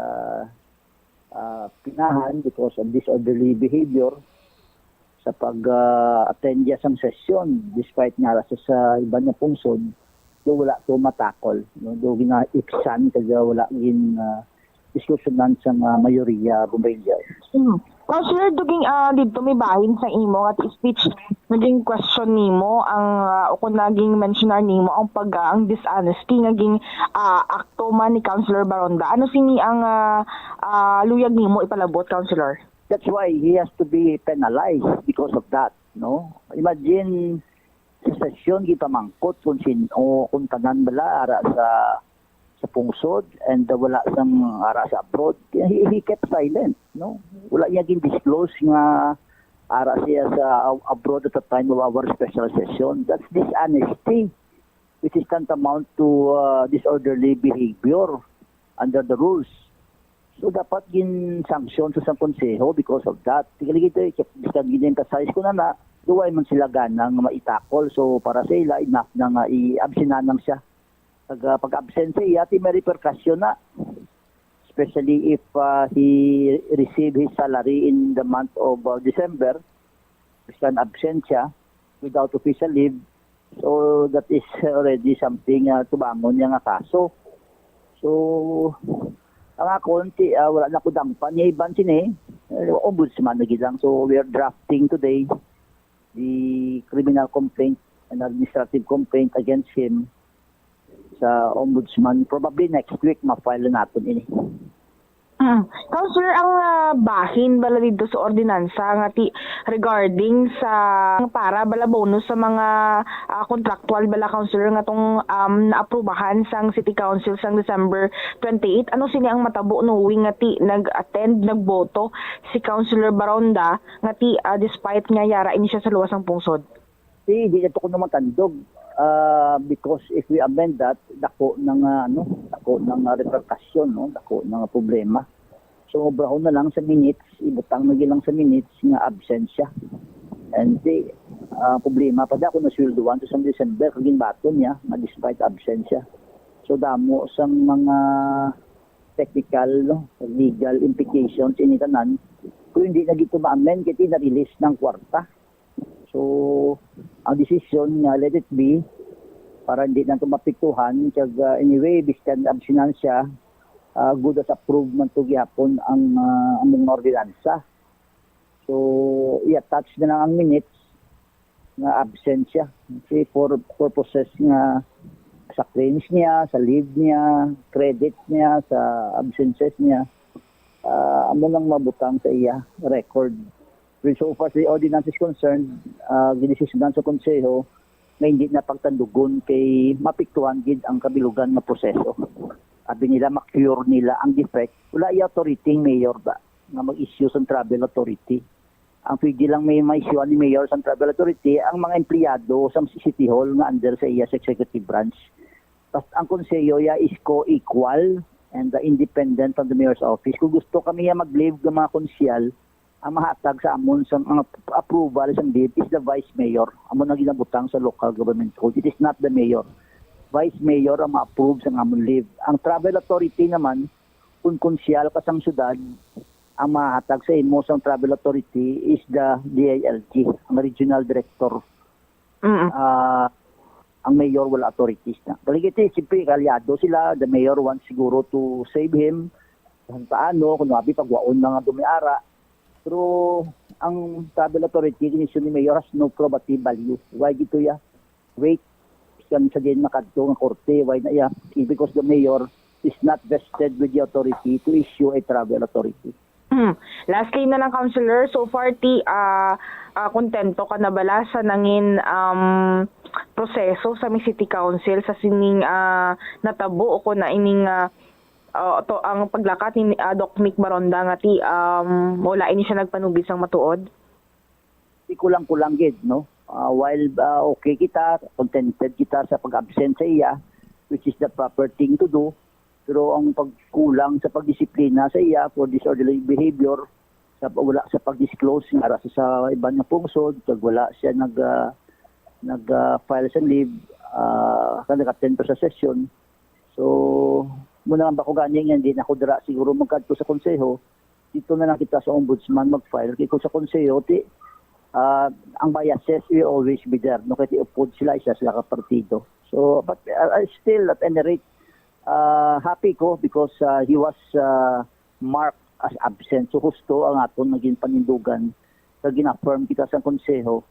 ah, pinahan because of disorderly behavior sa pag, ah, attend niya sang session, despite nga ara sa, sa iban nga pungsod, do wala to matakol, no? Do ginaipsan kag wala gin, ah, diskusyonan sang, ah, mayoriya, Bombo Angel. Hmm. Councilor, duging, ah, dito may bahin sa imo nga ti speech, naging question nimo ang, ah, o kung naging mentionar nimo ang pag, ah, ang dishonesty, naging, ah, akto man ni Councilor Baronda. Ano sini ang, ah, ah, luyag nimo ipalabot, Councilor? That's why he has to be penalized because of that, no? Imagine, sa sesyon, gipamangkot kung sin-, o kung tanan bala ara sa, sa pungsod and, uh, wala sang ara sa abroad. He, he kept silent, no? Wala niya gin-disclose nga ara siya sa ab-, abroad at the time of our special session. That's dishonesty, which is tantamount to, uh, disorderly behavior under the rules. So, dapat gin-sanction sa sang konseho because of that. Tigaligid, eh, bisan gin-emphasize ko na na, duway man sila gana nga maitakol. So, para sa ila, enough na nga i-absenan lang siya. Pag, ah, pag-absent sa iya, ti may repercussion na. Especially if, ah, he receive his salary in the month of, ah, December, bisan absent siya without official leave, so that is already something, ah, tubangon niya nga kaso. So, ang akon, ti, ah, wala na ko dangpan niya iban sini, eh, ombudsman na gid lang. So, we are drafting today the criminal complaint and administrative complaint against him sa ombudsman. Probably next week, ma-file na naton ini. Mm. Councilor, ang, ah, bahin bala dito sa ordinansa nga ti regarding sa para bala bonus sa mga, ah, contractual bala, Councilor, nga tong, um, naaprubahan sang City Council sang December twenty-eight, ano sini ang matabo knowing nga ti nag-attend, nagboto si Councilor Baronda nga ti, ah, despite nga yara ini siya sa luwas sang pungsod? Ti, di nato kuno matandog, ah, because if we amend that, dako na nga, ano, dako na nga repercussion, no? Dako na nga problema. So, obrahon na lang sa minutes, ibutang na lang sa minutes nga absent siya. And ti, ah, problema pa, dako na sweldohan to sa December, kag ginbaton niya, nga despite absent siya. So, damo sang mga technical, no, legal implications ini tanan kung hindi na gito ma-amend kay ti na-release ng kwarta. So, ang desisyon nga let it be, para hindi na ito mapiktuhan, kag, ah, anyway, biskan absent siya, ah, good as approved man to gihapon ang, ah, among ordinansa. So, i-attach na lang ang minutes nga absent siya. Kasi for purposes nga sa claims niya, sa leave niya, credit niya, sa absences niya, ah, amo nang mabutang sa iya record. Pero so far as the ordinance is concerned, ah, gidesisyonan sa Konseho nga hindi na pagtandugon kay mapiktuhan gid ang kabilugan nga proseso. Abi nila, ma-cure nila ang defect. Wala iya authority ang mayor ba nga mag-issue sang travel authority. Ang pwede lang may maisyu ni mayor sa travel authority ang mga empleyado sa City Hall nga under sa iya sa executive branch. Basta ang konseho ya is co-equal and, uh, independent from the mayor's office. Kung gusto kami ya mag-leave ng mga konsyal, ang mahatag sa amon sa mga approval sa leave is the vice mayor. Amo na ginabutang sa local government code. It is not the mayor. Vice mayor ang ma-approve sa amon leave. Ang travel authority naman, kung konsyal ka sang syudad, ang mahatag sa imo sang travel authority is the D I L G, ang regional director. Mm. Ah, ang mayor wala authorities na. Kaligiti, siyempre, kaalyado sila. The mayor wants siguro to save him. Kung paano, kung abi, pagwaon na nga dumiara. Pero ang travel authority, kinisyon ni mayor has no probative value. Why dito ya? Wait, siya sa din makadto nga korte. Why na ya? Because the mayor is not vested with the authority to issue a travel authority. Hmm. Lastly na lang, Councilor, so far, ti, ah, ah, kontento ka na bala sa nangin, um, proseso sa mi City Council sa sining, ah, natabo o kung na ining, ah, ah, to, ang paglakat ni, ah, Doc Nick Baronda nga ti, um, wala ini siya nagpanugid sang matuod? Di kulang-kulang gid, no? Ah, while, ah, okay kita, contented kita sa pag-absent sa iya, which is the proper thing to do, pero ang pagkulang sa pagdisiplina sa iya for disorderly behavior, sa wala sa pag-disclose nga ara sa, sa iban nga pungsod, kag wala siya nag, ah, nag, ah, file sa leave, ah, kag nag-attend pa sa session. So, muna nga ba ko gani nga hindi na ko dira siguro magkadto sa konseho, dito na lang kita sa ombudsman mag-file. Kay kung sa konseho, ti, ah, ang biases will always be there. No? Kaya ti upod sila, isa sila ka partido. So, but uh, I still, at any rate, uh, happy ko because uh, he was uh, marked as absent. So, husto ang aton naging panindugan sa gina-affirm kita sa konseho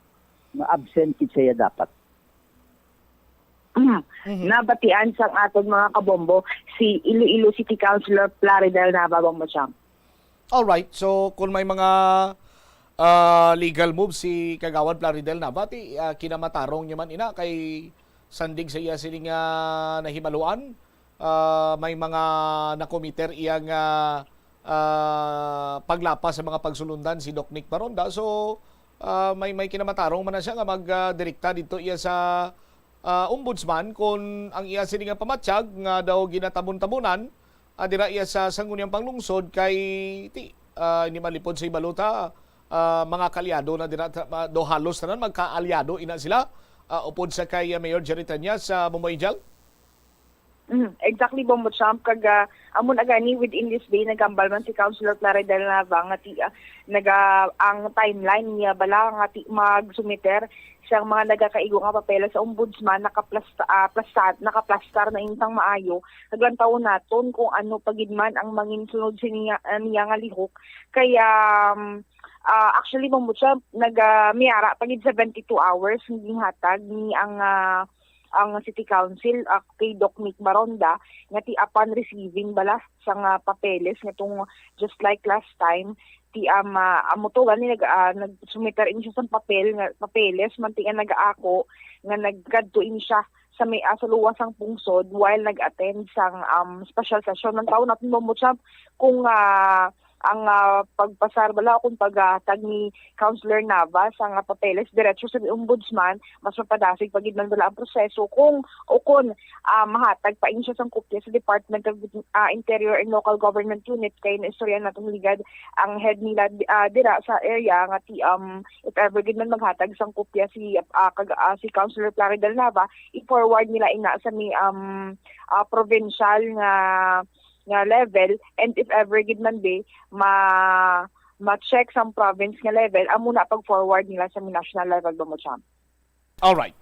na absent kit siya dapat. Nabatian sang aton mga kabombo si Iloilo City Councilor Plaridel Nava, Bombo Champ. Alright, so kung may mga ah, legal move si Kagawad Plaridel Nava, ti ah, kinamatarong niya man ina kay sandig sa iya sini nga nahibaluan, ah, may mga nakomiter iya nga ah, paglapas sa mga pagsulundan si Doc Nick Baronda. So ah, may may kinamatarong man na siya nga magdirekta dito iya sa ah, ombudsman kon ang iya sini nga pamatyag nga daw ginatabon-tabonan ah, dira iya sa Sangguniang Panglungsod kay ti ah, hindi malipod sa ibalota ah, mga kaalyado na dira ta- ah, do halos tanan magkaalyado ina sila ah, upod sa kay ah, Mayor Jerry Tanya sa Bombo Angel. Mm, exactly, Bombo Champ. Kag ah, amo na gani, within this day, nagambal man si Councilor Plaridel Nava nga ti, ah, naga, ang timeline niya bala nga ti, magsumiter siyang mga nagakaigo nga papeles sa ombudsman, nakaplasta, ah, plasta, nakaplastar na intang maayo. Naglantaw naton kung ano pa gid man ang manginsunod sa niya, ah, niya nga lihok. Kaya, um, ah, actually, Bombo Champ, nag, ah, miara pa gid seventy-two hours ang ginhatag ni ang ah, ang City Council, ah, kay Doc Nick Baronda nga ti upon receiving bala sang ah, papeles nga tong just like last time, ti um, ah, amo to gani nag ah, nagsumiter ini siya sang papel nga papeles man ti nga nagaako nga nagkadto ini siya sa may ah, sa luwas sang pungsod while nag-attend sang um, special session. Mantaw natin mo mo siya kung ah, ang ah, pagpasar bala o kung paghatag ni Councilor Nava sa nga papeles diretso sa ombudsman, mas mapadasig pa gid man bala ang proseso kung o kun ah, mahatag pa ini siya sang kopya sa Department of ah, Interior and Local Government Unit kay naistorya naton ligad ang head nila ah, dira sa area nga ti um, if ever gid man maghatag sang kopya si ah, kag, ah, si Councilor Plaridel Nava, i-forward nila ina sa may um, ah, provincial nga nga level, and if ever gid man be ma ma-check sang province nga level, amo na pag-forward nila sa national level, Bombo Champ. Alright.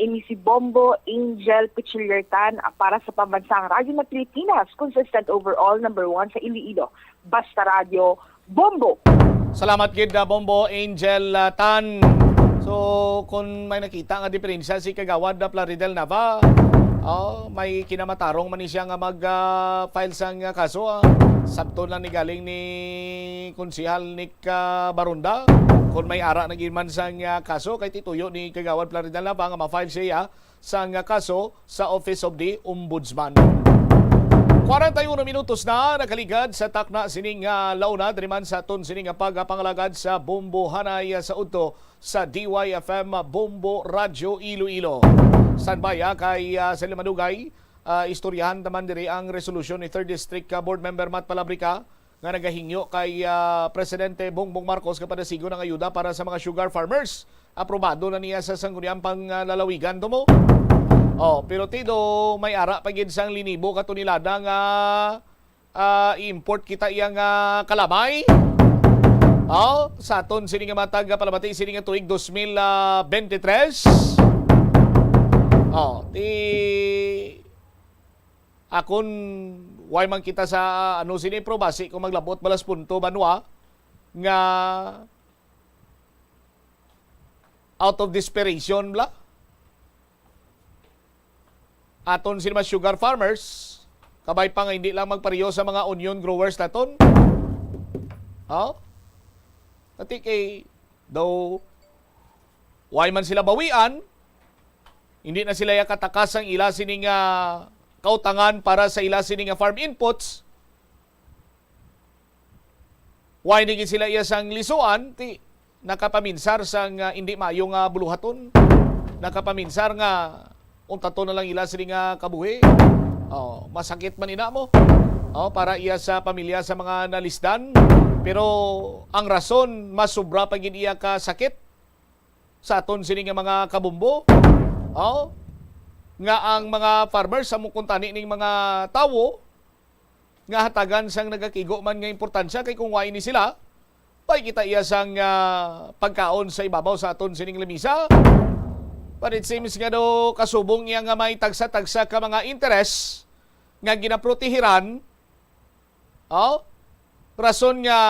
Ini si Bombo Angel Pichillertan ah, para sa Pambansang Radyo na Pilipinas, consistent overall number one sa Iloilo. Basta Radyo, Bombo! Salamat gid, ah, Bombo Angel ah, Tan. So, kung may nakita nga diferensya si Kagawad na Plaridel Nava, oh, may kinamatarong man ni siya nga mag ah, file sang ah, kaso. Ah. Sabton lang ni galing ni Konsehal Nick ah, Baronda. Kung may ara na gid man sang ah, kaso kay tituyo ni Kagawad Plaridel Nava nga ma-file siya sang ah, kaso sa Office of the Ombudsman. Kwarenta y uno minutos na nakaligad sa takna sining, ah, launa, diri man sa aton sining, ah, pagpangalagad sa Bombo Hanay, ah, sa udto sa D Y F M Bombo Radyo Iloilo. Standby, ah, kay, ah, sa Limanugay, ah, istoryahan naman diri ang resolusyon ni Third District, ah, Board Member Matt Palabrica nga nagahingyo kay, ah, Presidente Bongbong Marcos nga padasigon ang ayuda para sa mga sugar farmers. Aprobado na niya sa Sangguniang Panglalawigan to mo. Oh, pero ti do may ara pa gid sang linibo ka tonelada nga, ah, i-import kita iya nga kalamay. Oh, sa aton sini nga matag palamati sini nga tuig dos mil, ah, bente tres. Oh, ti akon, way man kita sa, ano, sini, pero basi kung maglabot balas punto, banwa, nga out of desperation bla. Aton sini mga sugar farmers, kabay pa nga hindi lang magpariyo sa mga onion growers naton. Oh? Pati kay, daw, way man sila bawian, hindi na sila iya katakas ang ila sini nga kautangan para sa ila sini nga farm inputs. Way ni gid sila iya sang lisuan, ti nakapaminsar sang, ah, indi maayo nga buluhaton. Nakapaminsar nga untaton na lang ila sini nga kabuhi. Oh, masakit man ina mo. Oh, para iya sa pamilya sa mga nalisdan. Pero ang rason, mas sobra pa gid iya ka sakit sa aton sini nga mga kabombo. Oh, nga ang mga farmers sa kuntani ning mga tawo nga hatagan sang nagakigo man nga importansya, kay kung way ni sila, way kita iya sang, ah, pagkaon sa ibabaw sa aton sining lamisa. But it seems nga do kasubong iya nga may tagsa-tagsa ka mga interes nga ginaprotehiran. Oh? Rason nga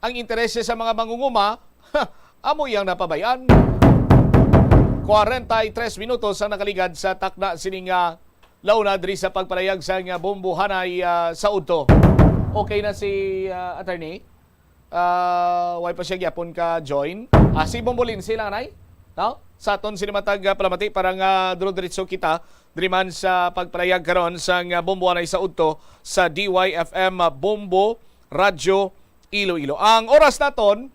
ang interes sa mga mangunguma, amo iyang napabayan. Kwarenta y tres minutos ang nakaligad sa takna sining, ah, launa diri sa pagpalayag sa nga bombo hanay, ah, sa udto. Okay na si, ah, attorney? Ah, way pa siya gyapon ka join. Ah, si Bombo Lindsay lang, anay? No? Sa aton sini matag, ah, palamati para nga duro-diretso kita diri man sa pagpalayag karon sa nga bombo anay sa udto sa D Y F M, ah, Bombo Radyo Iloilo. Ang oras naton,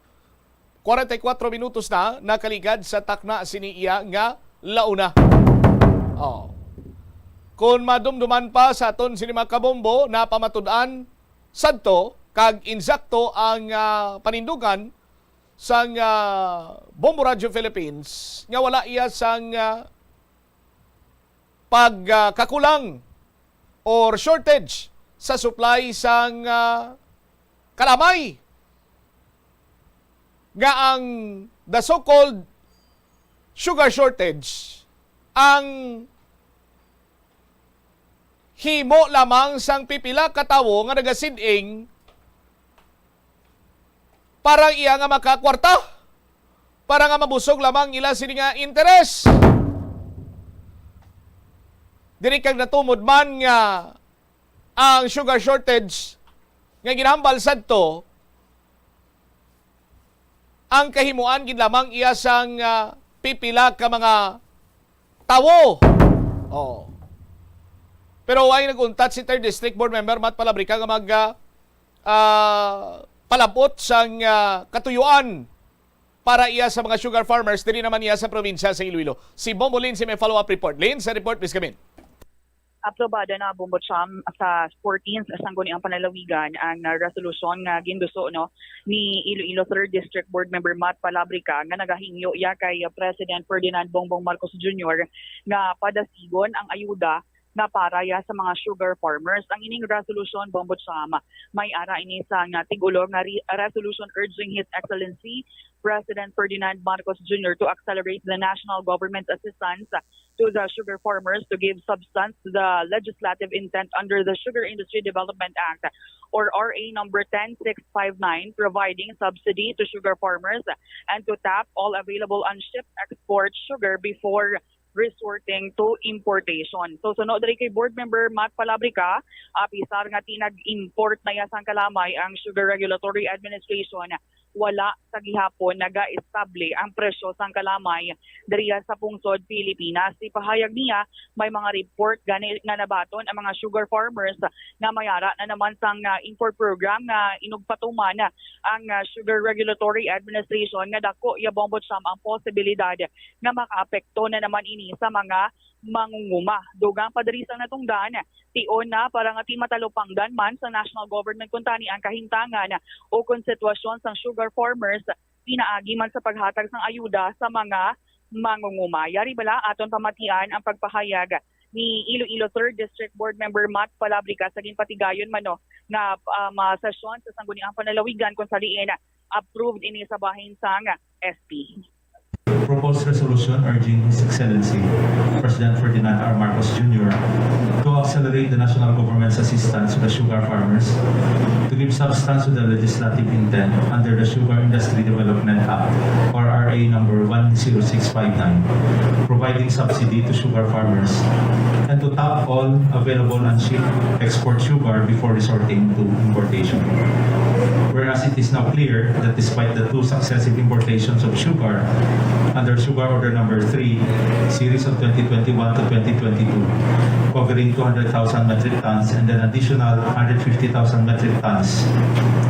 kwarenta y kuwatro minutos na nakaligad sa takna sini iya nga launa. Oh. Kung madumduman pa sa aton sini mga kabombo, napamatud-an sadto kag insakto ang, ah, panindugan sang, ah, Bombo Radio Philippines nga wala iya sang, ah, pag, ah, kakulang or shortage sa supply sang, ah, kalamay, nga ang the so-called sugar shortage ang himo lamang sang pipila ka tawo nga nagasid-ing para iya nga makakwarta, para nga mabusog lamang ila sini nga interes. Diri kag natumod man nga ang sugar shortage nga ginahambal sadto, ang kahimuan gid lamang iya sang, ah, pipila ka mga tawo. Oh. Pero way nag-untat si Third District Board Member Matt Palabrica nga mag, ah, ah, palabot sang, ah, katuyuan para iya sa mga sugar farmers diri naman iya sa probinsya sa Iloilo. Si Bombo Lin si may follow-up report. Lin, sa report, please come in. Aprobado na, Bombo Cham, sa fourteenth Sangguniang Panlalawigan ang, ah, resolusyon nga ginduso, no, ni Iloilo Third District Board Member Matt Palabrica nga nagahingyo iya kay President Ferdinand Bongbong Marcos Junior nga padasigon ang ayuda nga para ya sa mga sugar farmers. Ang ining resolusyon, Bombo Cham, may ara ini sa nga tig-ulo nga re-, resolution urging His Excellency President Ferdinand Marcos Junior to accelerate the national government's assistance to the sugar farmers to give substance to the legislative intent under the Sugar Industry Development Act, or R A number ten six five nine, providing subsidy to sugar farmers and to tap all available unshipped export sugar before resorting to importation. So, suno diri kay Board Member Matt Palabrica, ah, pisar nga ti nag-import na ya sang kalamay ang Sugar Regulatory Administration wala sa gihapon nagaestable ang presyo sang kalamay diriya sa pungsod Pilipinas. Ipahayag niya, may mga report gani nga nabaton ang mga sugar farmers nga may ara na naman sang, ah, import program nga inugpatuman ang, ah, Sugar Regulatory Administration nga dako ya, Bombo Cham, ang posibilidad nga makaapekto na naman ini sa mga mangunguma. Dugang pa diri sang natungdan, tion na para nga ti matalupangdan man sa national government kuntani ang kahintangan o kon sitwasyon sang sugar farmers pinaagi man sa paghatag sang ayuda sa mga mangunguma. Yari bala aton pamatian ang pagpahayag ni Iloilo Third District Board Member Matt Palabrica sa ginpatigayon man, no, nga, um, ah, sesyon sa Sangguniang Panlalawigan kung sa diin approved ini sa bahin sang S P. Proposed resolution urging His Excellency President Ferdinand R. Marcos Junior to accelerate the national government's assistance to the sugar farmers, to give substance to the legislative intent under the Sugar Industry Development Act, or R A number one zero six five nine, providing subsidy to sugar farmers, and to tap all available and cheap export sugar before resorting to importation. Whereas it is now clear that despite the two successive importations of sugar under Sugar Order Number Three, Series of twenty twenty-one to twenty twenty-two, covering two hundred thousand metric tons and an additional hundred fifty thousand metric tons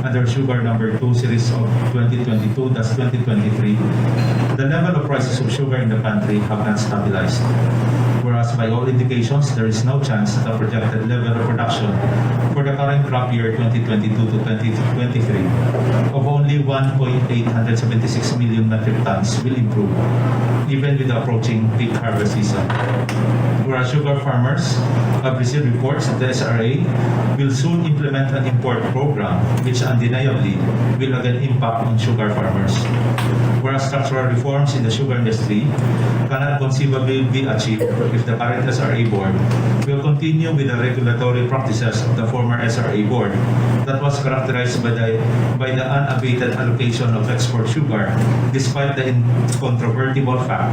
under Sugar Number Two, Series of twenty twenty-two dash twenty twenty-three, the level of prices of sugar in the country have not stabilized. Whereas by all indications, there is no chance that the projected level of production for the current crop year twenty twenty-two to twenty twenty-three of only one point eight hundred seventy-six million metric tons will improve, even with the approaching peak harvest season. Whereas sugar farmers have received reports that the S R A will soon implement an import program, which undeniably will again impact on sugar farmers. Whereas structural reforms in the sugar industry cannot conceivably be achieved if the current S R A board will continue with the regulatory practices of the former S R A board that was characterized by the, by the unabated allocation of export sugar, despite the incontrovertible fact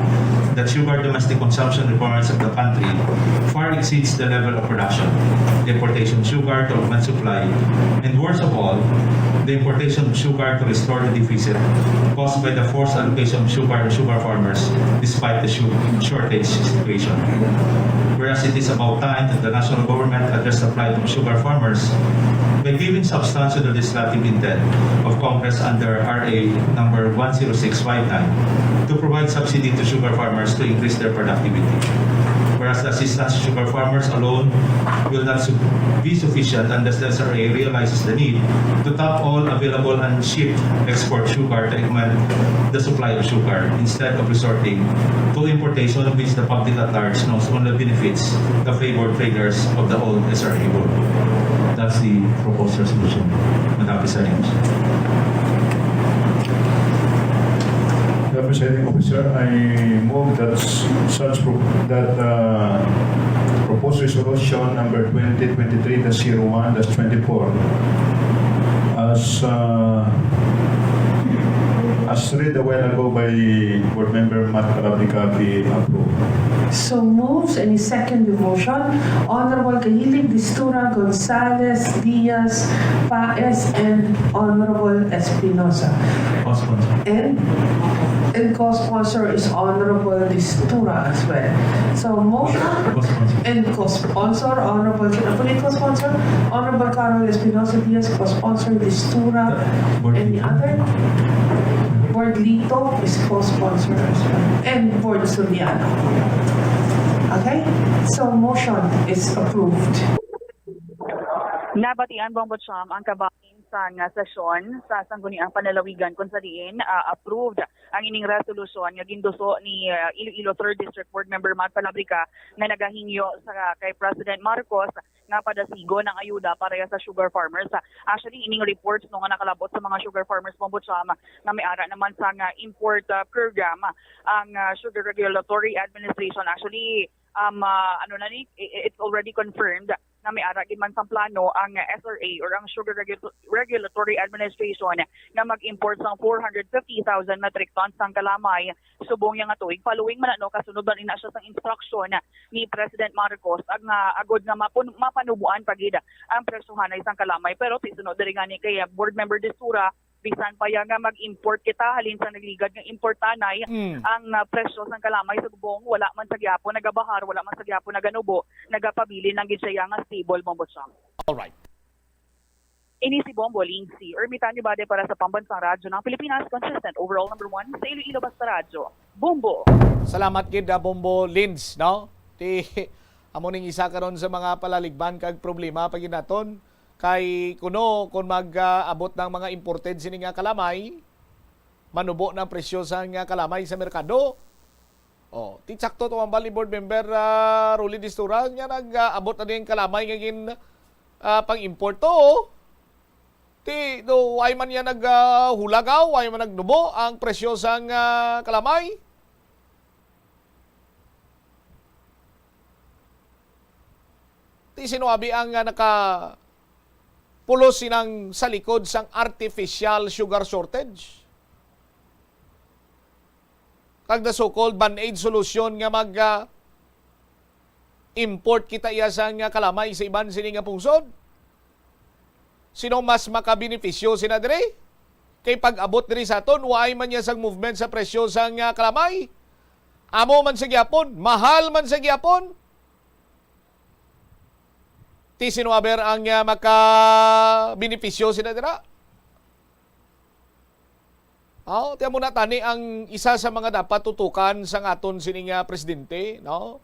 that sugar domestic consumption requirements of the country far exceeds the level of production, the importation of sugar to augment supply, and worst of all, the importation of sugar to restore the deficit caused by the forced allocation of sugar to sugar farmers despite the su-, shortage situation. Whereas it is about time that the national government address the plight of sugar farmers by giving substance to the legislative intent of Congress under R A number one zero six five nine to provide subsidy to sugar farmers to increase their productivity. Whereas the assistance to sugar farmers alone will not su-, be sufficient unless the S R A realizes the need to tap all available and cheap export sugar to augment the supply of sugar instead of resorting to importation, which the public at large knows only benefits the favored traders of the old S R A board. That's the proposed resolution, Madam Presiding Officer. Madam Presiding Officer, I move that s-, such pro-, that, uh, proposed resolution number twenty twenty-three dash zero one dash twenty-four, as, uh, as read a while ago by Board Member Matt Calabrica, be approved. So moves and is second the motion, Honorable Kahilig, Distura, Gonzales, Diaz, Paez, and Honorable Espinosa. Co-sponsor. And, and co-sponsor is Honorable Distura as well. So motion Co-sponsor. And co-sponsor, Honorable, ano po yung co-sponsor? Honorable Carol Espinosa Diaz, co-sponsor Distura. Board Any Lito. Other? Board Lito is co-sponsor as well. And Board Soriano. Okay? So motion is approved. Nabatian, Bombo Cham, ang kabahin sang sesyon sa Sangguniang Panlalawigan kung sa diin, ah, approved ang ining resolusyon nga ginduso ni, ah, Iloilo Third District Board Member Matt Palabrica nga nagahingyo sa kay President Marcos nga padasigon ang ayuda para ya sa sugar farmers. Actually, ining reports, no, nga nakalabot sa mga sugar farmers, Bombo Cham, nga may ara naman sang, ah, import, ah, program ang, ah, Sugar Regulatory Administration. Actually, um, ah, ano na ni, i-, it's already confirmed nga may ara gid man sang plano ang S R A or ang Sugar Regu-, Regulatory Administration nga mag-import sang four hundred fifty thousand metric tons sang kalamay subong ya nga tuig. Following man na, no, kasunod man ina siya sang instruction ni President Marcos ag nga agod nga mapun-, mapanuboan pa gid ang presyohanay sang kalamay. Pero ti sunod diri gani kay Board Member Distura, bisan pa ya nga mag-import kita halin sa nagligad nga importanay, Mm. ang, ah, presyo sang kalamay subong wala man sa gyapon nagabahar, wala man sa gyapon naganubo, nagapabilin lang gid siya nga stable, Bombo Cham. Alright. Ini si Bombo Lindsay Ermitanio Bade para sa Pambansang Radyo ng Pilipinas, consistent overall number one sa Iloilo Basta Radyo. Bombo! Salamat gid, ah, Bombo Linds, no? Ti, amo ning isa karon sa mga palaligban kag problema pa gid naton. Kay kuno, kung mag, ah, abot ng mga imported sini nga kalamay, manubo ng presyo sa nga kalamay sa merkado. Oh, ti sakto to ang Bali Board Member, ah, Rolly Distura, nga nag, ah, abot na din kalamay nga gin, ah, pang-import to, oh. Ti, do, why man yan nag, ah, hulagaw, why man nagnubo ang presyo sang, ah, kalamay? Ti, sino abi ang, ah, naka pulos sinang sa likod sang artificial sugar shortage? Kag the so-called band-aid solution nga mag, ah, import kita iya sang, ah, kalamay sa iban sini nga pungsod? Sino mas makabenepisyo sina diri? Kay pag-abot diri sa aton, waay man niya sang movement sa presyo sang, ah, kalamay. Amo man sa gyapon, mahal man sa gyapon. Ti sino aber ang, ah, makabenepisyo sina dira? Oh, tiyan mo na tani ang isa sa mga dapat tutukan sang aton sining, ah, presidente, no?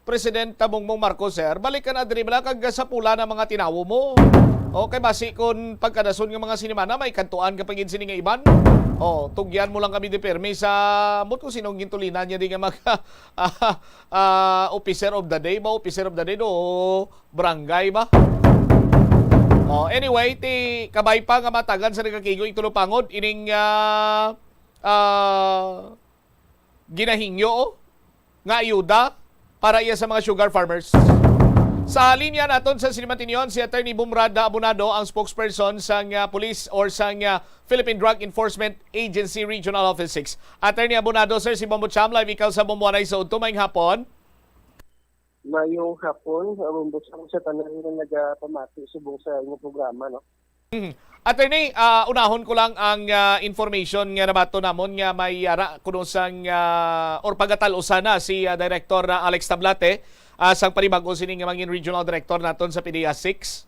President Bongbong Marcos, sir, balikan na diri bala kag sa pula na mga tinawo mo. Okay, basi kun pagkadason nga mga sinimana, may kantuan ka pa gid sini nga iban. Oh, tugyan mo lang kami di permi sa, ambot ko sinong gintulinan niya di nga mag, ah, ah, officer of the day ba? Officer of the day do, barangay ba? Oh, anyway, ti kabay pa nga matagan sa nagakigo ing tulupangod ining, ah, ah, ginahingyo, oh, nga ayuda para iya sa mga sugar farmers. Sa linya naton sa Sinimantinyon, si Attorney Bumrad Abonado, ang spokesperson sang, ah, police or sang, ah, Philippine Drug Enforcement Agency Regional Office six. Attorney Abonado, sir, si Bombo Cham, live ikaw sa Bombo Anay sa Udto. Maayong hapon. Maayong hapon, ah, Bombo Cham, sa tanan nga nagapamati subong sa inyong programa, no? Mhm. Attorney, ah, unahon ko lang ang, ah, information nga nabaton namon nga may ara kuno sang, ah, or pagatal-usa na si, ah, Director, ah, Alex Tablate, ah, sang panibag-o sini nga mangin regional director naton sa PDEA six.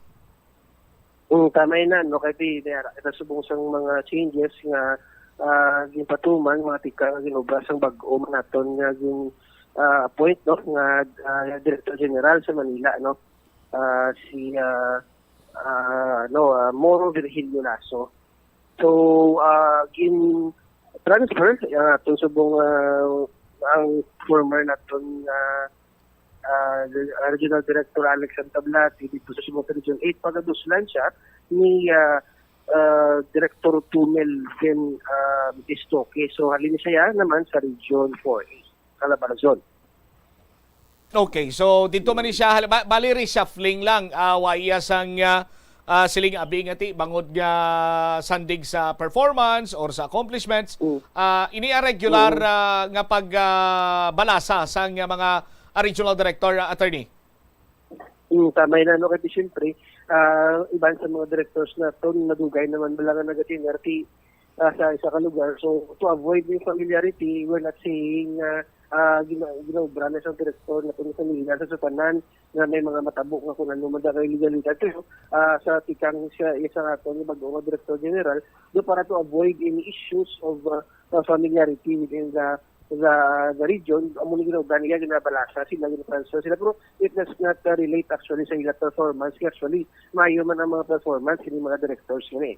Mm, tama yun na, no? Kay di, di ara kita subong sang mga changes nga, ah, ginpatuman, mga tika nga ginobra sang bag-o man naton nga gin, ah, appoint, no? Nga, ah, Director General sa Manila, no? Ah, si, ah, ah, no, ah, Moro Virgilio Lasso. So, ah, gin-transfer, ah, aton subong, ah, ang former naton, ah, ah, Regional Director Alex Antablat, dito sa subong sa Region eight, pagaduslan siya ni, ah, ah, Director Tumel Melvin, ah, Estoque. So, halin siya naman sa Region four A, Calabarzon. Okay, so dito man ni siya, hal-, ba-, bali reshuffling lang, ah, wa iya sang, ah, ah, siling abi nga ti, bangod nga sandig sa performance or sa accomplishments. Mm. Ah, ini ang regular, Mm. ah, nga pag, ah, balasa sang, ah, mga, ah, regional director, ah, attorney? Mm, tama yun, ano, kasi siyempre, ah, iban sa mga directors naton, madugay naman bala nga nagatinarti, ah, sa isa ka lugar. So, to avoid yung familiarity, we're not saying, ah, ah, gina-, ginaobra na sa direktor na kung familiar sa sutanan nga may mga matabo nga kung ano man daw kay legalidad. Pero, ah, sa tikang siya, isa nga to, yung bago nga direktor general, do para to avoid any issues of, ah, uh, familiarity within the, the, the region, amo ni ginaobra niya, ginabalasa sila, ginatransfer sila. Pero it does not, uh, relate actually sa ila performance. Actually, maayo man ang mga performance sa mga directors nila eh.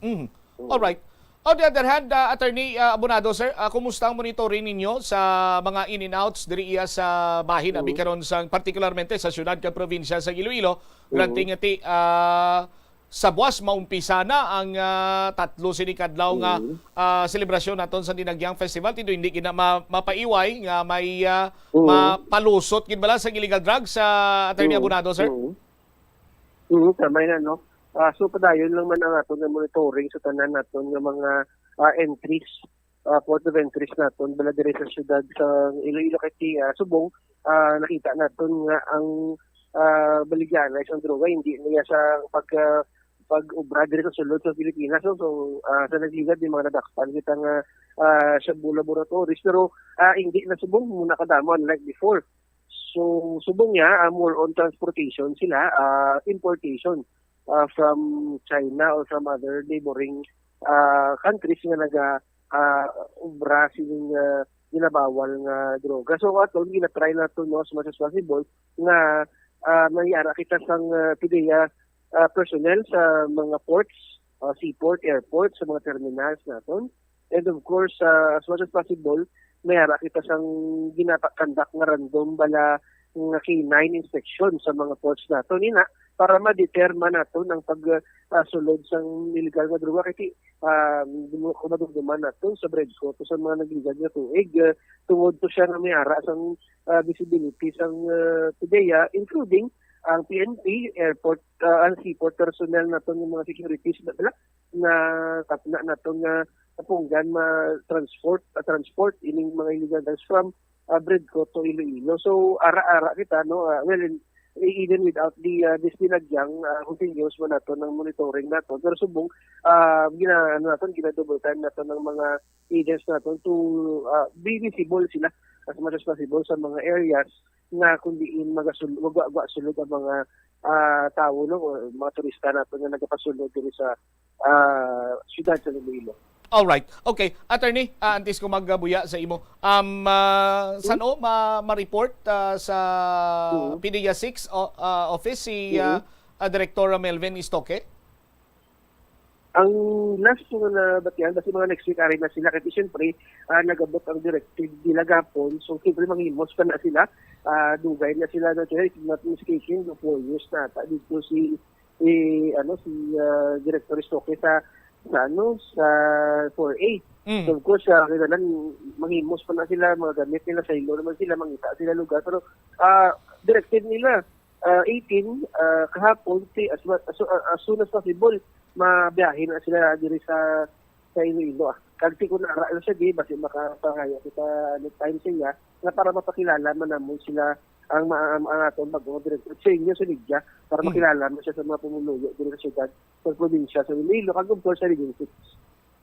Mm. Mm. All right. On the other hand, uh, Attorney, uh, Abonado, sir, uh, kumusta ang monitoring ninyo sa mga in and outs diri iya sa bahin, abi Mm. karon sang, particularmente sa syudad kag probinsya sa Iloilo? Granting Mm. nga ti, uh, sa buwas, maumpisa na ang, ah, tatlo sini kadlaw nga, Mm. ah, selebrasyon naton sa Dinagyang Festival. Ti do hindi gina ma-, mapaiway nga may, ah, Mm. mapalusot gid bala sa illegal drugs, sa Attorney Mm. Abonado, sir? Mm. Mm, tama na, no? Ah, so, padayon lang man ang aton nga monitoring sa tanan naton nga mga, ah, entries, ah, port of entries naton, bala diri sa siyudad sa Iloilo kay, ah, Subong, ah, nakita naton nga ang, ah, baligyanan sa droga, hindi niya sa pag, ah, pag-obra diri sa sulod sa Pilipinas, no? So, ah, sa nagligad, may mga nadakpan kita nga, ah, shabu laboratories, pero, ah, hindi na subong muna kadamo, unlike before. So, subong niya, ah, more on transportation sila, ah, importation, ah, from China or from other neighboring, ah, countries nga naga, ah, obra sining, ah, ginabawal nga droga. So, aton, ginatry nato, no, as much as possible nga, ah, may ara kita sang, ah, PDEA, ah, personnel sa mga ports, ah, seaport, airport, sa mga terminals naton. And of course, ah, as much as possible, may ara kita sang ginapakandak nga random bala nga K nine inspection sa mga ports naton. Ina, para ma-deter man naton ang pag, ah, sulod sang illegal nga droga. Kay, ah, dimo ko madumduman naton sa Bredco to sa mga nagligad nga tuig, ah, tungod to siya nga may ara sang, ah, visibility sang, ah, PDEA, including ang P N P, airport, ah, ang seaport personnel naton, yung mga securities na sila, na kapna naton nga kapunggan ma-transport, ah, transport ining mga illegal drugs from, ah, Bredco to Iloilo. So, ara-ara kita, no? Ah, well, in, even without the, ah, this Dinagyang, ah, continuous man naton ang monitoring naton. Pero subong, ah, gina-, ano naton, gina-double time naton ang mga agents naton to, ah, be visible sila as much as possible sa mga areas nga kung diin magasul-, magwa-, magwa sulod ang mga, ah, tawo, no, o mga turista naton nga nagapasulod diri sa, ah, siyudad sa Iloilo. Alright. Okay, attorney, ah, antes ko magbuya sa imo, um, ah, san-o ma-, ma-report, ah, sa Mm. PDEA six o, ah, office si, ah, Mm. ah, Director Melvin Istoque? Ang last ko nga nabatian, basi mga next week, ari na sila. Kay siyempre, ah, nagabot ang directive nila gapon. So, siyempre, manghimos pa na sila. Ah, dugay na sila na, if I'm not mistaken, do four years na ata dito si, eh, ano, si, ah, Director Stoke sa, sa, ano, sa four A. Mm. So, of course, ah, kailangan manghimos pa na sila, mga gamit nila, sa ilo naman sila, mangita sila lugar. Pero, ah, directive nila, ah, eighteen, ah, kahapon, si, as, ma-, as, as soon as possible, mabiyahe na sila diri sa, sa Iloilo, ah. Kag ti kun ara na siya, di, basi makapangaya kita, ano, time sa iya, nga para mapakilala man namon sila ang ma-, ang, ang aton bag-o nga direktor sa inyo, sa media, para Mm. makilala mo siya sa mga pumuluyo diri sa syudad, sa probinsya sa Iloilo, kag of course sa Region six.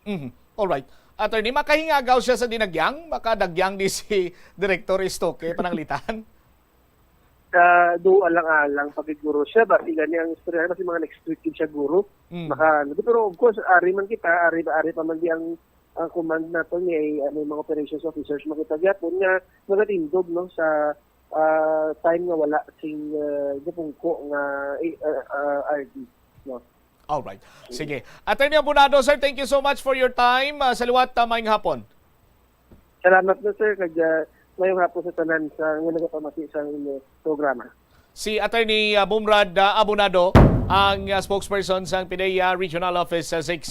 Mhm. Alright. Attorney, makahingagaw siya sa dinagyang? Makadagyang di si Director Stoke pananglitan? Ah, do alang-alang pa gid guro siya, basi gani ang istorya, basi mga next week gid siya guro. Mm. Maka, ano, pero of course, ari man kita, ari, ari pa man di ang, ang command naton nga, eh, ano, yung mga operations officers, makita gyapon nga nagatindog, no, sa, ah, time nga wala sing, ah, gapungko nga, eh, ah, ah, R D, no. Alright. Sige. Attorney Abonado, sir, thank you so much for your time. Ah, sa liwat, ah, maayong hapon. Salamat na, sir, kag, ah, maayong hapon sa tanan sa nga nagapamati sa inyong programa. Si Attorney, ah, Bumrad, ah, Abonado, ang, ah, spokesperson sang PDEA Regional Office, ah, six.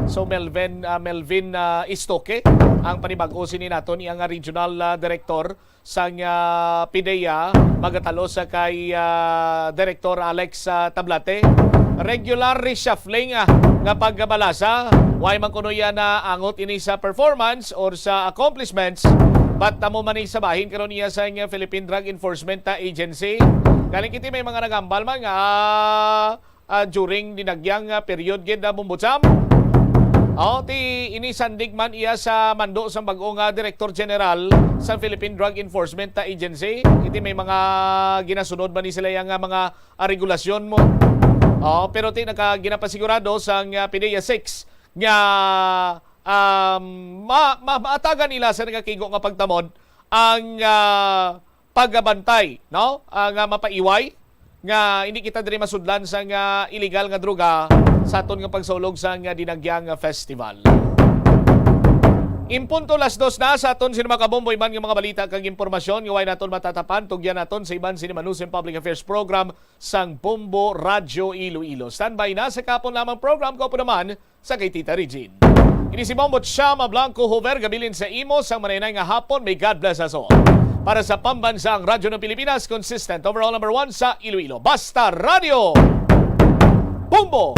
So, Melvin, ah, Melvin, ah, Istoque, ang panibag-o sini naton, iya nga regional, ah, director sang, ah, PDEA, magatalos sa kay, ah, Director Alex, ah, Tablate. Regular reshuffling, ah, nga pagbalasa, way man kuno iya naangot ini sa performance or sa accomplishments, but amo man ni sa bahin karon niya sa Philippine Drug Enforcement, ah, Agency. Galing kiti may mga nagambal man nga, ah, ah, during dinagyang, ah, period gid, ah, Bombo Cham. Oh, ti inisandig man iya sa mando sang bag-o nga Director General sa Philippine Drug Enforcement, ah, Agency. Iti may mga ginasunod man ni sila yang, ah, mga, ah, regulasyon mo. Oh, pero ti naka-, ginapasigurado sang, ah, PDEA six nga, um, ma-, ma-, maatagan nila sa nagakigo nga pagtamod ang, ah, pagbantay, no? Ah, nga mapaiway nga hindi kita diri masudlan sang illegal nga droga sa aton nga pagsaulog sang dinagyang nga festival. In punto las dos na sa aton sini mga kabomboy man nga mga balita kag impormasyon nga way naton matatapan, tugyan naton sa iban sini Manusem Public Affairs Program sang Bombo Radyo Iloilo. Standby na sa kahapon lamang program ko po naman sa kay Tita Regine. Ini si Bombo Chama Blanco Hover, gabilin sa imo sang manaynayan nga hapon. May God bless us all. Para sa Pambansang Radyo ng Pilipinas, consistent overall number one sa Iloilo. Basta Radyo Bombo!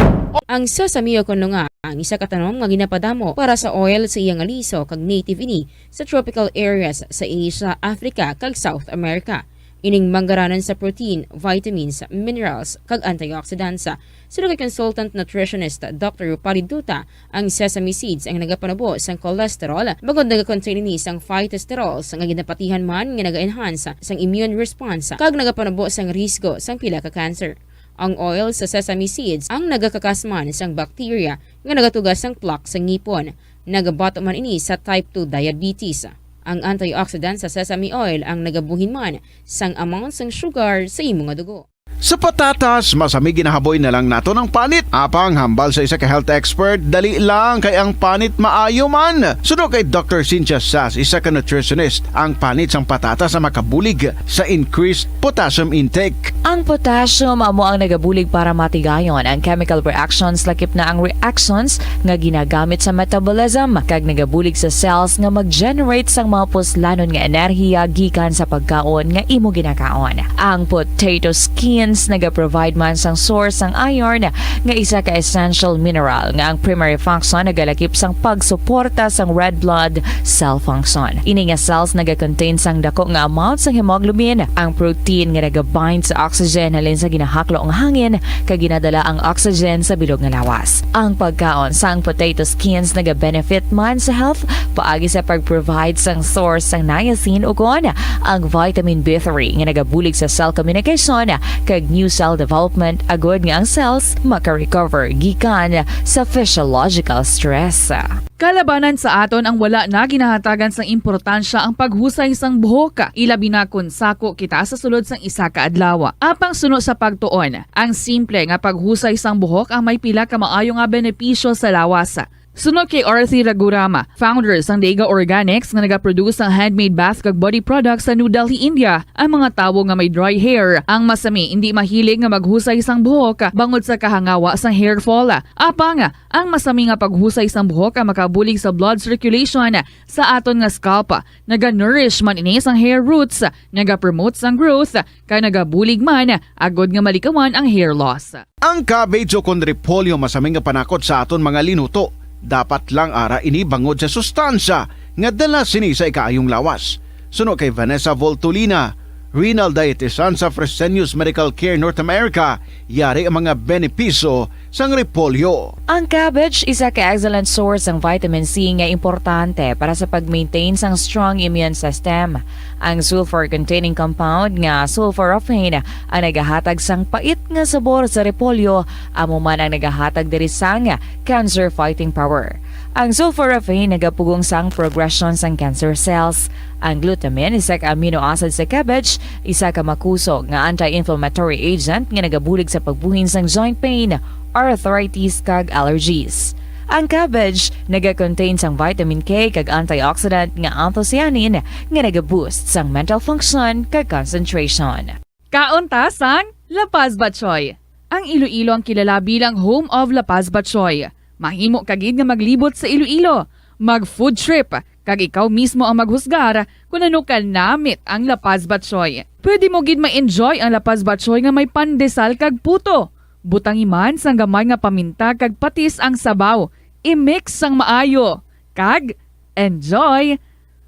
Ang sesamillo kuno nga ang isa ka tanom nga ginapadamo para sa oil sa iya nga liso kag native ini sa tropical areas sa Asia, Africa, kag South America. Ining manggaranan sa protein, vitamins, minerals, kag antioxidants. Suno kay consultant nutritionist Doctor Rupali Duta, ang sesame seeds ang nagapanubo sang cholesterol, bangod nagakontain ini sang phytosterols nga ginapatihan man nga naga-enhance sang immune response kag nagapanubo sang risgo sang pila ka cancer. Ang oil sa sesame seeds ang nagakakas man sang bacteria nga nagatuga sang plaque sa ngipon. Nagabato man ini sa type two diabetes. Ang antioxidant sa sesame oil ang nagabuhin man sang amount sang sugar sa imo nga dugo. Sa patatas, masami ginahaboy na lang naton ang panit. Apang hambal sa isa ka health expert, dali lang kay ang panit maayo man. Suno kay Doctor Cynthia Sass, isa ka nutritionist, ang panit sang patatas ang makabulig sa increased potassium intake. Ang potassium amo ang nagabulig para matigayon ang chemical reactions, lakip na ang reactions nga ginagamit sa metabolism, kag nagabulig sa cells nga mag-generate sang mga puslanon nga enerhiya gikan sa pagkaon nga imo ginakaon. Ang potato skins nagaprovide man sang source sang iron, nga isa ka essential mineral nga ang primary function nagalakip sang pagsuporta sang red blood cell function. Ini nga cells nagakontain sang dako nga amount sang hemoglobin, ang protein nga nagabind sa oxygen halin sa ginahaklo nga hangin, kag ginadala ang oxygen sa bilog nga lawas. Ang pagkaon sang potato skins nagabenefit man sa health paagi sa pag-provide sang source sang niacin, ukon ang vitamin B three nga nagabulig sa cell communication kag new cell development, agod nga ang cells maka-recover gikan sa physiological stress. Kalabanan sa aton ang wala na ginahatagan sang importansya ang paghusay sang buhok, ilabi na kon sako kita sa sulod sang isa ka adlaw. Apang suno sa pagtuon, ang simple nga paghusay sang buhok ang may pila ka maayo nga benepisyo sa lawas. Suno kay Arthi Ragurama, founder sang Dega Organics nga nagaproduce sang handmade bath kag body products sa New Delhi, India, ang mga tawo nga may dry hair ang masami indi mahilig nga maghusay sang buhok bangod sa kahangawa sang hair fall. Apang ang masami nga paghusay sang buhok ang makabulig sa blood circulation sa aton nga scalp. Naga-nourish man ini sang hair roots, naga-promote sang growth, kag nagabulig man agod nga malikawan ang hair loss. Ang cabbage ukon repolyo masami nga panakot sa aton mga linuto. Dapat lang ara ini bangod sa sustansya nga dala sini sa ikaayong lawas. Suno kay Vanessa Voltolina, renal dietitian sa Fresenius Medical Care North America, yari ang mga benepisyo sang repolyo. Ang cabbage isa ka excellent source sang vitamin C nga importante para sa pag-maintain sang strong immune system. Ang sulfur-containing compound nga sulforaphane ang nagahatag sang pait nga sabor sa repolyo, amo man ang nagahatag diri sang cancer-fighting power. Ang sulforaphane nagapugong sang progression sang cancer cells. Ang glutamine, isa ka amino acid sa cabbage, isa ka makusog nga anti-inflammatory agent nga nagabulig sa pagbuhin sang joint pain, arthritis, kag allergies. Ang cabbage nagakontain sang vitamin K kag antioxidant nga anthocyanin nga nagaboost sang mental function kag concentration. Kaon ta sang La Paz Batchoy. Ang Iloilo ang kilala bilang home of La Paz Batchoy. Mahimo ka gid nga maglibot sa Iloilo, mag-food trip, kag ikaw mismo ang maghusgar kon ano ka namit ang La Paz Batchoy. Pwede mo gid ma-enjoy ang La Paz Batchoy nga may pandesal kag puto. Butangi man sang gamay nga paminta kag patis ang sabaw. I-mix sang maayo. Kag enjoy!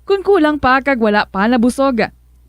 Kon kulang pa kag wala pa nabusog,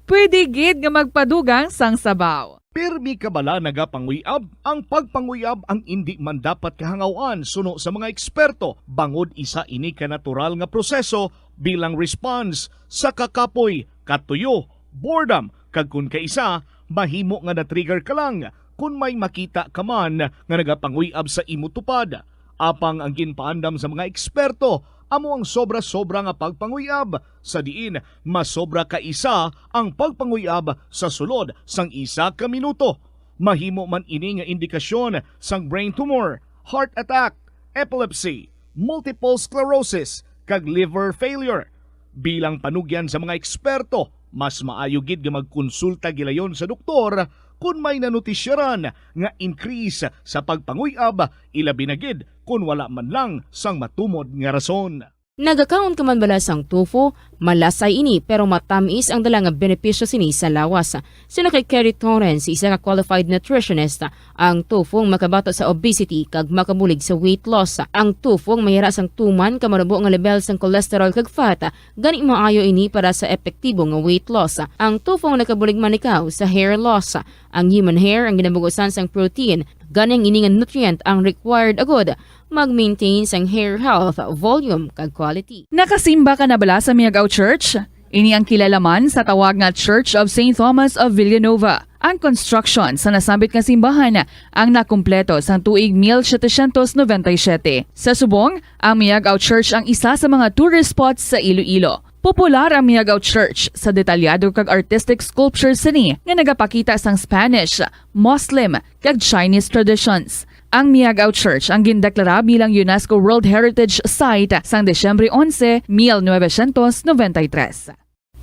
pwede gid nga magpadugang sang sabaw. Pirmi ka bala nagapanguyab? Ang pagpanguyab ang indi man dapat kahangaw-an suno sa mga eksperto, bangod isa ini ka natural nga proseso bilang response sa kakapoy, katuyo, boredom, kag kon kaisa, mahimo nga na-trigger ka lang kon may makita ka man nga nagapanguyab sa imo tupad. Apang ang ginpaandam sa mga eksperto amo ang sobra-sobra nga pagpanguyab, sa diin masobra ka isa ang pagpanguyab sa sulod sang isa ka minuto. Mahimo man ini nga indikasyon sang brain tumor, heart attack, epilepsy, multiple sclerosis, kag liver failure. Bilang panugyan sa mga eksperto, mas maayo gid nga magkonsulta gilayon sa doktor kon may nanotisyaran nga increase sa pagpanguyab, ilabi na gid kon wala man lang sang matumod nga rason. Nagakaon ka man bala sang tofu? Malasay ini, pero matamis ang dala nga benepisyo sini sa lawas. Suno kay Kerry Torrens, isa ka qualified nutritionist, ang tofu ang makabato sa obesity kag makabulig sa weight loss. Ang tofu ang mayara sang tuman ka marubo nga level sang cholesterol kag fat, gani maayo ini para sa epektibo nga weight loss. Ang tofu ang nakabulig man ikaw sa hair loss. Ang human hair ang ginabugusan sang protein, gani ang ini nga nutrient ang required agud mag-maintain sang hair health, volume, kag quality. Nakasimba ka na bala sa Miagao Church? Ini ang kilala man sa tawag nga Church of Saint Thomas of Villanova. Ang construction sa nasambit nga simbahan ang nakumpleto sang tuig mil setecientos noventa y siete. Sa subong, ang Miagao Church ang isa sa mga tourist spots sa Iloilo. Popular ang Miagao Church sa detalyado kag artistic sculptures sini nga nagapakita sang Spanish, Muslim, kag Chinese traditions. Ang Miagao Church ang gindeklara bilang UNESCO World Heritage Site sang Disyembre onse, mil novecientos noventa y tres.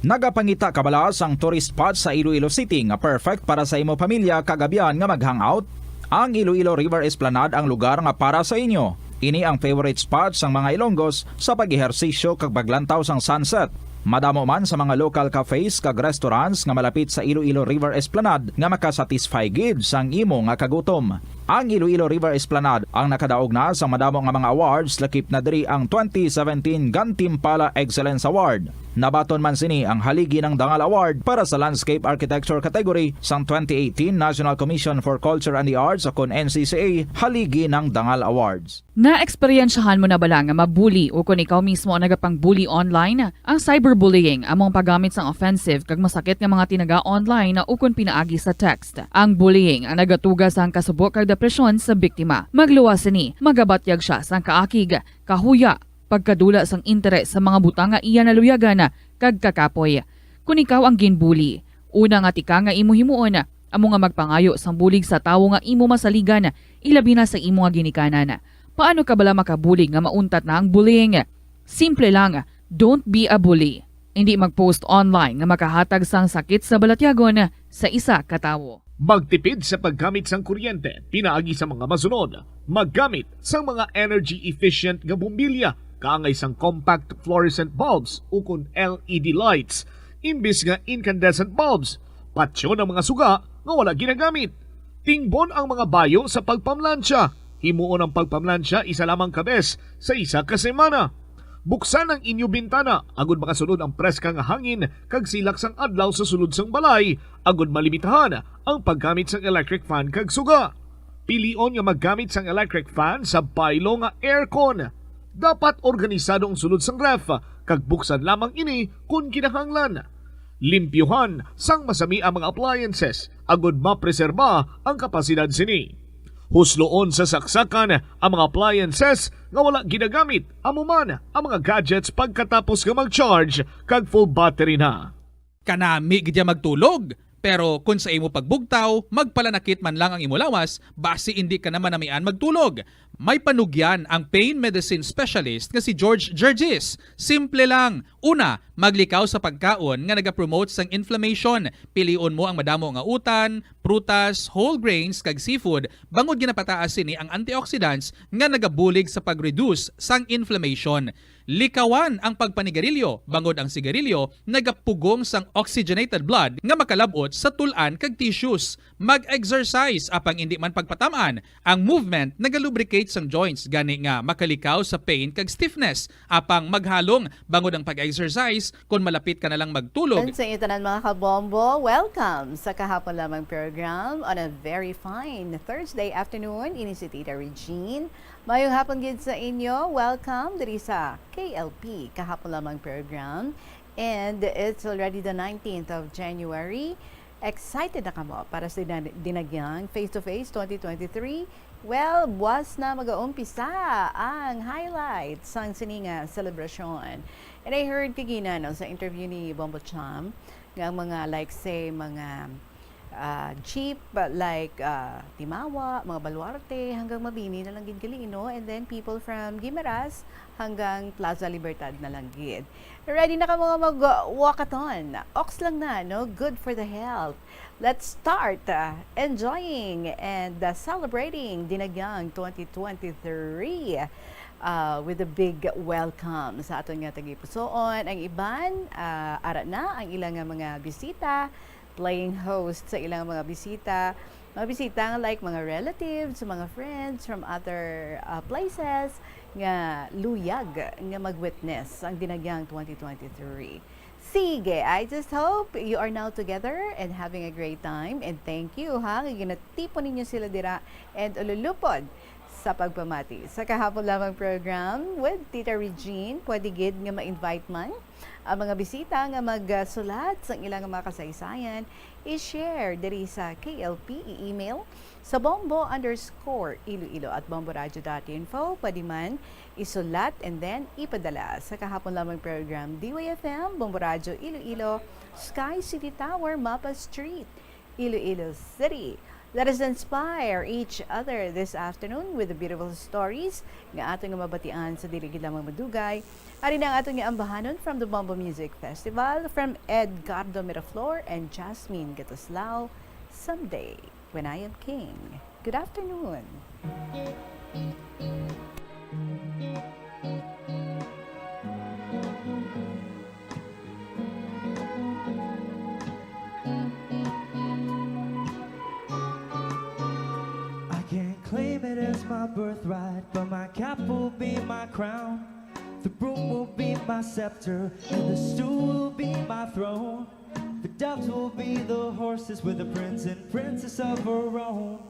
Nagapangita ka bala sang tourist spot sa Iloilo City nga perfect para sa imo pamilya kag abyan nga mag-hangout? Ang Iloilo River Esplanade ang lugar nga para sa inyo. Ini ang favorite spot sang mga Ilonggos sa pag-ehersisyo kag paglantaw sang sunset. Madamo man sa mga local cafes kag restaurants nga malapit sa Iloilo River Esplanade nga makasatisfy gid sang imo nga kagutom. Ang Iloilo River Esplanade ang nakadaog na sa madamo nga mga awards, lakip na diri ang twenty seventeen Gantimpala Excellence Award. Nabaton man sini ang Haligi ng Dangal Award para sa Landscape Architecture category sang twenty eighteen National Commission for Culture and the Arts, o kon N C C A, Haligi ng Dangal Awards. Naeksperyensyahan mo na bala nga mabuli o kon ikaw mismo ang nagapang-bully online? Ang cyberbullying amo ang paggamit sang offensive kag masakit nga mga tinaga online o kon pinaagi sa text. Ang bullying ang nagatuga sang kasubo kag depresyon sa biktima. Magluwas sini, magabatyag sia sang kaakig, kahuya, pagkadula sang interes sa mga butang nga iya naluyagan, kag kakapoy. Kon ikaw ang ginbully, una nga tika nga imo himuon amo nga magpangayo sang bulig sa tawo nga imo masaligan, ilabi na sa imo nga ginikanan. Paano ka bala makabulig nga mauntat na ang bullying? Simple lang, don't be a bully. Indi mag-post online nga makahatag sang sakit sa balatyagon sa isa ka tawo. Magtipid sa paggamit sang kuryente pinaagi sa mga masunod: maggamit sang mga energy-efficient nga bombilya kaangay sang compact fluorescent bulbs ukon L E D lights imbis nga incandescent bulbs. Patyon ang mga suga nga wala ginagamit. Tingbon ang mga bayo sa pagpamlansya. Himuon ang pagpamlansya isa lamang ka bes sa isa ka semana. Buksan ang inyo bintana agud makasulod ang preska nga hangin kag silak sang adlaw sa sulod sang balay, agud malimitahan ang paggamit sang electric fan kag suga. Pilion nga maggamit sang electric fan sa baylo nga aircon. Dapat organisado ang sulod sang ref, kag buksan lamang ini kon kinahanglan. Limpyuhan sang masami ang mga appliances agud mapreserba ang kapasidad sini. Husloon sa saksakan ang mga appliances nga wala ginagamit, amo man ang mga gadgets pagkatapos nga mag-charge kag full battery na. Kanami gid ya magtulog, pero kon sa imo pagbugtaw, magpalanakit man lang ang imo lawas, basi indi ka na manamian magtulog. May panugyan ang pain medicine specialist nga si George Gergis. Simple lang. Una, maglikaw sa pagkaon nga nagapromote sang inflammation. Pilion mo ang madamo nga utan, prutas, whole grains, kag seafood, bangod ginapataas sini ang antioxidants nga nagabulig sa pag-reduce sang inflammation. Likawan ang pagpanigarilyo, bangod ang sigarilyo nagapugong sang oxygenated blood nga makalab-ot sa tul-an kag tissues. Mag-exercise, apang indi man pagpatam-an. Ang movement nagalubricate sang joints, gani nga makalikaw sa pain kag stiffness, apang maghalong bangod ang pag-exercise kon malapit ka na lang magtulog. And sa inyo tanan, mga kabombo, welcome sa Kahapon Lamang program on a very fine Thursday afternoon. Ini si Tita Regine. Mayong hapon gid sa inyo. Welcome diri sa K L P Kahapon Lamang program. And it's already the nineteenth of January. Excited na kamo para sa dina-, Dinagyang Face to Face twenty twenty-three? Well, buwas na mag-aumpisa ang highlights sang sini nga selebrasyon. And I heard kagina, no, sa interview ni Bombo Cham, nga ang mga, like, say, mga, ah, jeep, like, ah, Timawa, mga Baluarte, hanggang Mabini na lang gid gali, no? And then people from Guimaras hanggang Plaza Libertad na lang gid. Ready na kamo nga mag-walkathon? Ox lang na, no? Good for the health. Let's start, uh, enjoying and, uh, celebrating Dinagyang twenty twenty-three. ah, with a big welcome sa aton nga tagipusoon. Ang iban, ah, ara na ang ilang nga mga bisita, playing host sa ilang mga bisita. Mga bisita nga like mga relatives, mga friends from other, ah, places nga luyag nga mag-witness ang Dinagyang twenty twenty-three. Sige, I just hope you are now together and having a great time. And thank you, ha, nga ginatipon ninyo sila dira and ululupod sa pagpamati. Sa kahapon lamang program with Tita Regine, pwede gid nga ma-invite man ang mga bisita nga magsulat sang ilang mga kasaysayan, i-share diri sa K L P, i-email sa bombo underscore iloilo at bomboradio dot info. Pwede man isulat and then ipadala sa kahapon lamang program, D Y F M, Bombo Radyo Iloilo, Sky City Tower, Mapa Street, Iloilo City. Let us inspire each other this afternoon with the beautiful stories nga aton nga mabatian sa dili gid lamang madugay. Ari na ang aton nga ambahanon from the Bombo Music Festival, from Edgardo Miraflor and Jasmine Gatuslao, Someday When I Am King. Good afternoon. I can't claim it as my birthright, but my cap will be my crown. The broom will be my scepter, and the stool will be my throne. The doves will be the horses with the prince and princess of her own.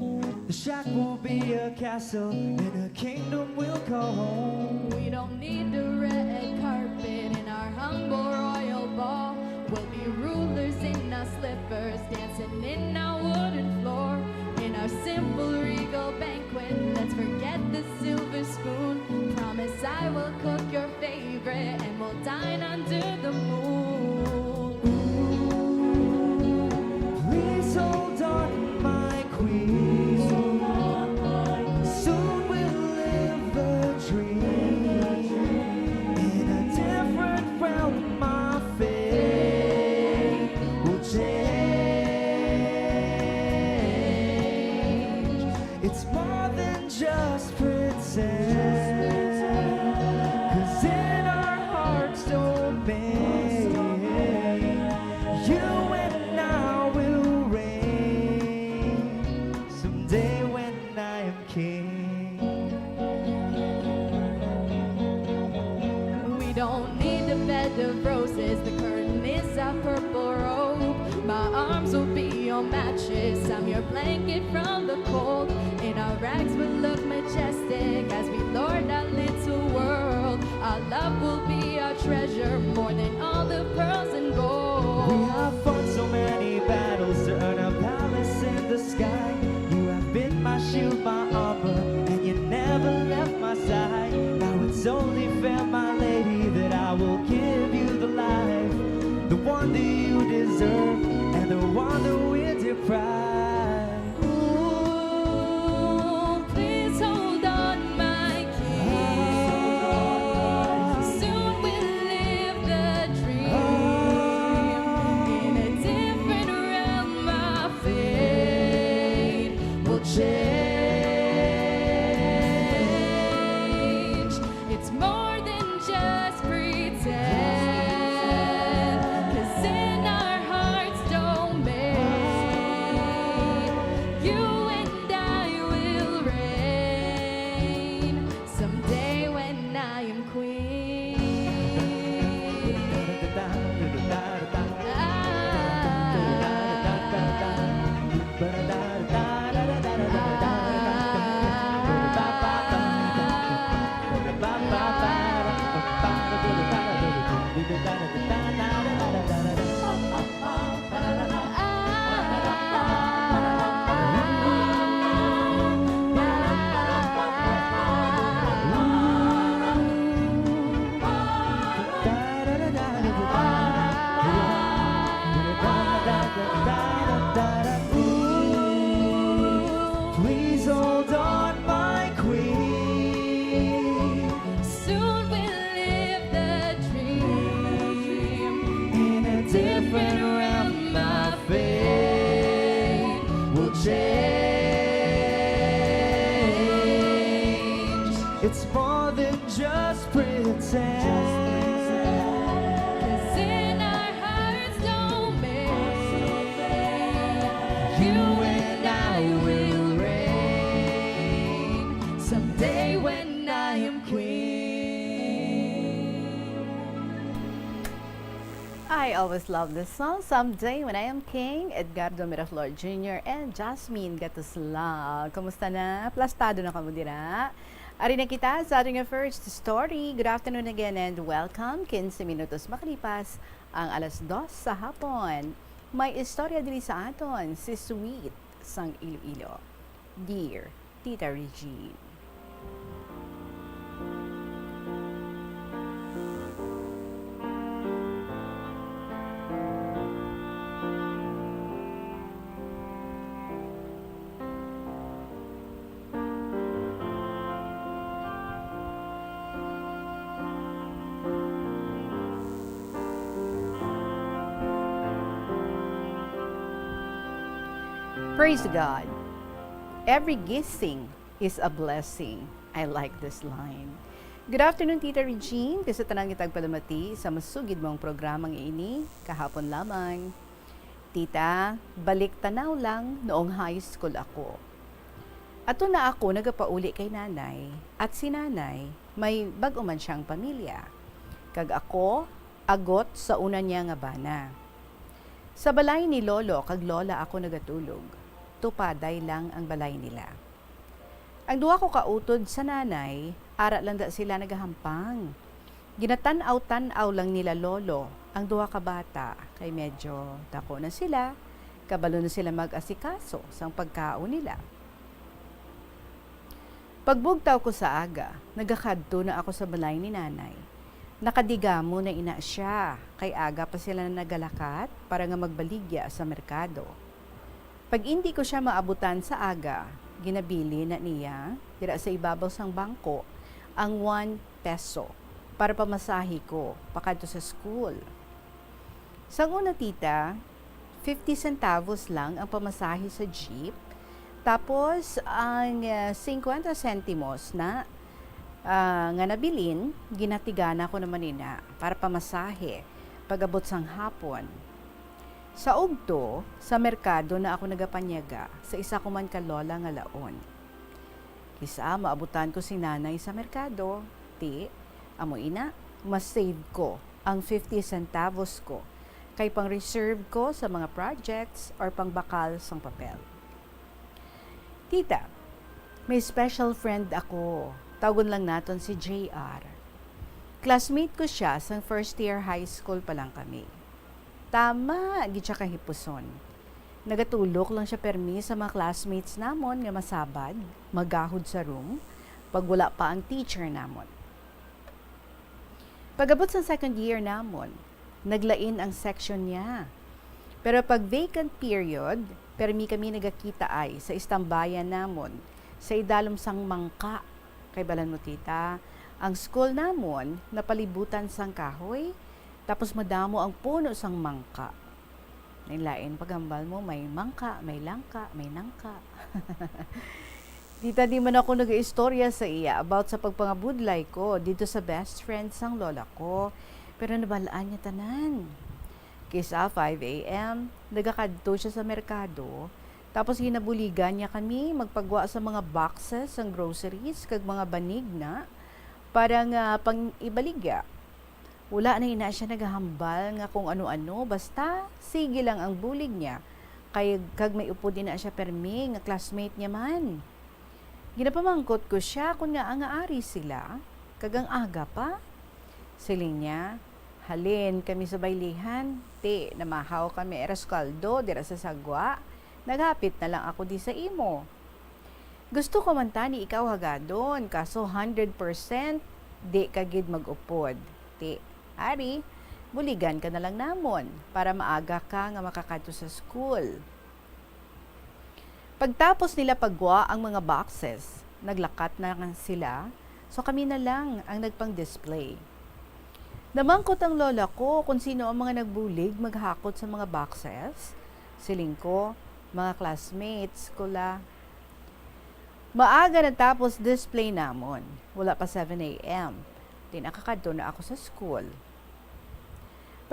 The shack will be a castle, and a kingdom will call home. We don't need the red carpet in our humble royal ball. We'll be rulers in our slippers, dancing in our wooden floor. In our simple regal banquet, let's forget the silver spoon. Promise I will cook your favorite, and we'll dine under the moon. Please hold on, my queen. Soon we'll live the dream. In a different realm, my fate will change. It's more than just pretend. 'Cause in our hearts, don't bend. You and I will reign someday when I am king. We don't need a bed of roses, the curtain is a purple robe. My arms will be your mattress, I'm your blanket from the cold. In our rags, we'll look majestic as we lord our little world. Our love will be our treasure, more than all the pearls and gold. We have fought so many battles to earn a palace in the sky. You have been my shield, my armor, and you never left my side. Now it's only fair, my lady, that I will give you the life, the one that you deserve, and the one that we deprive. Ooh, please hold on, my king. Soon we'll live the dream. In a different realm, my fate will change. It's more than just pretend. 'Cause in our hearts, don't made, you and I will reign someday when I am queen. Please hold on, my queen. Soon we'll live the dream. In a different realm, my fate will change. It's more than I always love this song, Someday When I Am King, Edgardo Miraflor Junior and Jasmine Gatuslao. Kumusta na? Plastado na kamo dira? Ari na kita sa ating first story. Good afternoon again and welcome. Quince minutos makalipas ang alas dos sa hapon. May istorya diri sa aton si Sweet sang Iloilo. Dear Tita Regine. Praise God. Every gising is a blessing. I like this line. Good afternoon, Tita Regine. Kay sa tanan nga tagpalamati sa masugid mong programang ini, kahapon lamang. Tita, balik tanaw lang noong high school ako. Ato na ako nagapauli kay nanay, at si nanay may bag-o man siyang pamilya. Kag ako, agot sa una niya nga bana. Sa balay ni lolo kag lola ako nagatulog. Tupaday lang ang balay nila. Ang duha ko ka utod sa nanay, ara lang da sila nagahampang. Ginatan-aw-tan-aw lang nila lolo ang duha ka bata, kay medyo dako na sila, kabalo na sila mag-asikaso sang pagkaon nila. Pagbugtaw ko sa aga, nagakadto na ako sa balay ni nanay. Nakadigamo na ina siya, kay aga pa sila nagalakat para nga magbaligya sa merkado. Pag indi ko siya maabutan sa aga, ginabili na niya dira sa ibabaw sang bangko ang one peso para pamasahe ko pakadto sa school. Sang una, tita, fifty centavos lang ang pamasahe sa jeep. Tapos, ang, ah, singkwenta sentimos na, ah, nga nabilin, ginatigana ko naman ina para pamasahe pag-abot sang hapon. Sa ugto, sa merkado na ako nagapanyaga sa isa ko man ka lola nga laon. Kis-a maabutan ko si nanay sa merkado, ti, amo ina, ma-save ko ang fifty centavos ko kay pang-reserve ko sa mga projects or pangbakal sang papel. Tita, may special friend ako. Tawgon lang naton si J R. Classmate ko siya sang first year high school pa lang kami. Tama gid siya kahipuson. Nagatulok lang siya permi sa mga classmates namon nga masabad, magahod sa room, pag wala pa ang teacher namon. Pag-abot sa second year namon, naglain ang section niya. Pero pag vacant period, permi kami nagakita ay sa istambayan namon, sa idalom sang mangka. Kay balan mo, tita, ang school namon napalibutan sang kahoy, tapos madamo ang puno sang mangka. Lain-lain paghambal mo, may mangka, may langka, may nangka. Tita, di man ako nag-istorya sa iya about sa pagpangabudlay ko dito sa best friend sang lola ko. Pero nabal-an niya tanan. Kis-a five a m, nagakadto siya sa merkado. Tapos ginabuligan niya kami magpagwa sa mga boxes sang groceries kag mga banig na para nga pang-ibaligya. Wala na ina siya nagahambal nga kung ano-ano, basta sige lang ang bulig niya. Kay, kag may upod ina siya permi nga classmate niya man. Ginapamangkot ko siya kon ngaa nga ari sila, kag ang aga pa. Siling niya, "Halin kami sa baylihan, ti namahaw kami reskaldo dira sa sagwa. Naghapit na lang ako di sa imo." Gusto ko man tani ikaw hagadon, kaso hundred percent di ka gid mag-upod. Ti, ari, buligan ka na lang namon para maaga ka nga makakadto sa school. Pagtapos nila paggwa ang mga boxes, naglakat na nga sila, so kami na lang ang nagpang-display. Namangkot ang lola ko kung sino ang mga nagbulig maghakot sa mga boxes. Siling ko, "Mga classmates ko la." Maaga natapos display namon. Wala pa seven a m. Di nakakadto na ako sa school.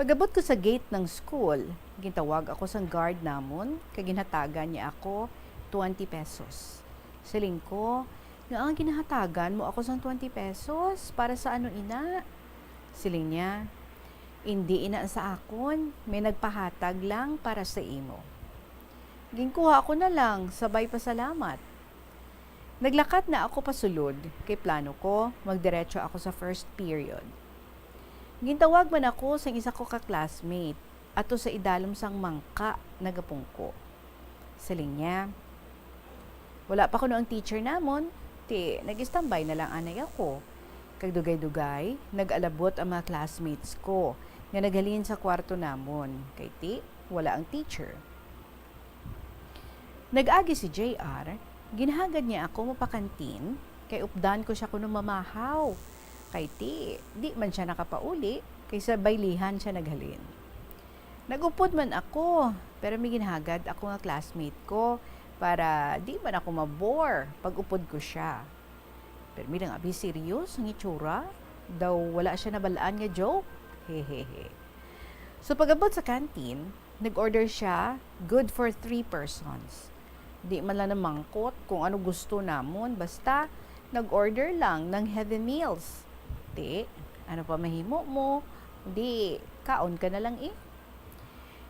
Pag-abot ko sa gate ng school, gintawag ako sang guard namon, kag ginhatagan niya ako twenty pesos. Siling ko, "Nga ang ginhatagan mo ako sang twenty pesos? Para sa ano ina?" Siling niya, Indi ina sa akon, may nagpahatag lang para sa imo. Ginkuha ko na lang, sabay pasalamat. Naglakat na ako pasulod, kay plano ko, magdiretso ako sa first period. Gintawag man ako sang isa ko ka classmate, ato sa idalom sang mangka nagapungko. Siling niya, "Wala pa kuno ang teacher namon, ti nag-istambay na lang anay ako." Kag dugay-dugay, nag-alabot ang mga classmates ko nga naghalin sa kwarto namon, kay ti wala ang teacher. Nag-agi si J R, ginhagad niya ako mapakantin, kay updan ko siya kuno mamahaw. Kay ti, di man siya nakapauli, kay sa baylihan siya naghalin. Nag-upod man ako, pero may ginhagad ako nga classmate ko para di man ako mabore pag upod ko siya. Pero mi lang abi serious ang itsura, daw wala siya nabalaan nga joke. Hehehe. So pag-abot sa canteen, nag-order siya, good for three persons. Di man lang namangkot kung ano gusto namon, basta nag-order lang ng heavy meals. Ti, ano pa mahimo mo? Di, kaon ka na lang eh.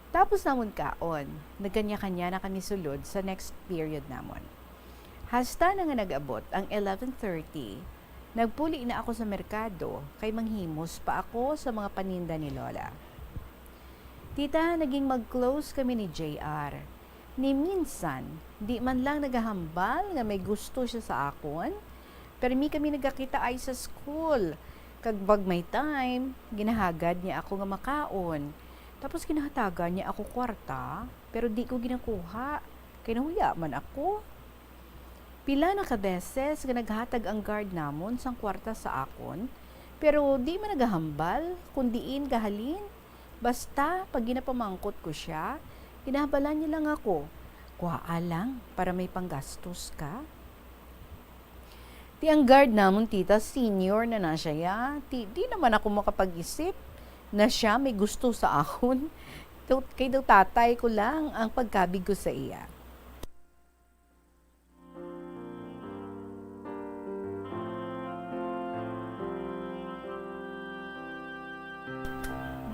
Tapos namon kaon, nagkanya-kanya na kami sulod sa next period namon. Hasta na nga nag-abot ang eleven thirty, nagpuli na ako sa merkado kay manghimos pa ako sa mga paninda ni Lola. Tita, naging mag-close kami ni J R. Ni minsan, di man lang nagahambal nga may gusto siya sa akon. Permi kami nagakita ay sa school. Kag pag may time, ginahagad niya ako nga makaon. Tapos ginahatagan niya ako kwarta, pero di ko ginakuha, kay nahuya man ako. Pila na ka beses nga naghatag ang guard namon sang kwarta sa akon, pero di man nagahambal kon diin gahalin. Basta, pag ginapamangkot ko sia, ginahabalan niya lang ako, "Kuhaa lang para may panggastos ka." Ti ang guard namon, tita, senior na na siya, ya. Ti, di naman ako makapag-isip na siya may gusto sa akon. Daw, kay daw tatay ko lang ang pagkabig ko sa iya.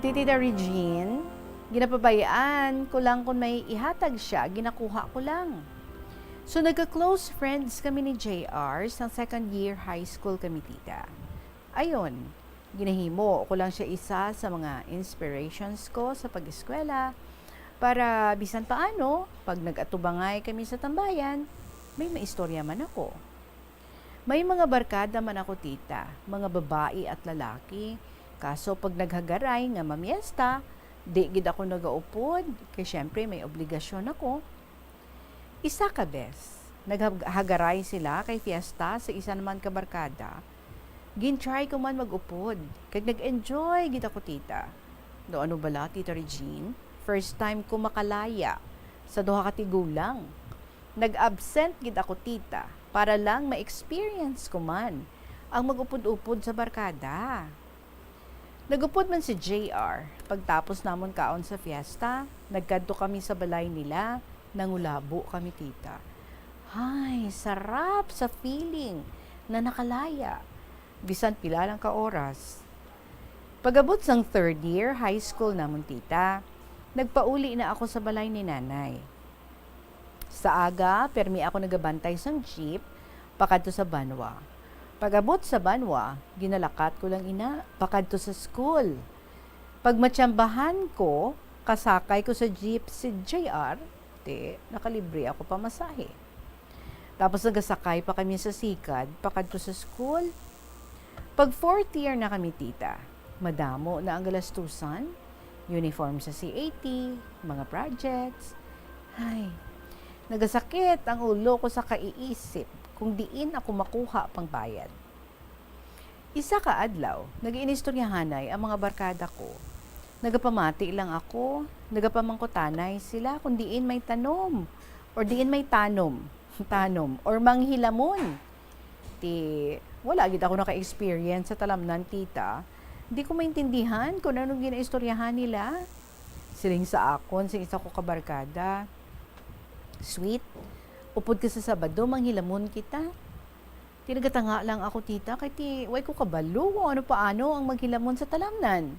Ti Tita Regine, ginapabayaan ko lang kung may ihatag siya, ginakuha ko lang. So, nagka-close friends kami ni J R sa second year high school kami, tita. Ayun, ginahimo ko lang siya isa sa mga inspirations ko sa pag-eskwela para bisan paano, pag nag-atubangay kami sa tambayan, may maistorya man ako. May mga barkada man ako, tita, mga babayi at lalaki. Kaso pag naghagaray nga mamiesta, di gid ako nagaupod, kay syempre may obligasyon ako. Isa ka bes, naghagaray sila kay fiesta sa isa naman ka barkada. Gin-try ko man mag-upod, kag nag-enjoy gid ako, tita. Daw ano bala, Tita Regine? First time ko makalaya sa duha ka tigulang. Nag-absent gid ako, tita, para lang ma-experience ko man ang mag-upod-upod sa barkada. Nag-upod man si J R. Pagtapos namon kaon sa fiesta, nagkadto kami sa balay nila, nangulabo kami, tita. Hay, sarap sa feeling na nakalaya. Bisan pila lang ka oras. Pag-abot sang third year high school namon, tita, nagpauli na ako sa balay ni nanay. Sa aga, permi ako nagabantay sang jeep pakadto sa banwa. Pag-abot sa banwa, ginalakat ko lang ina pakadto sa school. Pag matsambahan ko, kasakay ko sa jeep si J R, ti, nakalibre ako pamasahe. Tapos nagasakay pa kami sa sikad pakadto sa school. Pag fourth year na kami, tita, madamo na ang galastusan, uniform sa C A T, mga projects. Ay, nagasakit ang ulo ko sa kaiisip kung diin ako makuha pang bayad. Isa ka adlaw, nag-inistoryahanay ang mga barkada ko. Nagapamati lang ako, nagapamangkutanay sila kung diin may tanom, or diin may tanom, tanom, or manghilamon. Ti, wala gid ako naka-experience sa talamnan, tita. Di ko maintindihan kung anong ginaistoryahan nila. Siling sa akon, sing isa ko ka barkada, "Sweet, upod ka sa Sabado, manghilamon kita." Ti nagatanga lang ako, tita, kay ti way ko kabalo kung ano paano ang maghilamon sa talamnan.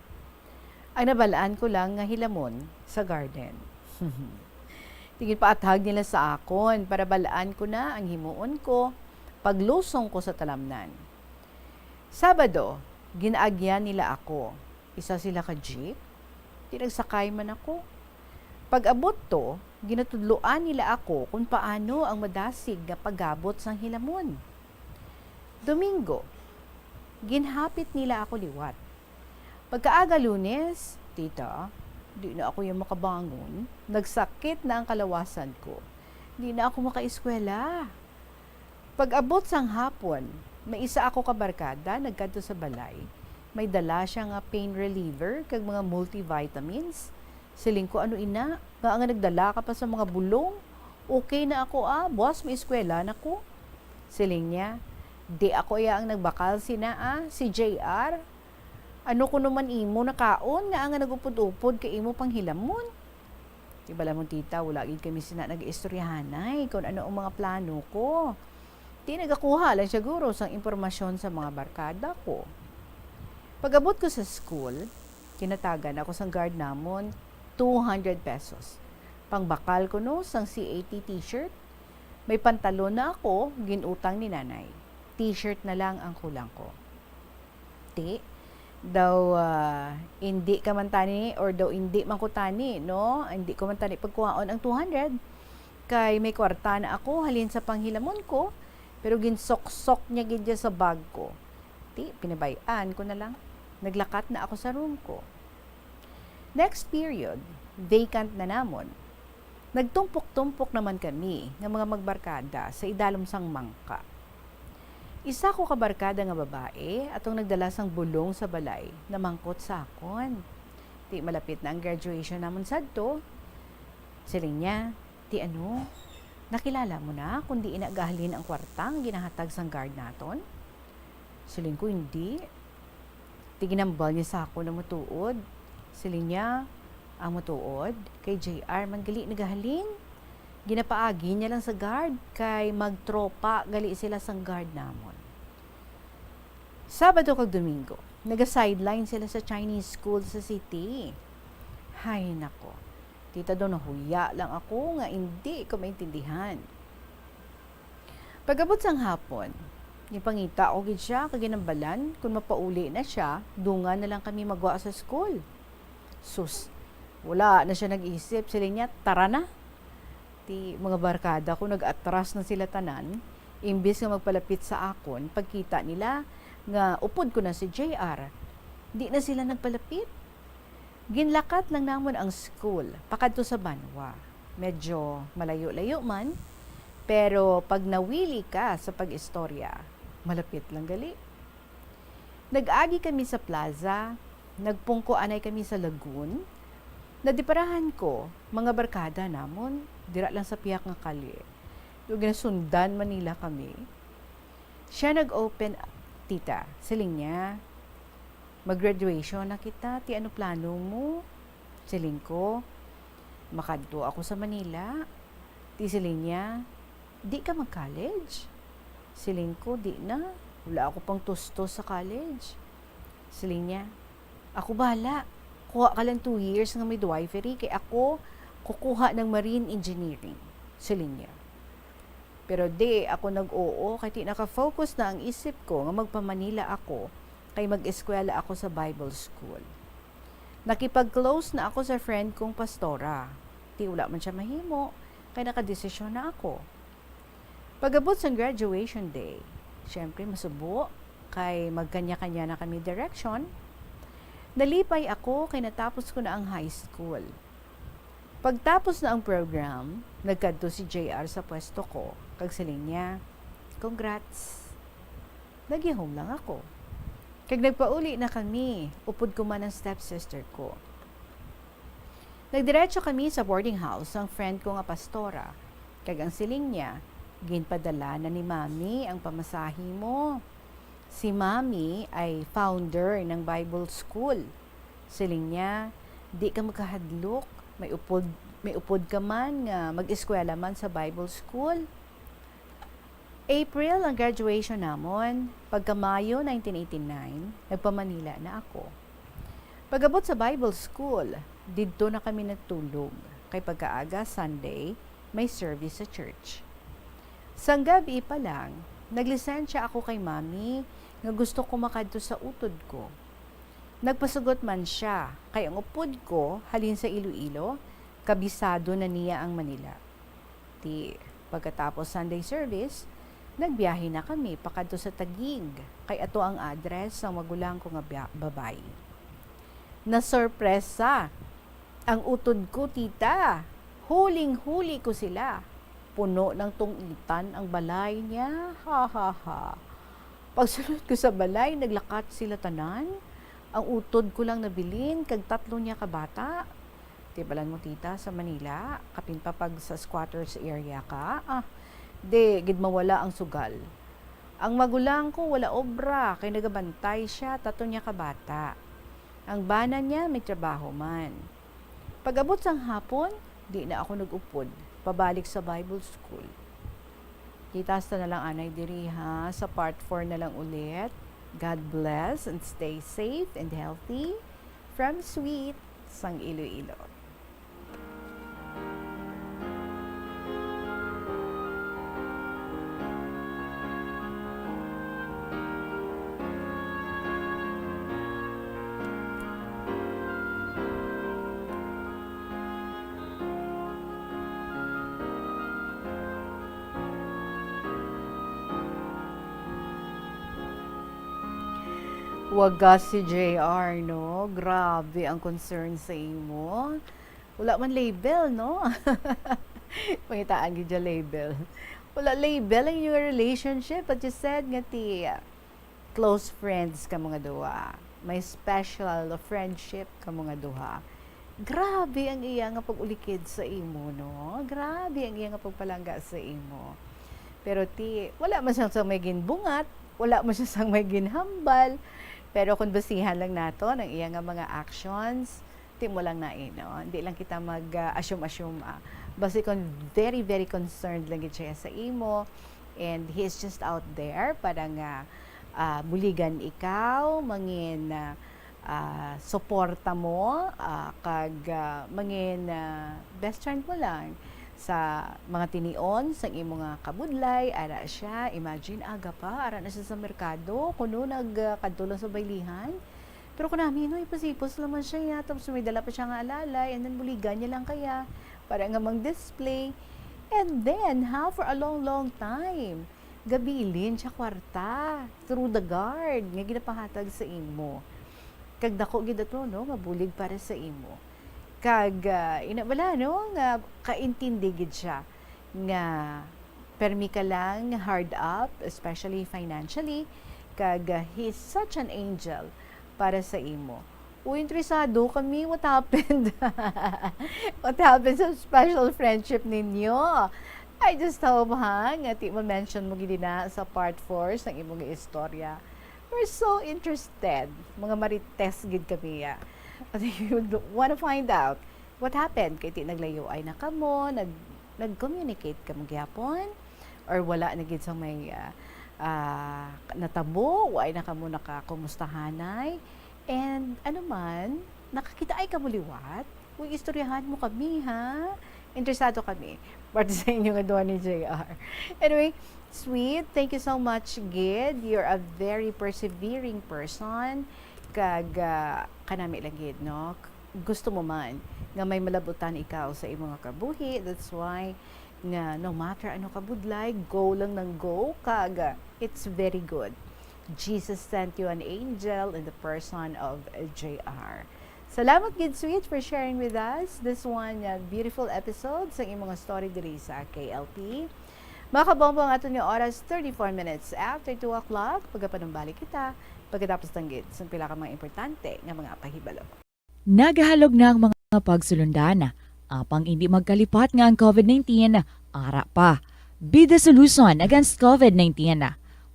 Ang nabalaan ko lang nga hilamon sa garden. Tingin paathag nila sa akon para balaan ko na ang himuon ko paglusong ko sa talamnan. Sabado, ginaagyan nila ako. Isa sila ka jeep. Di nagsakay man ako. Pag-abot to, ginatudloan nila ako kung paano ang madasig nga pagabot sang hilamon. Domingo, ginhapit nila ako liwat. Pagkaaga Lunes, "Tita, di na ako yung makabangon. Nagsakit na ang kalawasan ko. Di na ako makaeskwela." Pag-abot sang hapon, may isa ako ka barkada nagkadto sa balay. May dala siya nga pain reliever kag mga multivitamins. Siling ko, "Ano ina? Nga nga nagdala ka pa sa mga bulong? Okay na ako, ah. Buwas may eskwela na ko." Siling niya, "Di ako iya ang nagbakal sina, ah. Si J R. Ano ko naman imo nakaon nga nga nagupod-upod kay imo panghilamon?" Di bala mo, tita, wala gid kami sina nag-istoryahanay kung ano ang mga plano ko. Di nagakuha lang siguro sang impormasyon sa mga barkada ko. Pag-abot ko sa school, kinatagan ako sang guard namon two hundred pesos. Pangbakal ko no sang C A T t-shirt. May pantalon na ako, ginutang ni nanay. T-shirt na lang ang kulang ko. Ti, daw, ah, indi ka man tani, or daw indi man ko tani, no? Indi ko man tani pagkuhaon ang two hundred. Kay may kwarta na ako halin sa panghilamon ko, pero ginsoksok niya gid sa bag ko. Ti, pinabay-an ko na lang. Naglakat na ako sa room ko. Next period, vacant na namon. Nagtumpok-tumpok naman kami nga mga magbarkada sa idalom sang mangka. Isa ko ka barkada nga babae, atong nagdala sang bulong sa balay, namangkot sa akon. Ti malapit na ang graduation namon sadto. Siling niya, "Ti ano, nakilala mo na kung diin na gahalin ang kwarta nga ginahatag sang guard naton?" Siling ko, "Hindi." Ti ginambal niya sa akon ang matuod. Siling niya, "Ang matuod, kay J R man gali nagahalin. Ginapaagi niya lang sa guard, kay magtropa gali sila sang guard namon." Sabado kag Domingo, naga-sideline sila sa Chinese school sa city. Hay nako, tita, daw nahuya lang ako nga indi ko maintindihan. Pag-abot sang hapon, gipangita ko gid sia kag ginambalan kon mapauli na sia, dungan na lang kami magwa sa school. Sus, wala na sia nag-isip, siling niya, "Tara na." Ti mga barkada ko nag-atras na sila tanan, imbis nga magpalapit sa akon, pagkita nila nga upod ko na si J R, di na sila nagpalapit. Ginlakat lang namon ang school pakadto sa banwa. Medyo malayo-layo man, pero pag nawili ka sa pag-istorya, malapit lang gali. Nag-agi kami sa plaza, nagpungko anay kami sa lagoon. Nadiparahan ko, mga barkada namon, dira lang sa pihak nga kalye. Daw ginasundan man nila kami. Siya nag-open, "Tita," siling niya, "mag-graduation na kita, ti ano plano mo?" Siling ko, "Makadto ako sa Manila." Ti siling niya, "Di ka mag-college?" Siling ko, "Di na. Wala ako pang tustos sa college." Siling niya, "Ako bahala. Kuha ka lang two years nga midwifery kay ako kukuha ng marine engineering." Siling niya. Pero di ako nag-oo kay ti naka-focus na ang isip ko nga magpa-Manila ako kay mag-eskwela ako sa Bible school. Nakipag-close na ako sa friend kong pastora. Ti wala man siya mahimo kay nakadesisyon na ako. Pag-abot sang graduation day, syempre masubo kay magkanya-kanya na kami direction. Nalipay ako kay natapos ko na ang high school. Pagtapos na ang program, nagkadto si J R sa pwesto ko, kag siling niya, "Congrats." Nagihom lang ako. Kag nagpauli na kami, upod ko man ang stepsister ko. Nagdiretso kami sa boarding house sang friend ko nga pastora, kag ang siling niya, "Ginpadala na ni Mami ang pamasahe mo. Si Mami ay founder ng Bible School." Siling niya, "Di ka magkahadlok, may upod, may upod ka man nga mag-eskwela man sa Bible School." April ang graduation namon. Pagka Mayo nineteen eighty-nine, nagpa-Manila na ako. Pag-abot sa Bible school, didto na kami nagtulog, kay pagkaaga Sunday, may service sa church. Sang gab-i pa lang, naglisensya ako kay Mami nga gusto ko makadto sa utod ko. Nagpasugot man sia, kay ang upod ko halin sa Iloilo, kabisado na niya ang Manila. Ti, pagkatapos Sunday service, nagbiyahe na kami pakadto sa Taguig, kay ato ang address sang magulang ko nga bya-, babayi. Nasorpresa ang utod ko, tita. Huling-huli ko sila. Puno ng tungitan ang balay niya. Ha, ha, ha. Pagsulod ko sa balay, naglakat sila tanan. Ang utod ko lang nabilin, kag tatlo niya ka bata. Ti balan mo, tita, sa Manila, kapin pa pag sa squatters area ka, ah, di gid mawala ang sugal. Ang magulang ko wala obra, kay nagabantay sia, tatlo niya ka bata. Ang bana niya may trabaho man. Pag-abot sang hapon, di na ako nag-upod, pabalik sa Bible school. Kita sa na lang anay diri, ha, sa part four na lang ulit. God bless and stay safe and healthy. From Sweet, sang Iloilo. Wagas si J R, no? Grabe ang concern sa imo. Wala man label, no? Pangitaan gid siya label. Wala label ang inyong relationship, but you said nga ti, ah, close friends kamo nga duha. May special friendship kamo nga duha. Grabe ang iya nga pag-ulikid sa imo, no? Grabe ang iya nga pagpalangga sa imo. Pero ti, wala man siya sang may ginbungat, wala man siya sang may ginhambal. Pero kung basihan lang naton ang iya nga mga actions, ti mo lang na, eh, no? Hindi lang kita mag, ah, assume-assume, ah. Basi kung very, very concerned lang gid siya sa imo, and he is just out there para nga, ah, buligan ikaw, mangin, ah, ah, suporta mo, ah, kag, ah, mangin, ah, best friend mo lang sa mga tinion sang imo nga kabudlay. Ara siya, imagine, aga pa, ara na siya sa merkado, kuno nag, ah, kadto lang sa baylihan. Pero kung namin, no, ipos-ipos lang man siya, ya. Tapos may dala pa siya nga alalay, and then buligan niya lang kaya para nga mang-display. And then, ha, for a long, long time, gabilin siya kwarta through the guard nga ginapahatag sa imo. Kag dako gid ato, no, nga bulig para sa imo. Kag, ah, ina bala, no, nga kaintindi gid siya nga permi ka lang hard up, especially financially, kag, ah, he's such an angel para sa imo. Uy, interesado kami, what happened? What happened sa special friendship ninyo? I just hope, ha, nga ti ma-mention mo gid na sa part four sang imong istorya. We're so interested. Mga marites gid kami, ya. We would wanna find out what happened. Kay ti naglayo ay na kamo, nag, nag-communicate kamo gyapon? Or wala na gid sa may, ah, ah, natabo? Wa na kamo nakakumustahanay? And ano man, nakakita ay kamo liwat? Uy, istoryahan mo kami, ha? Interesado kami. Parte sa inyo nga duha ni J R. Anyway, Sweet, thank you so much, gid. You're a very persevering person. Kag, ah, kanami lang gid, no? Gusto mo man nga may malabutan ikaw sa imo nga kabuhi. That's why nga no matter ano kabudlay, go lang ng go. Kag, ah, it's very good. Jesus sent you an angel in the person of J R. Salamat gid, Sweet, for sharing with us this one, uh, beautiful episode sa imong story diri sa K L P. Mga kabombo, ang aton nga oras, thirty-four minutes after two o'clock. Pagapanumbalik kita pagkatapos tanggit sa pila ka mga importante nga mga pahibalo. Nagahalog na ang mga pagsulundan, apang indi magkalipat nga ang covid nineteen ara pa. Be the solution against covid nineteen.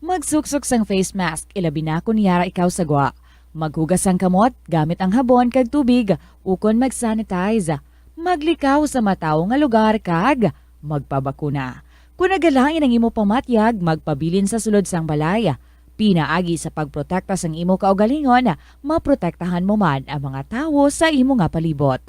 Magsuksok sang face mask, ilabi na kon yara ikaw sa gwa. Maghugas sang kamot gamit ang habon kag tubig, ukon mag-sanitize. Maglikaw sa matawo nga lugar kag magpabakuna. Kon nagalain ang imo pamatyag, magpabilin sa sulod sang balay. Pinaagi sa pagprotekta sang imo kaugalingon, maprotektahan mo man ang mga tawo sa imo nga palibot.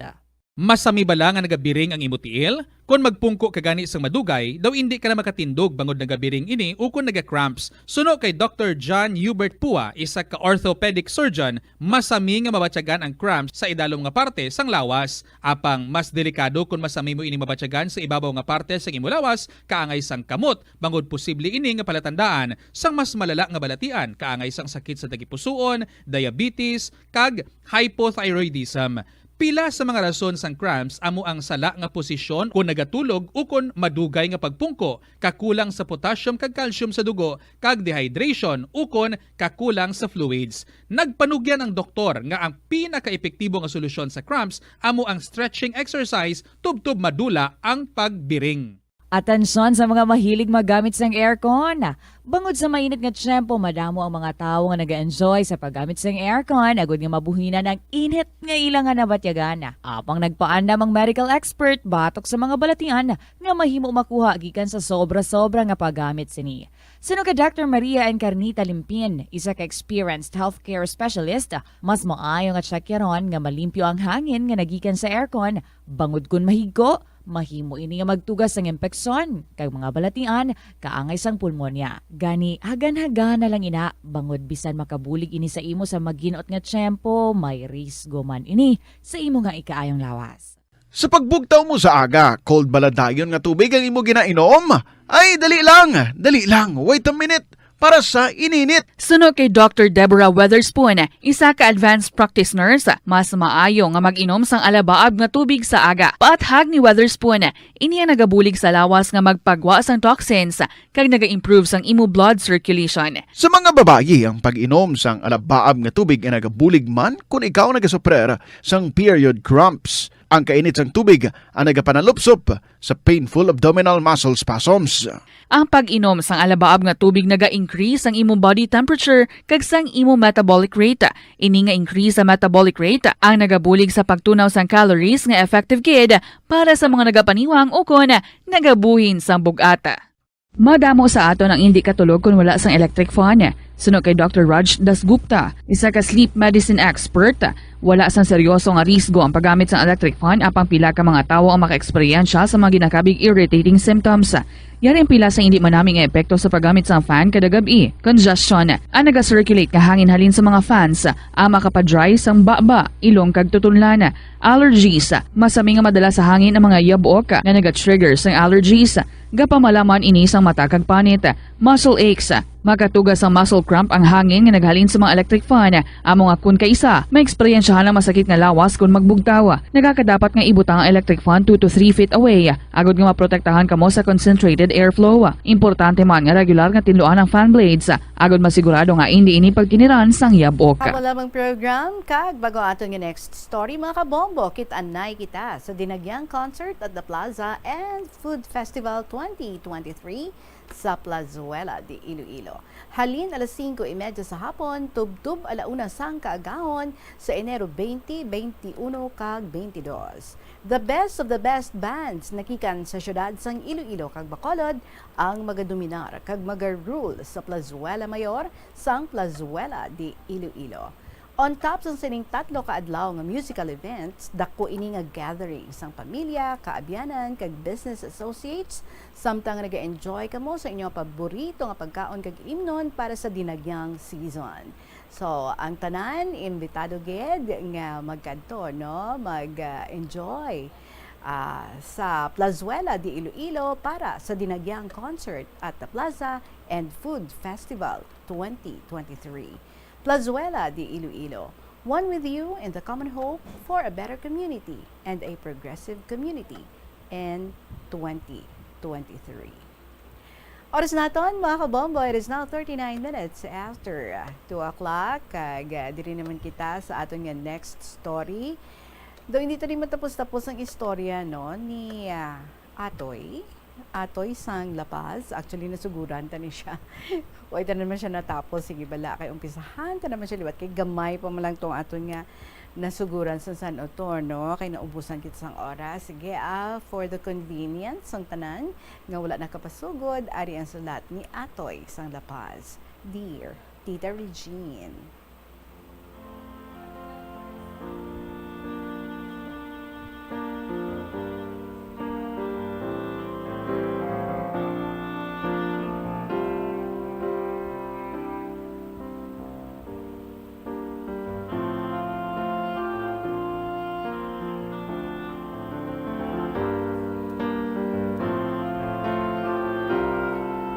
Masami bala nga nagabiring ang imo tiil? Kon magpungko ka gani sang madugay, daw indi ka na makatindog bangod nagabiring ini ukon naga-cramps. Suno kay Doktor John Hubert Pua, isa ka orthopedic surgeon, masami nga mabatyagan ang cramps sa idalom nga parte sang lawas. Apang mas delikado kon masami mo ini mabatyagan sa ibabaw nga parte sang imo lawas, kaangay sang kamot, bangod posible ini nga palatandaan sang mas malala nga balatian, kaangay sang sakit sa tagipusoon, diabetes, kag hypothyroidism. Pila sa mga rason sang cramps amo ang sala nga posisyon kon nagatulog ukon madugay nga pagpungko, kakulang sa potassium kag calcium sa dugo, kag dehydration ukon kakulang sa fluids. Nagpanugyan ang doktor nga ang pinakaepektibo nga solusyon sa cramps amo ang stretching exercise tubtob madula ang pagbiring. Atensyon sa mga mahilig maggamit sang aircon. Bangod sa mainit nga tiyempo, madamo ang mga tawo nga naga-enjoy sa paggamit sang aircon agod nga mabuhinan ang init nga ila nga nabatyagan. Apang nagpaandam ang medical expert batok sa mga balatian nga mahimo makuha gikan sa sobra-sobra nga paggamit sini. Suno kay Doctor Maria Encarnita Limpin, isa ka experienced healthcare specialist, mas maayo nga tsakyaron nga malimpyo ang hangin nga nagikan sa aircon, bangod kon mahigko, mahimo ini nga magtuga sang impeksyon kag mga balatian kaangay sang pulmonya. Gani, hagan-hagana lang ina, bangod bisan makabulig ini sa imo sa maginot nga tiyempo, may risgo man ini sa imo nga ikaayong lawas. Sa pagbugtaw mo sa aga, cold bala dayon nga tubig ang imo ginainom? Ay, dali lang, dali lang, wait a minute, para sa ininit. Suno kay Doctor Deborah Weatherspoon, isa ka advanced practice nurse, mas maayo nga mag-inom sang alabaab nga tubig sa aga. Paathag ni Weatherspoon, ini ang nagabulig sa lawas nga magpagwa sang toxins kag naga-improve sang imo blood circulation. Sa mga babayi, ang pag-inom sang alabaab nga tubig ay nagabulig man kon ikaw nagasuprer sang period cramps. Ang kainit sang tubig ang nagapanalupsop sa painful abdominal muscle spasms. Ang pag-inom sang alabaab nga tubig naga-increase sang imo body temperature kag sang imo metabolic rate. Ini nga increase sa metabolic rate ang nagabulig sa pagtunaw sang calories nga effective gid para sa mga nagapaniwang ukon nagabuhin sang bug-at. Madamo sa aton ang indi katulog kon wala sang electric fan. Suno kay Doctor Raj Dasgupta, isa ka sleep medicine expert, wala sang seryoso nga risgo ang paggamit sang electric fan, apang pila ka mga tawo ang makaeksperyensya sa mga ginakabig irritating symptoms. Yari ang pila sa indi manami nga epekto sa paggamit sang fan kada gab-i. Congestion. Ang naga-circulate nga hangin halin sa mga fans ang makapa-dry sang baba, ilong kag tutunlan. Allergies. Masami nga madala sa hangin ang mga yabok nga naga-trigger sang allergies. Gapamalaman ini sang mata kag panit. Muscle aches. Makatuga sang muscle cramp ang hangin nga naghalin sa mga electric fan. Amo nga kon kaisa, maeksperiensyahan ang masakit nga lawas kon magbugtaw. Nagakadapat nga ibutang ang electric fan two to three feet away, agod nga maprotektahan kamo sa concentrated airflow. Importante man nga regular nga tinluan ang fan blades, agod masigurado nga indi ini pagkiniran sang yabok. Amo lamang program, kag bago aton nga next story, mga kabombo, kit-anay kita sa Dinagyang Concert at the Plaza and Food Festival twenty twenty-three sa Plazuela de Iloilo. Halin alas singko y media sa hapon, tubtob ala una sang kaagahon sa Enero twenty, twenty-one, kag twenty-dos. The best of the best bands nagikan sa siyudad sang Iloilo kag Bacolod ang magadominar kag maga-rule sa Plazuela Mayor sang Plazuela de Iloilo. On top sang sining tatlo ka adlaw nga musical events, dako ini nga gathering sang pamilya, kaabyanan, kag business associates, samtang naga-enjoy kamo sa inyo paborito nga pagkaon kag imnon para sa dinagyang season. So, ang tanan imbitado gid nga magkadto, no? Mag, ah, enjoy, ah, sa Plazuela de Iloilo para sa Dinagyang Concert at the Plaza and Food Festival twenty twenty-three. Plazuela de Iloilo, one with you in the common hope for a better community and a progressive community in twenty twenty-three. Oras naton, mga kabombo, it is now thirty-nine minutes after, ah, two o'clock. Kag, ah, diri naman kita sa aton nga next story. Daw hindi ta rin matapos-tapos ang istorya, no, ni, ah, Atoy. Atoy sang La Paz. Actually, nasuguran ta ni siya. Wa ta naman siya natapos. Sige, bala kay umpisahan ta naman siya liwat. Kay gamay pa man lang tong aton nga nasuguran sa San Otor, no? Kay naubusan kita sang oras. Sige, ah, for the convenience sang tanan nga wala nakapasugod, ari ang sulat ni Atoy sang La Paz. Dear Tita Regine.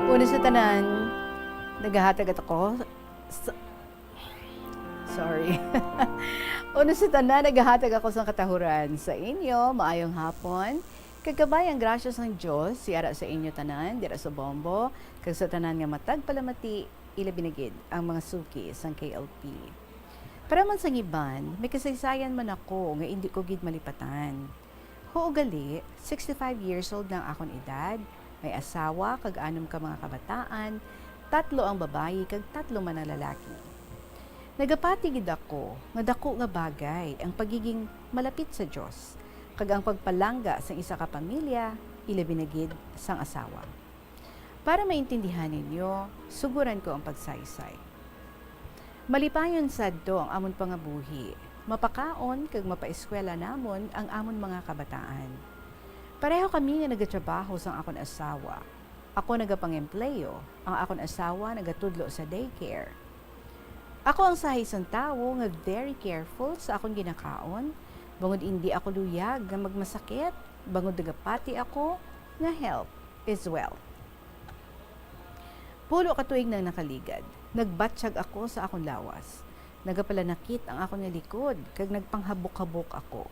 Una sa tanan, nagahatag ako sa, sorry. Una sa tanan, nagahatag ako sang katahuran sa inyo. Maayong hapon. Kag kabay ang grasya sang Dios, yara sa inyo tanan, dira sa Bombo, kag sa tanan nga matag palamati, ilabi na gid ang mga suki sang K L P. Para man sang iban, may kasaysayan man ako nga indi ko gid malipatan. Huo gali, sixty-five years old na ang akon edad, may asawa kag anom ka mga kabataan, tatlo ang babayi kag tatlo man ang lalaki. Nagapati gid ako nga daku nga bagay ang pagiging malapit sa Dios kag ang pagpalangga sang isa ka pamilya, ilabi na gid sang asawa. Para maintindihan ninyo, suguran ko ang pagsaysay. Malipayon sadto ang amon pangabuhi, mapakaon kag mapaeskwela namon ang amon mga kabataan. Pareho kami nga nagatrabaho sang akon asawa. Ako nagapangempleyo, ang akon asawa nagatudlo sa daycare. Ako ang sahi sang tawo nga very careful sa akon ginakaon, bangod indi ako luyag nga magmasakit, bangod nagapati ako nga health is wealth. Pulo ka tuig nang nakaligad, nagbatyag ako sa akon lawas. Nagapalanakit ang akon nga likod, kag nagpanghabok-habok ako.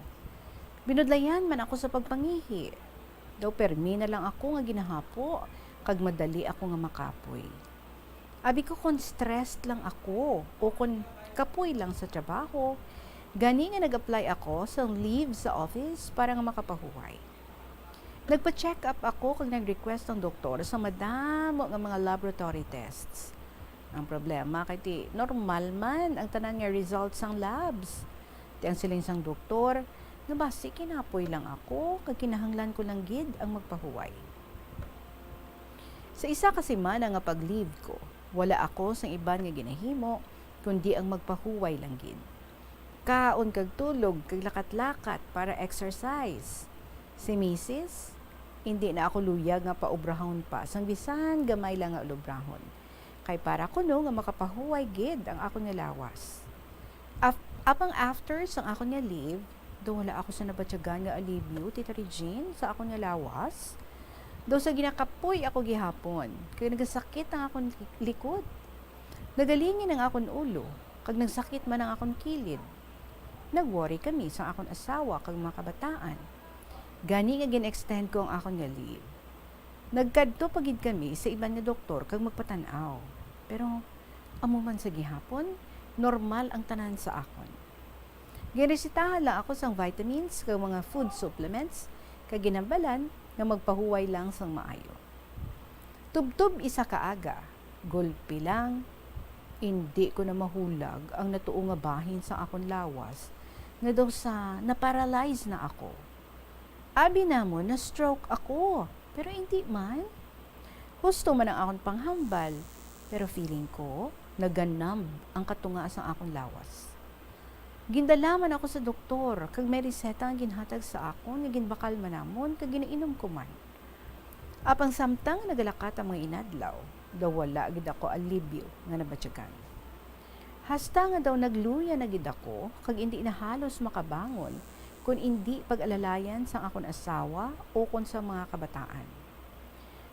Binudlayan man ako sa pagpangihi. Daw permi na lang ako nga ginahapo, kag madali ako nga makapoy. Abi ko kon stressed lang ako o kon kapoy lang sa trabaho, gani nga nag-apply ako sang leave sa office para nga makapahuway. Nagpa-check up ako kag nag-request ang doktor sa madamo nga mga laboratory tests. Ang problema kay ti normal man ang tanan nga results sang labs. Ti ang siling sang doktor nga basi kinapoy lang ako kag kinahanglan ko lang gid ang magpahuway. Sa isa ka semana nga pag-leave ko, wala ako sang iban nga ginahimo kundi ang magpahuway lang gid. Kaon kag tulog kag lakat-lakat para exercise. Si misis, hindi na ako luyag nga paubrahon pa sang bisan gamay lang nga ulobrahon. Kay para kuno nga makapahuway gid ang akon nga lawas. Af-, apang after sang akon nga leave, daw wala ako sa nabatyagan nga alibyo, Tita Regine, sa akon nga lawas. Daw sa ginakapoy ako gihapon, kay nagasakit ang akon li-, likod. Nagalingin ang akon ulo, kag nagsakit man ang akon kilid. Nag-worry kami sang akon asawa kag mga kabataan. Gani nga gin-extend ko ang akon nga leave. Nagkadto pa gid kami sa iban nga doktor kag magpatan-aw. Pero amo man sa gihapon, normal ang tanan sa akon. Ginresetahan lang ako sang vitamins kag mga food supplements, kag ginhambalan nga magpahuway lang sang maayo. Tubtob isa ka aga, gulpi lang, indi ko na mahulag ang natuo nga bahin sa akon lawas, nga daw sa na-paralyze na ako. Abi namon na-stroke ako, pero indi man. Husto man ang akon panghambal, pero feeling ko naga-numb ang katunga sang akon lawas. Gindala man ako sa doktor, kag may reseta nga ginhatag sa akon nga ginbakal man namon kag ginainom ko man. Apang samtang nagalakat ang mga inadlaw, daw wala gid ako alibyo nga nabatyagan. Hasta nga daw nagluya na gid ako kag indi na halos makabangon kon indi pag-alalayan sang akon asawa o kon sa mga kabataan.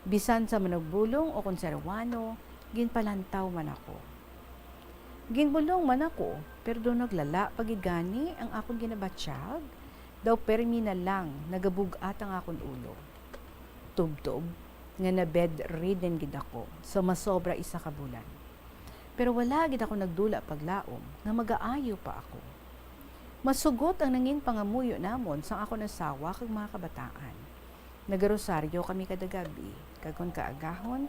Bisan sa manugbulong o kon sa ruwano, ginpalantaw man ako. Ginbulong man ako, pero daw naglala pa gid gani ang akon ginabatyag, daw permi na lang nagabug-at ang akon ulo. Tubtob nga na-bedridden gid ako sa masobra isa ka bulan. Pero wala gid ako nagdula paglaom nga magaayo pa ako. Masugot ang nangin pangamuyo namon sang akon asawa kag mga kabataan. Nagarosaryo kami kada gab-i, kag kon kaagahon,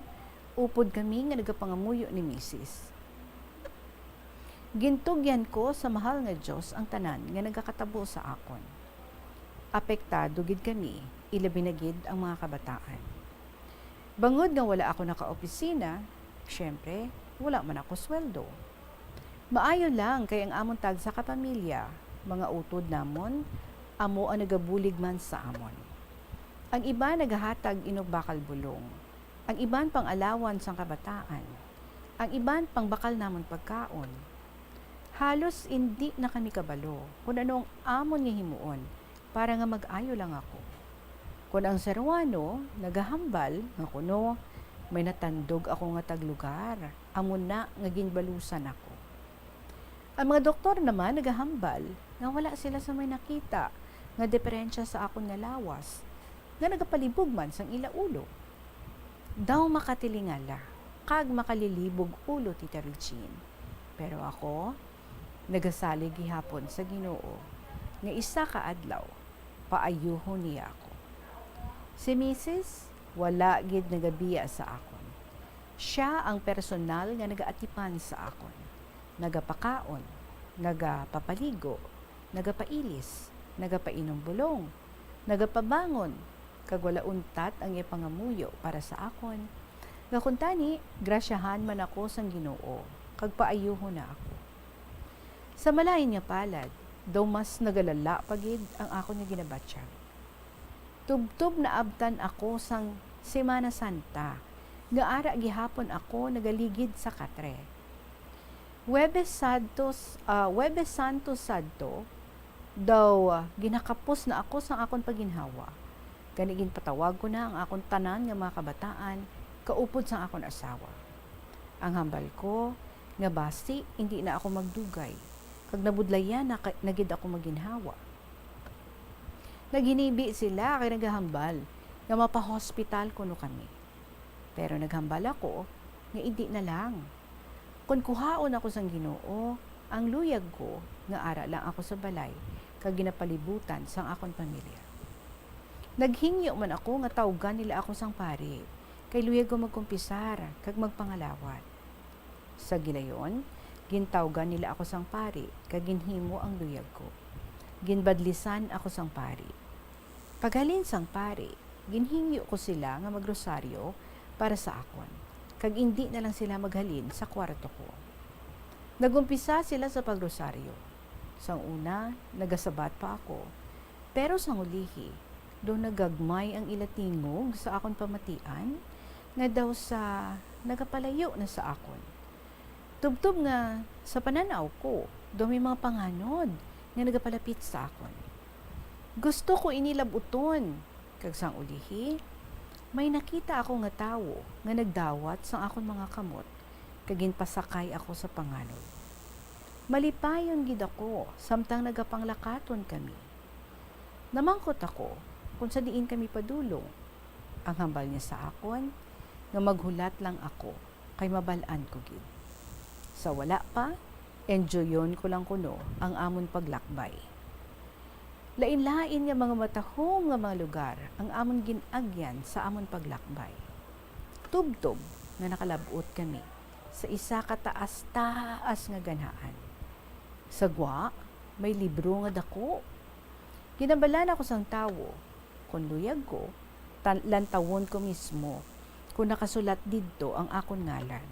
upod kami nga nagapangamuyo ni misis. Gintugyan ko sa mahal nga Dios ang tanan nga nagakatabo sa akon. Apektado gid kami, ilabi na gid ang mga kabataan. Bangod nga wala ako nakaopisina, siyempre, wala man ako sweldo. Maayo lang kay ang amon tagsa ka pamilya, mga utod namon, amo ang nagabulig man sa amon. Ang iban nagahatag inukbakal bulong, ang iban pang-alawan sang kabataan, ang iban pangbakal namon pagkaon. Halos indi na kami kabalo kon ano ang amon nga himuon para nga mag-ayo lang ako. Kon ang Ceruano nagahambal nga kuno may natandog ako nga taglugar, amo na nga ginbalusan ako. Ang mga doktor naman nagahambal nga wala sila sa may nakita nga diferensya sa akon nga lawas nga nagapalibog man sang ila ulo. Daw makatilingala kag makalilibog ulo, Tita Regine. Pero ako, nagasalig gihapon sa Ginoo nga isa ka adlaw, paayuhon niya ako. Si Misis wala gid nagabiya sa akon. Sia ang personal nga nagaatipan sa akon, nagapakaon, nagapapaligo, nagapailis, nagapainom bulong, nagapabangon, kag wala untat ang iya pangamuyo para sa akon, nga kuntani grasyahan man ako sang Ginoo, kag paayuhon na ako. Sa malain nga palad, daw mas nagalala pa gid ang akon nga ginabatyag. Tubtob naabtan ako sang Semana Santa, nga ara gihapon ako nagaligid sa katre. Huwebes Santos, ah, Huwebes Santos sadto, daw, ah, ginakapos na ako sang akon pagginhawa. Gani ginpatawag ko na ang akon tanan nga mga kabataan kaupod sang akon asawa. Ang hambal ko nga basi indi na ako magdugay, kag nabudlayan na, ka- na gid ako magginhawa. Naghinibi sila kag nagahambal nga mapahospital kuno kami. Pero naghambal ako nga indi na lang. Kon kuhaon ako sang Ginoo, ang luyag ko nga ara lang ako sa balay kag ginapalibutan sang akon pamilya. Naghingyo man ako nga tawgan nila ako sang pari, kay luyag ko magkumpisar kag magpangalawat. Sa gilayon, gintawgan nila ako sang pari kag ginhimo ang luyag ko. Ginbadlisan ako sang pari. Paghalin sang pari, ginhingyo ko sila nga magrosaryo para sa akon, kag indi na lang sila maghalin sa kwarto ko. Nag-umpisa sila sa pagrosaryo. Sang una, nagasabat pa ako, pero sang ulihi, daw nagagmay ang ila tingog sa akon pamatian, nga daw sa nagapalayo na sa akon. Tubtob nga sa panan-aw ko, daw may mga panganod nga nagapalapit sa akon. Gusto ko ini lab-uton, kag sang ulihi, may nakita ako nga tawo nga nagdawat sang akon mga kamot, kag ginpasakay ako sa panganod. Malipayon gid ako samtang nagapanglakaton kami. Namangkot ako kon sa diin kami padulong. Ang hambal niya sa akon nga maghulat lang ako, kay mabal-an ko gid. Sa wala pa, enjoyon ko lang kuno ang amon paglakbay. Lain-lain nga mga matahom nga mga lugar ang amon gin-agyan sa amon paglakbay. Tubtob nga nakalab-ot kami sa isa ka taas-taas nga ganhaan. Sa gwa, may libro nga daku. Ginhambalan ako sang tawo, kon luyag ko, tan-, lantawon ko mismo kon nakasulat didto ang akon ngalan.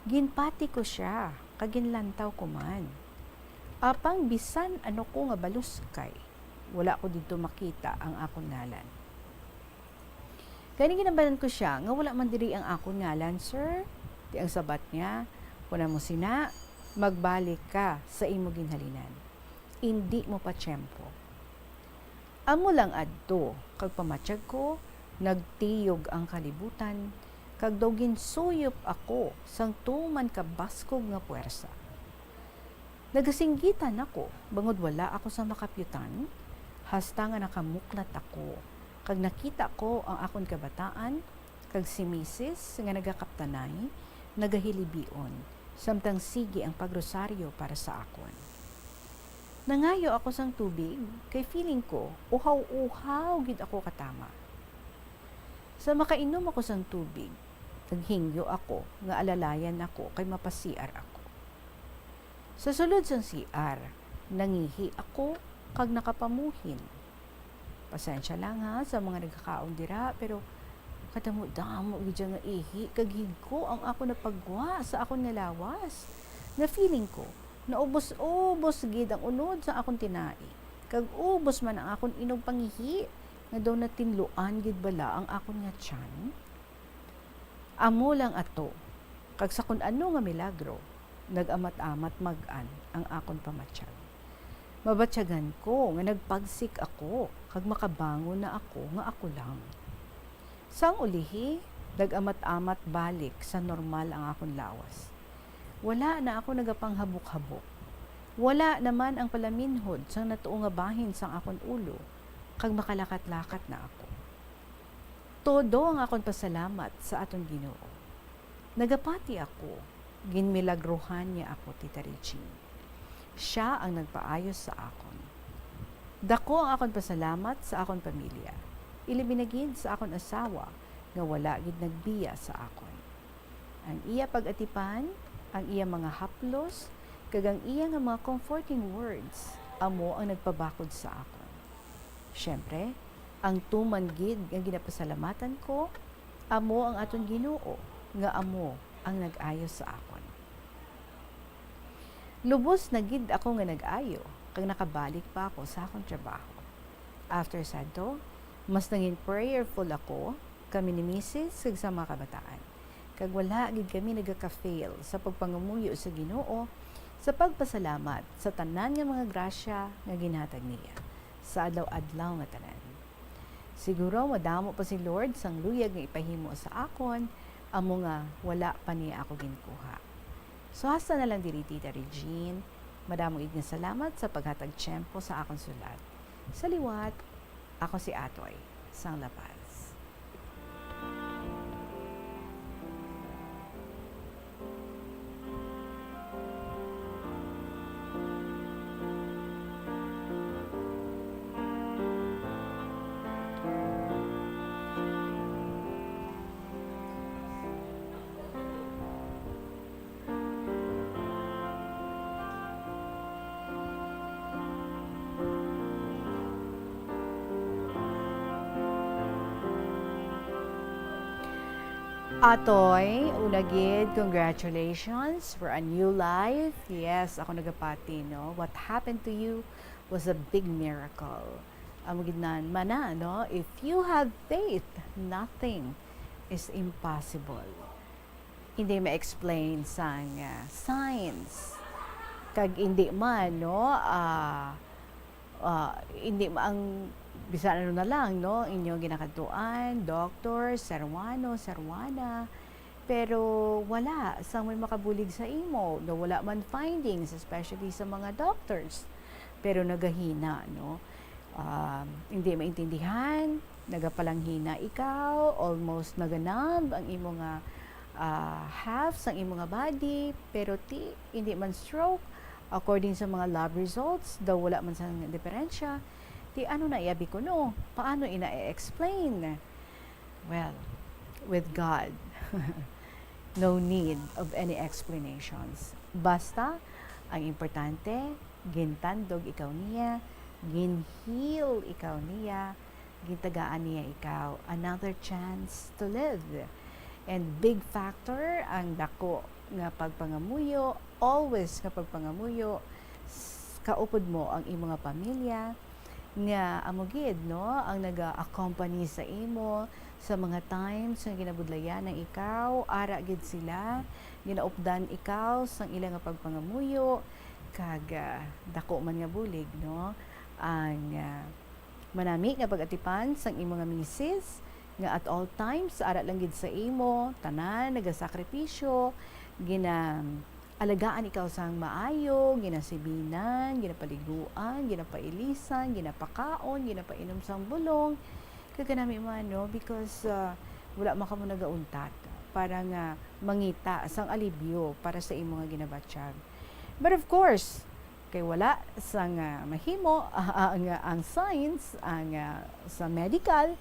Ginpati ko sia, kag ginlantaw ko man. Apang bisan ano ko nga baluskay, wala ko didto makita ang akon ngalan. Gani ginhambalan ko sia nga wala man diri ang akon ngalan, sir. Ti ang sabat niya, "Kon amo sina, magbalik ka sa imo ginhalinan. Indi mo pa tiyempo." Amo lang adto, kag pamatyag ko, nagtiyog ang kalibutan, kag daw ginsuyop ako sang tuman ka baskog nga puwersa. Nagasinggitan ako, bangod wala ako sa makapyutan, hasta nga nakamuklat ako, kag nakita ko ang akon kabataan, kag si misis nga nagakaptanay, nagahilibion, samtang sige ang pagrosaryo para sa akon. Nangayo ako sang tubig, kay feeling ko, uhaw-uhaw gid ako katama. Sa makainom ako sang tubig, naghingyo ako nga alalayan ako kay mapa-C R ako. Sa sulod sang C R, nangihi ako kag nakapamuhin. Pasensya lang ha sa mga nagakaon dira, pero Kadamo-damo gid sia nga ihi kag higko ang akon napagwa sa akon nga lawas, nga feeling ko naubos-ubos gid ang unod sa akon tinai, kag ubos man ang akon inog pangihi, nga daw natinluan gid bala ang akon nga tiyan. Amo lang ato, kag sa kun ano nga milagro, nag-amat-amat mag-an ang akon pamatyag. Mabatyagan ko nga nagpagsik ako kag makabangon na ako nga ako lang. Sang ulihi, nag-amat-amat balik sa normal ang akon lawas. Wala na ako nagapanghabok-habok. Wala naman ang palaminhod sang natuo nga bahin sang akon ulo, kag makalakat-lakat na ako. Todo ang akon pasalamat sa aton Ginoo. Nagapati ako, ginmilagrohan niya ako, Tita Regine. Sia ang nagpaayos sa akon. Dako ang akon pasalamat sa akon pamilya, ilabi na gid sa akon asawa nga wala gid nagbiya sa akon. Ang iya pag-atipan, ang iya mga haplos, kag ang iya nga mga comforting words amo ang nagpabakod sa akon. Siyempre, ang tuman gid nga ginapasalamatan ko amo ang aton Ginoo, nga amo ang nag-ayo sa akon. Lubos na gid ako nga nag-ayo, kag nakabalik pa ako sa akon trabaho. After sadto, mas nangin prayerful ako, kami ni misis kag sa mga kabataan. Kag wala gid kami nagaka-fail sa pagpangamuyo sa Ginoo, sa pagpasalamat sa tanan nga mga grasya nga ginhatag niya sa adlaw-adlaw nga tanan. Siguro madamo pa si Lord sang luyag nga ipahimo sa akon, amo nga wala pa niya ako ginkuha. So, hasta na lang diri, Tita Regine. Madamo gid nga salamat sa paghatag tiyempo sa akon sulat. Sa liwat, ako si Atoy, sang La Paz. Atoy, una gid, congratulations for a new life. Yes, ako nagapati, no? What happened to you was a big miracle. Amo gid na, mana, no? If you have faith, nothing is impossible. Hindi ma-explain sang, ah, science. Kag hindi man, no, ah, ah, hindi ma-, ang bisan ano na lang, no, inyo ginakadtuan, doktor, serwano, serwana, pero wala sang may makabulig sa imo, no, wala man findings, especially sa mga doctors. Pero nagahina, no? Ah, hindi maintindihan, nagapalanghina ikaw, almost naganab ang imo nga, ah, half sang imo nga body, pero ti, hindi man stroke. According sa mga lab results, daw wala man sang diferensya. Ti ano na iya, abi ko, no? Paano ina i-explain? Well, with God, no need of any explanations. Basta, ang importante, gintandog ikaw niya, ginheal ikaw niya, gintagaan niya ikaw another chance to live. And big factor ang dako nga pagpangamuyo, always nga pagpangamuyo, s-, kaupod mo ang imo nga pamilya, nga amo gid, no, ang naga-accompany sa imo sa mga times nga ginabudlayan na ikaw, ara gid sila, ginaupdan ikaw sang ila nga pagpangamuyo, kag, ah, dako man nga bulig, no, ang, ah, manami nga pag-atipan sang imo nga misis, nga at all times, ara lang gid sa imo, tanan nagasakripisyo, gina-, alagaan ikaw sang maayo, ginasibinan, ginapaliguan, ginapailisan, ginapakaon, ginapainom sang bulong. Kag kanami man, no, because, ah, wala man kamo nagauntat para nga mangita sang alibyo para sa imo nga ginabatyag. But of course, kay wala sang, ah, mahimo, ang, ang science, ang, ah, sa medical,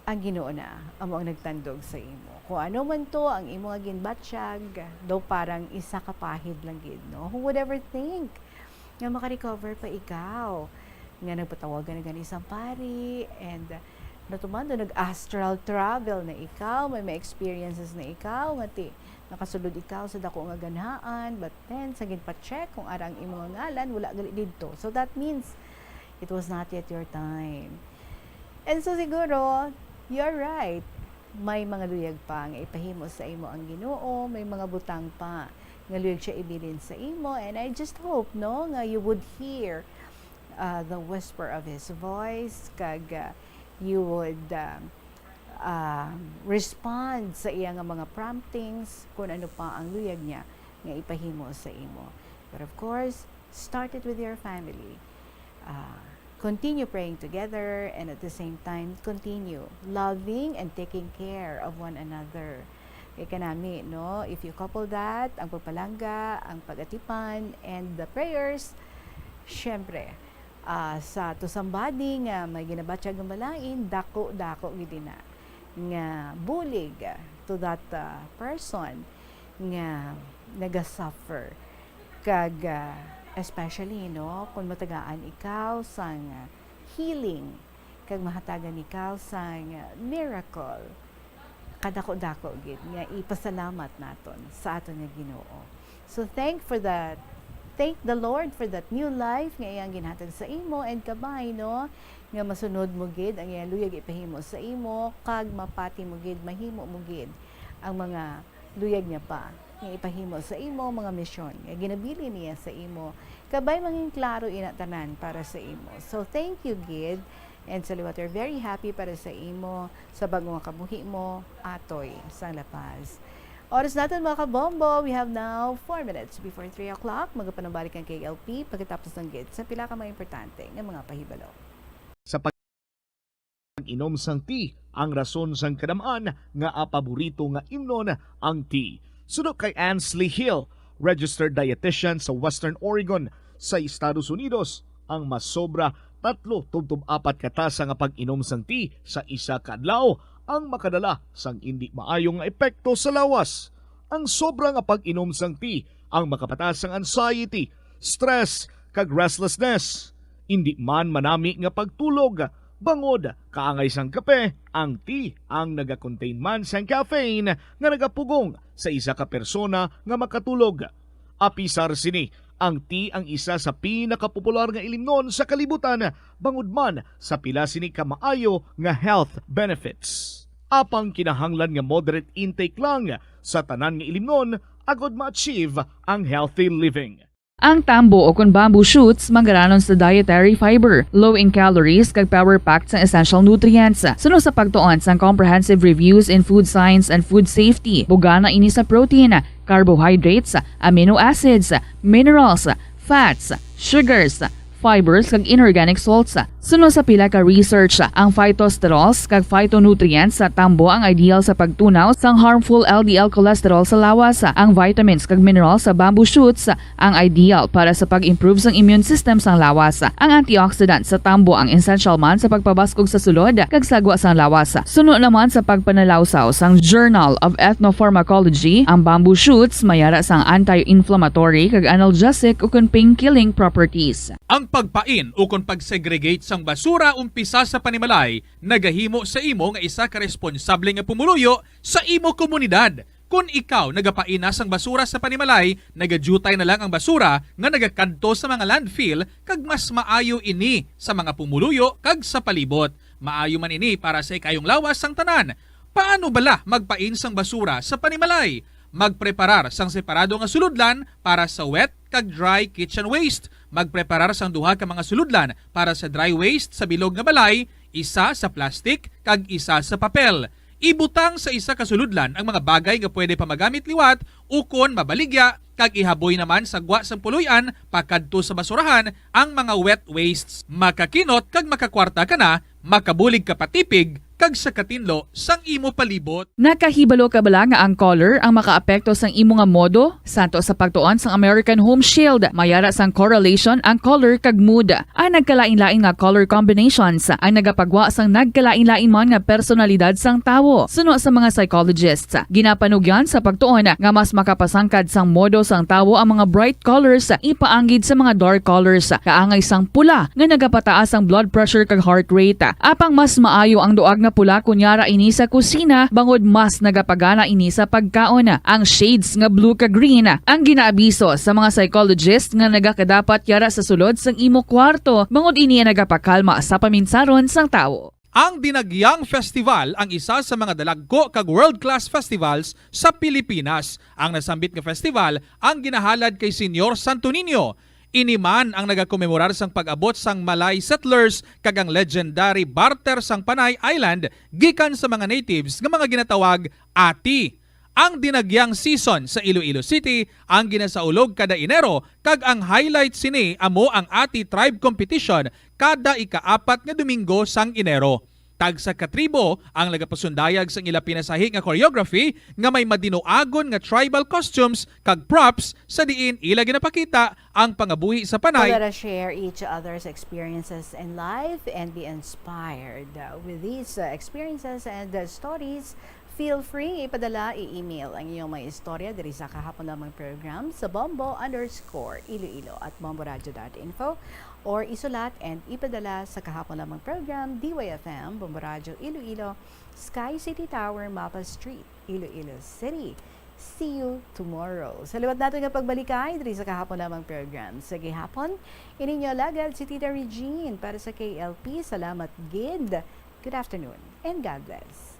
ang Ginoo na amo ang nagtandog sa imo. Kung ano man to ang imo nga ginbatyag, daw parang isa ka pahid lang gid, no? Who would ever think nga makarecover pa ikaw? Nga nagpatawag ka na gani sang pari, and Ano to man, nag-astral travel na ikaw, may mga experiences na ikaw, nga ti, nakasulod ikaw sa dako nga ganhaan, but then, sa ginpa-check kung ara ang imo nga ngalan, wala gali didto. So that means, it was not yet your time. And so siguro, you're right. May mga luyag pa nga ipahimo sa imo ang Ginoo, may mga butang pa nga luyag siya ibilin sa imo. And I just hope, no, nga you would hear, uh, the whisper of His voice, kag, uh, you would, uh, uh, respond sa iya nga mga promptings, kung ano pa ang luyag niya nga ipahimo sa imo. But of course, start it with your family. Uh, continue praying together, and at the same time, continue loving and taking care of one another. Kay kanami, no, if you couple that, ang pagpalangga, ang pag-atipan, and the prayers, syempre, ah, sa to somebody nga may ginabatyag nga malain, dako-dako gid ina nga bulig, ah, to that, ah, person nga naga-suffer. Kag, ah, especially, no, kung matagaan ikaw sang, ah, healing, kag mahatagan ikaw sang, ah, miracle, kadako-dako gid nga ipasalamat naton sa aton nga Ginoo. So thank for that, thank the Lord for that new life nga iyang ginhatag sa imo, and kabay, no, nga masunod mo gid ang iyang luyag ipahimo sa imo, kag mapati mo gid, mahimo mo gid ang mga luyag niya pa nga ipahimo sa imo, mga misyon nga ginabilin niya sa imo. Kabay mangin klaro ina tanan para sa imo. So thank you gid, and sa liwat, we're very happy para sa imo, sa bag-o nga kabuhi mo, Atoy, sang La Paz. Oras naton, mga kabombo, we have now four minutes before three o'clock. Magapanumbalik ang K L P pagkatapos lang gid sa pila ka mga importante nga mga pahibalo. Sa pag-inom sang tea, ang rason sang kadam-an nga paborito nga imnon ang tea. Suno kay Ansley Hill, registered dietitian sa Western Oregon sa Estados Unidos, ang masobra tatlo tubtob apat ka tasa nga pag-inom sang tea sa isa ka adlaw ang makadala sang indi maayo nga epekto sa lawas. Ang sobra nga pag-inom sang tea ang makapataas sang anxiety, stress, kag restlessness. Indi man manami nga pagtulog, bangod kaangay sang kape, ang tea ang naga-contain man sang caffeine nga nagapugong sa isa ka persona nga makatulog. Apisar sini, ang tea ang isa sa pinakapopular nga ilimnon sa kalibutan, bangod man sa pila sini ka maayo nga health benefits. Apang kinahanglan nga moderate intake lang sa tanan nga ilimnon agod ma-achieve ang healthy living. Ang tambo o kon bamboo shoots manggaranon sa dietary fiber, low in calories, kag power-packed sang essential nutrients. Suno sa pagtuon sang Comprehensive Reviews in Food Science and Food Safety, bugana ini sa protein, carbohydrates, amino acids, minerals, fats, sugars, fibers, kag inorganic salts. Suno sa pila ka research, ang phytosterols kag phytonutrients sa tambo ang ideal sa pagtunaw sang harmful L D L cholesterol sa lawas. Ang vitamins kag minerals sa bamboo shoots ang ideal para sa pag-improve sang immune system sang lawas. Ang antioxidant sa tambo ang essential man sa pagpabaskog sa sulod kag sagwa sang lawas. Suno naman sa pagpanalawsaw sang Journal of Ethnopharmacology, ang bamboo shoots may ara sang anti-inflammatory kag analgesic ukon pain-killing properties. Ang pagpain ukon pag-segregate sang basura umpisa sa panimalay nagahimo sa imo nga isa ka responsable nga pumuluyo sa imo komunidad. Kon ikaw nagapain na sang basura sa panimalay, nagadyutay na lang ang basura nga nagakadto sa mga landfill, kag mas maayo ini sa mga pumuluyo kag sa palibot. Maayo man ini para sa ikayong lawas sang tanan. Paano bala magpain sang basura sa panimalay? Magpreparar sang separado nga sulodlan para sa wet kag dry kitchen waste. Magpreparar sang duha ka mga sulodlan para sa dry waste sa bilog nga balay, isa sa plastic kag isa sa papel. Ibutang sa isa ka sulodlan ang mga bagay nga pwede pa magamit liwat ukon mabaligya, kag ihaboy naman sa gwa sang puloy-an pakadto sa basurahan ang mga wet wastes. Makakinot kag makakwarta ka na, makabulig ka pa tipig kag sa katinlo sang imo palibot. Nakahibalo ka bala nga ang color ang makaapekto sang imo nga modo? Santo sa pagtuon sang American Home Shield, may ara sang correlation ang color kag mood. Ang nagkalain-lain nga color combinations ang nagapagwa sang nagkalain-lain man nga personalidad sang tawo. Suno sa mga psychologists, ginapanugyan sa pagtuon nga mas makapasangkad sang modo sang tawo ang mga bright colors ipaanggid sa mga dark colors, kaangay sang pula nga nagapataas ang blood pressure kag heart rate. Apang mas maayo ang duag nga pula kon yara ini sa kusina, bangod mas nagapagana ini sa pagkaon. Ang shades nga blue kag green ang ginaabiso sa mga psychologist nga nagakadapat yara sa sulod sang imo kwarto, bangod ini ang nagapakalma sa paminsaron sang tawo. Ang Dinagyang Festival ang isa sa mga dalagko kag world-class festivals sa Pilipinas. Ang nasambit nga festival ang ginahalad kay Señor Santo Niño. Ini man ang nagakomemorar sang pag-abot sang Malay settlers kag ang legendary barter sang Panay Island gikan sa mga natives nga mga ginatawag ati. Ang Dinagyang season sa Iloilo City ang ginasaulog kada Enero, kag ang highlight sini amo ang Ati Tribe Competition kada ikaapat nga Domingo sang Enero. Tagsa ka tribo ang nagapasundayag sang ila pinasahi nga choreography nga may madinuagon nga tribal costumes kag props, sa diin ila ginapakita ang pangabuhi sa Panay. Let us share each other's experiences in life and be inspired. Uh, with these uh, experiences and uh, stories, feel free ipadala, i-email ang inyong mga istorya diri sa Kahapon Lamang Program sa bombo underscore iloilo at bomboradio dot info or isulat and ipadala sa Kahapon Lamang Program, D Y F M, Bombo Radyo Iloilo, Sky City Tower, Mapa Street, Iloilo City. See you tomorrow. Sa liwat nato nga pagbalikay diri sa Kahapon Lamang Program. Sa gihapon, ininyo alagad si Tita Regine para sa K L P. Salamat gid. Good afternoon and God bless.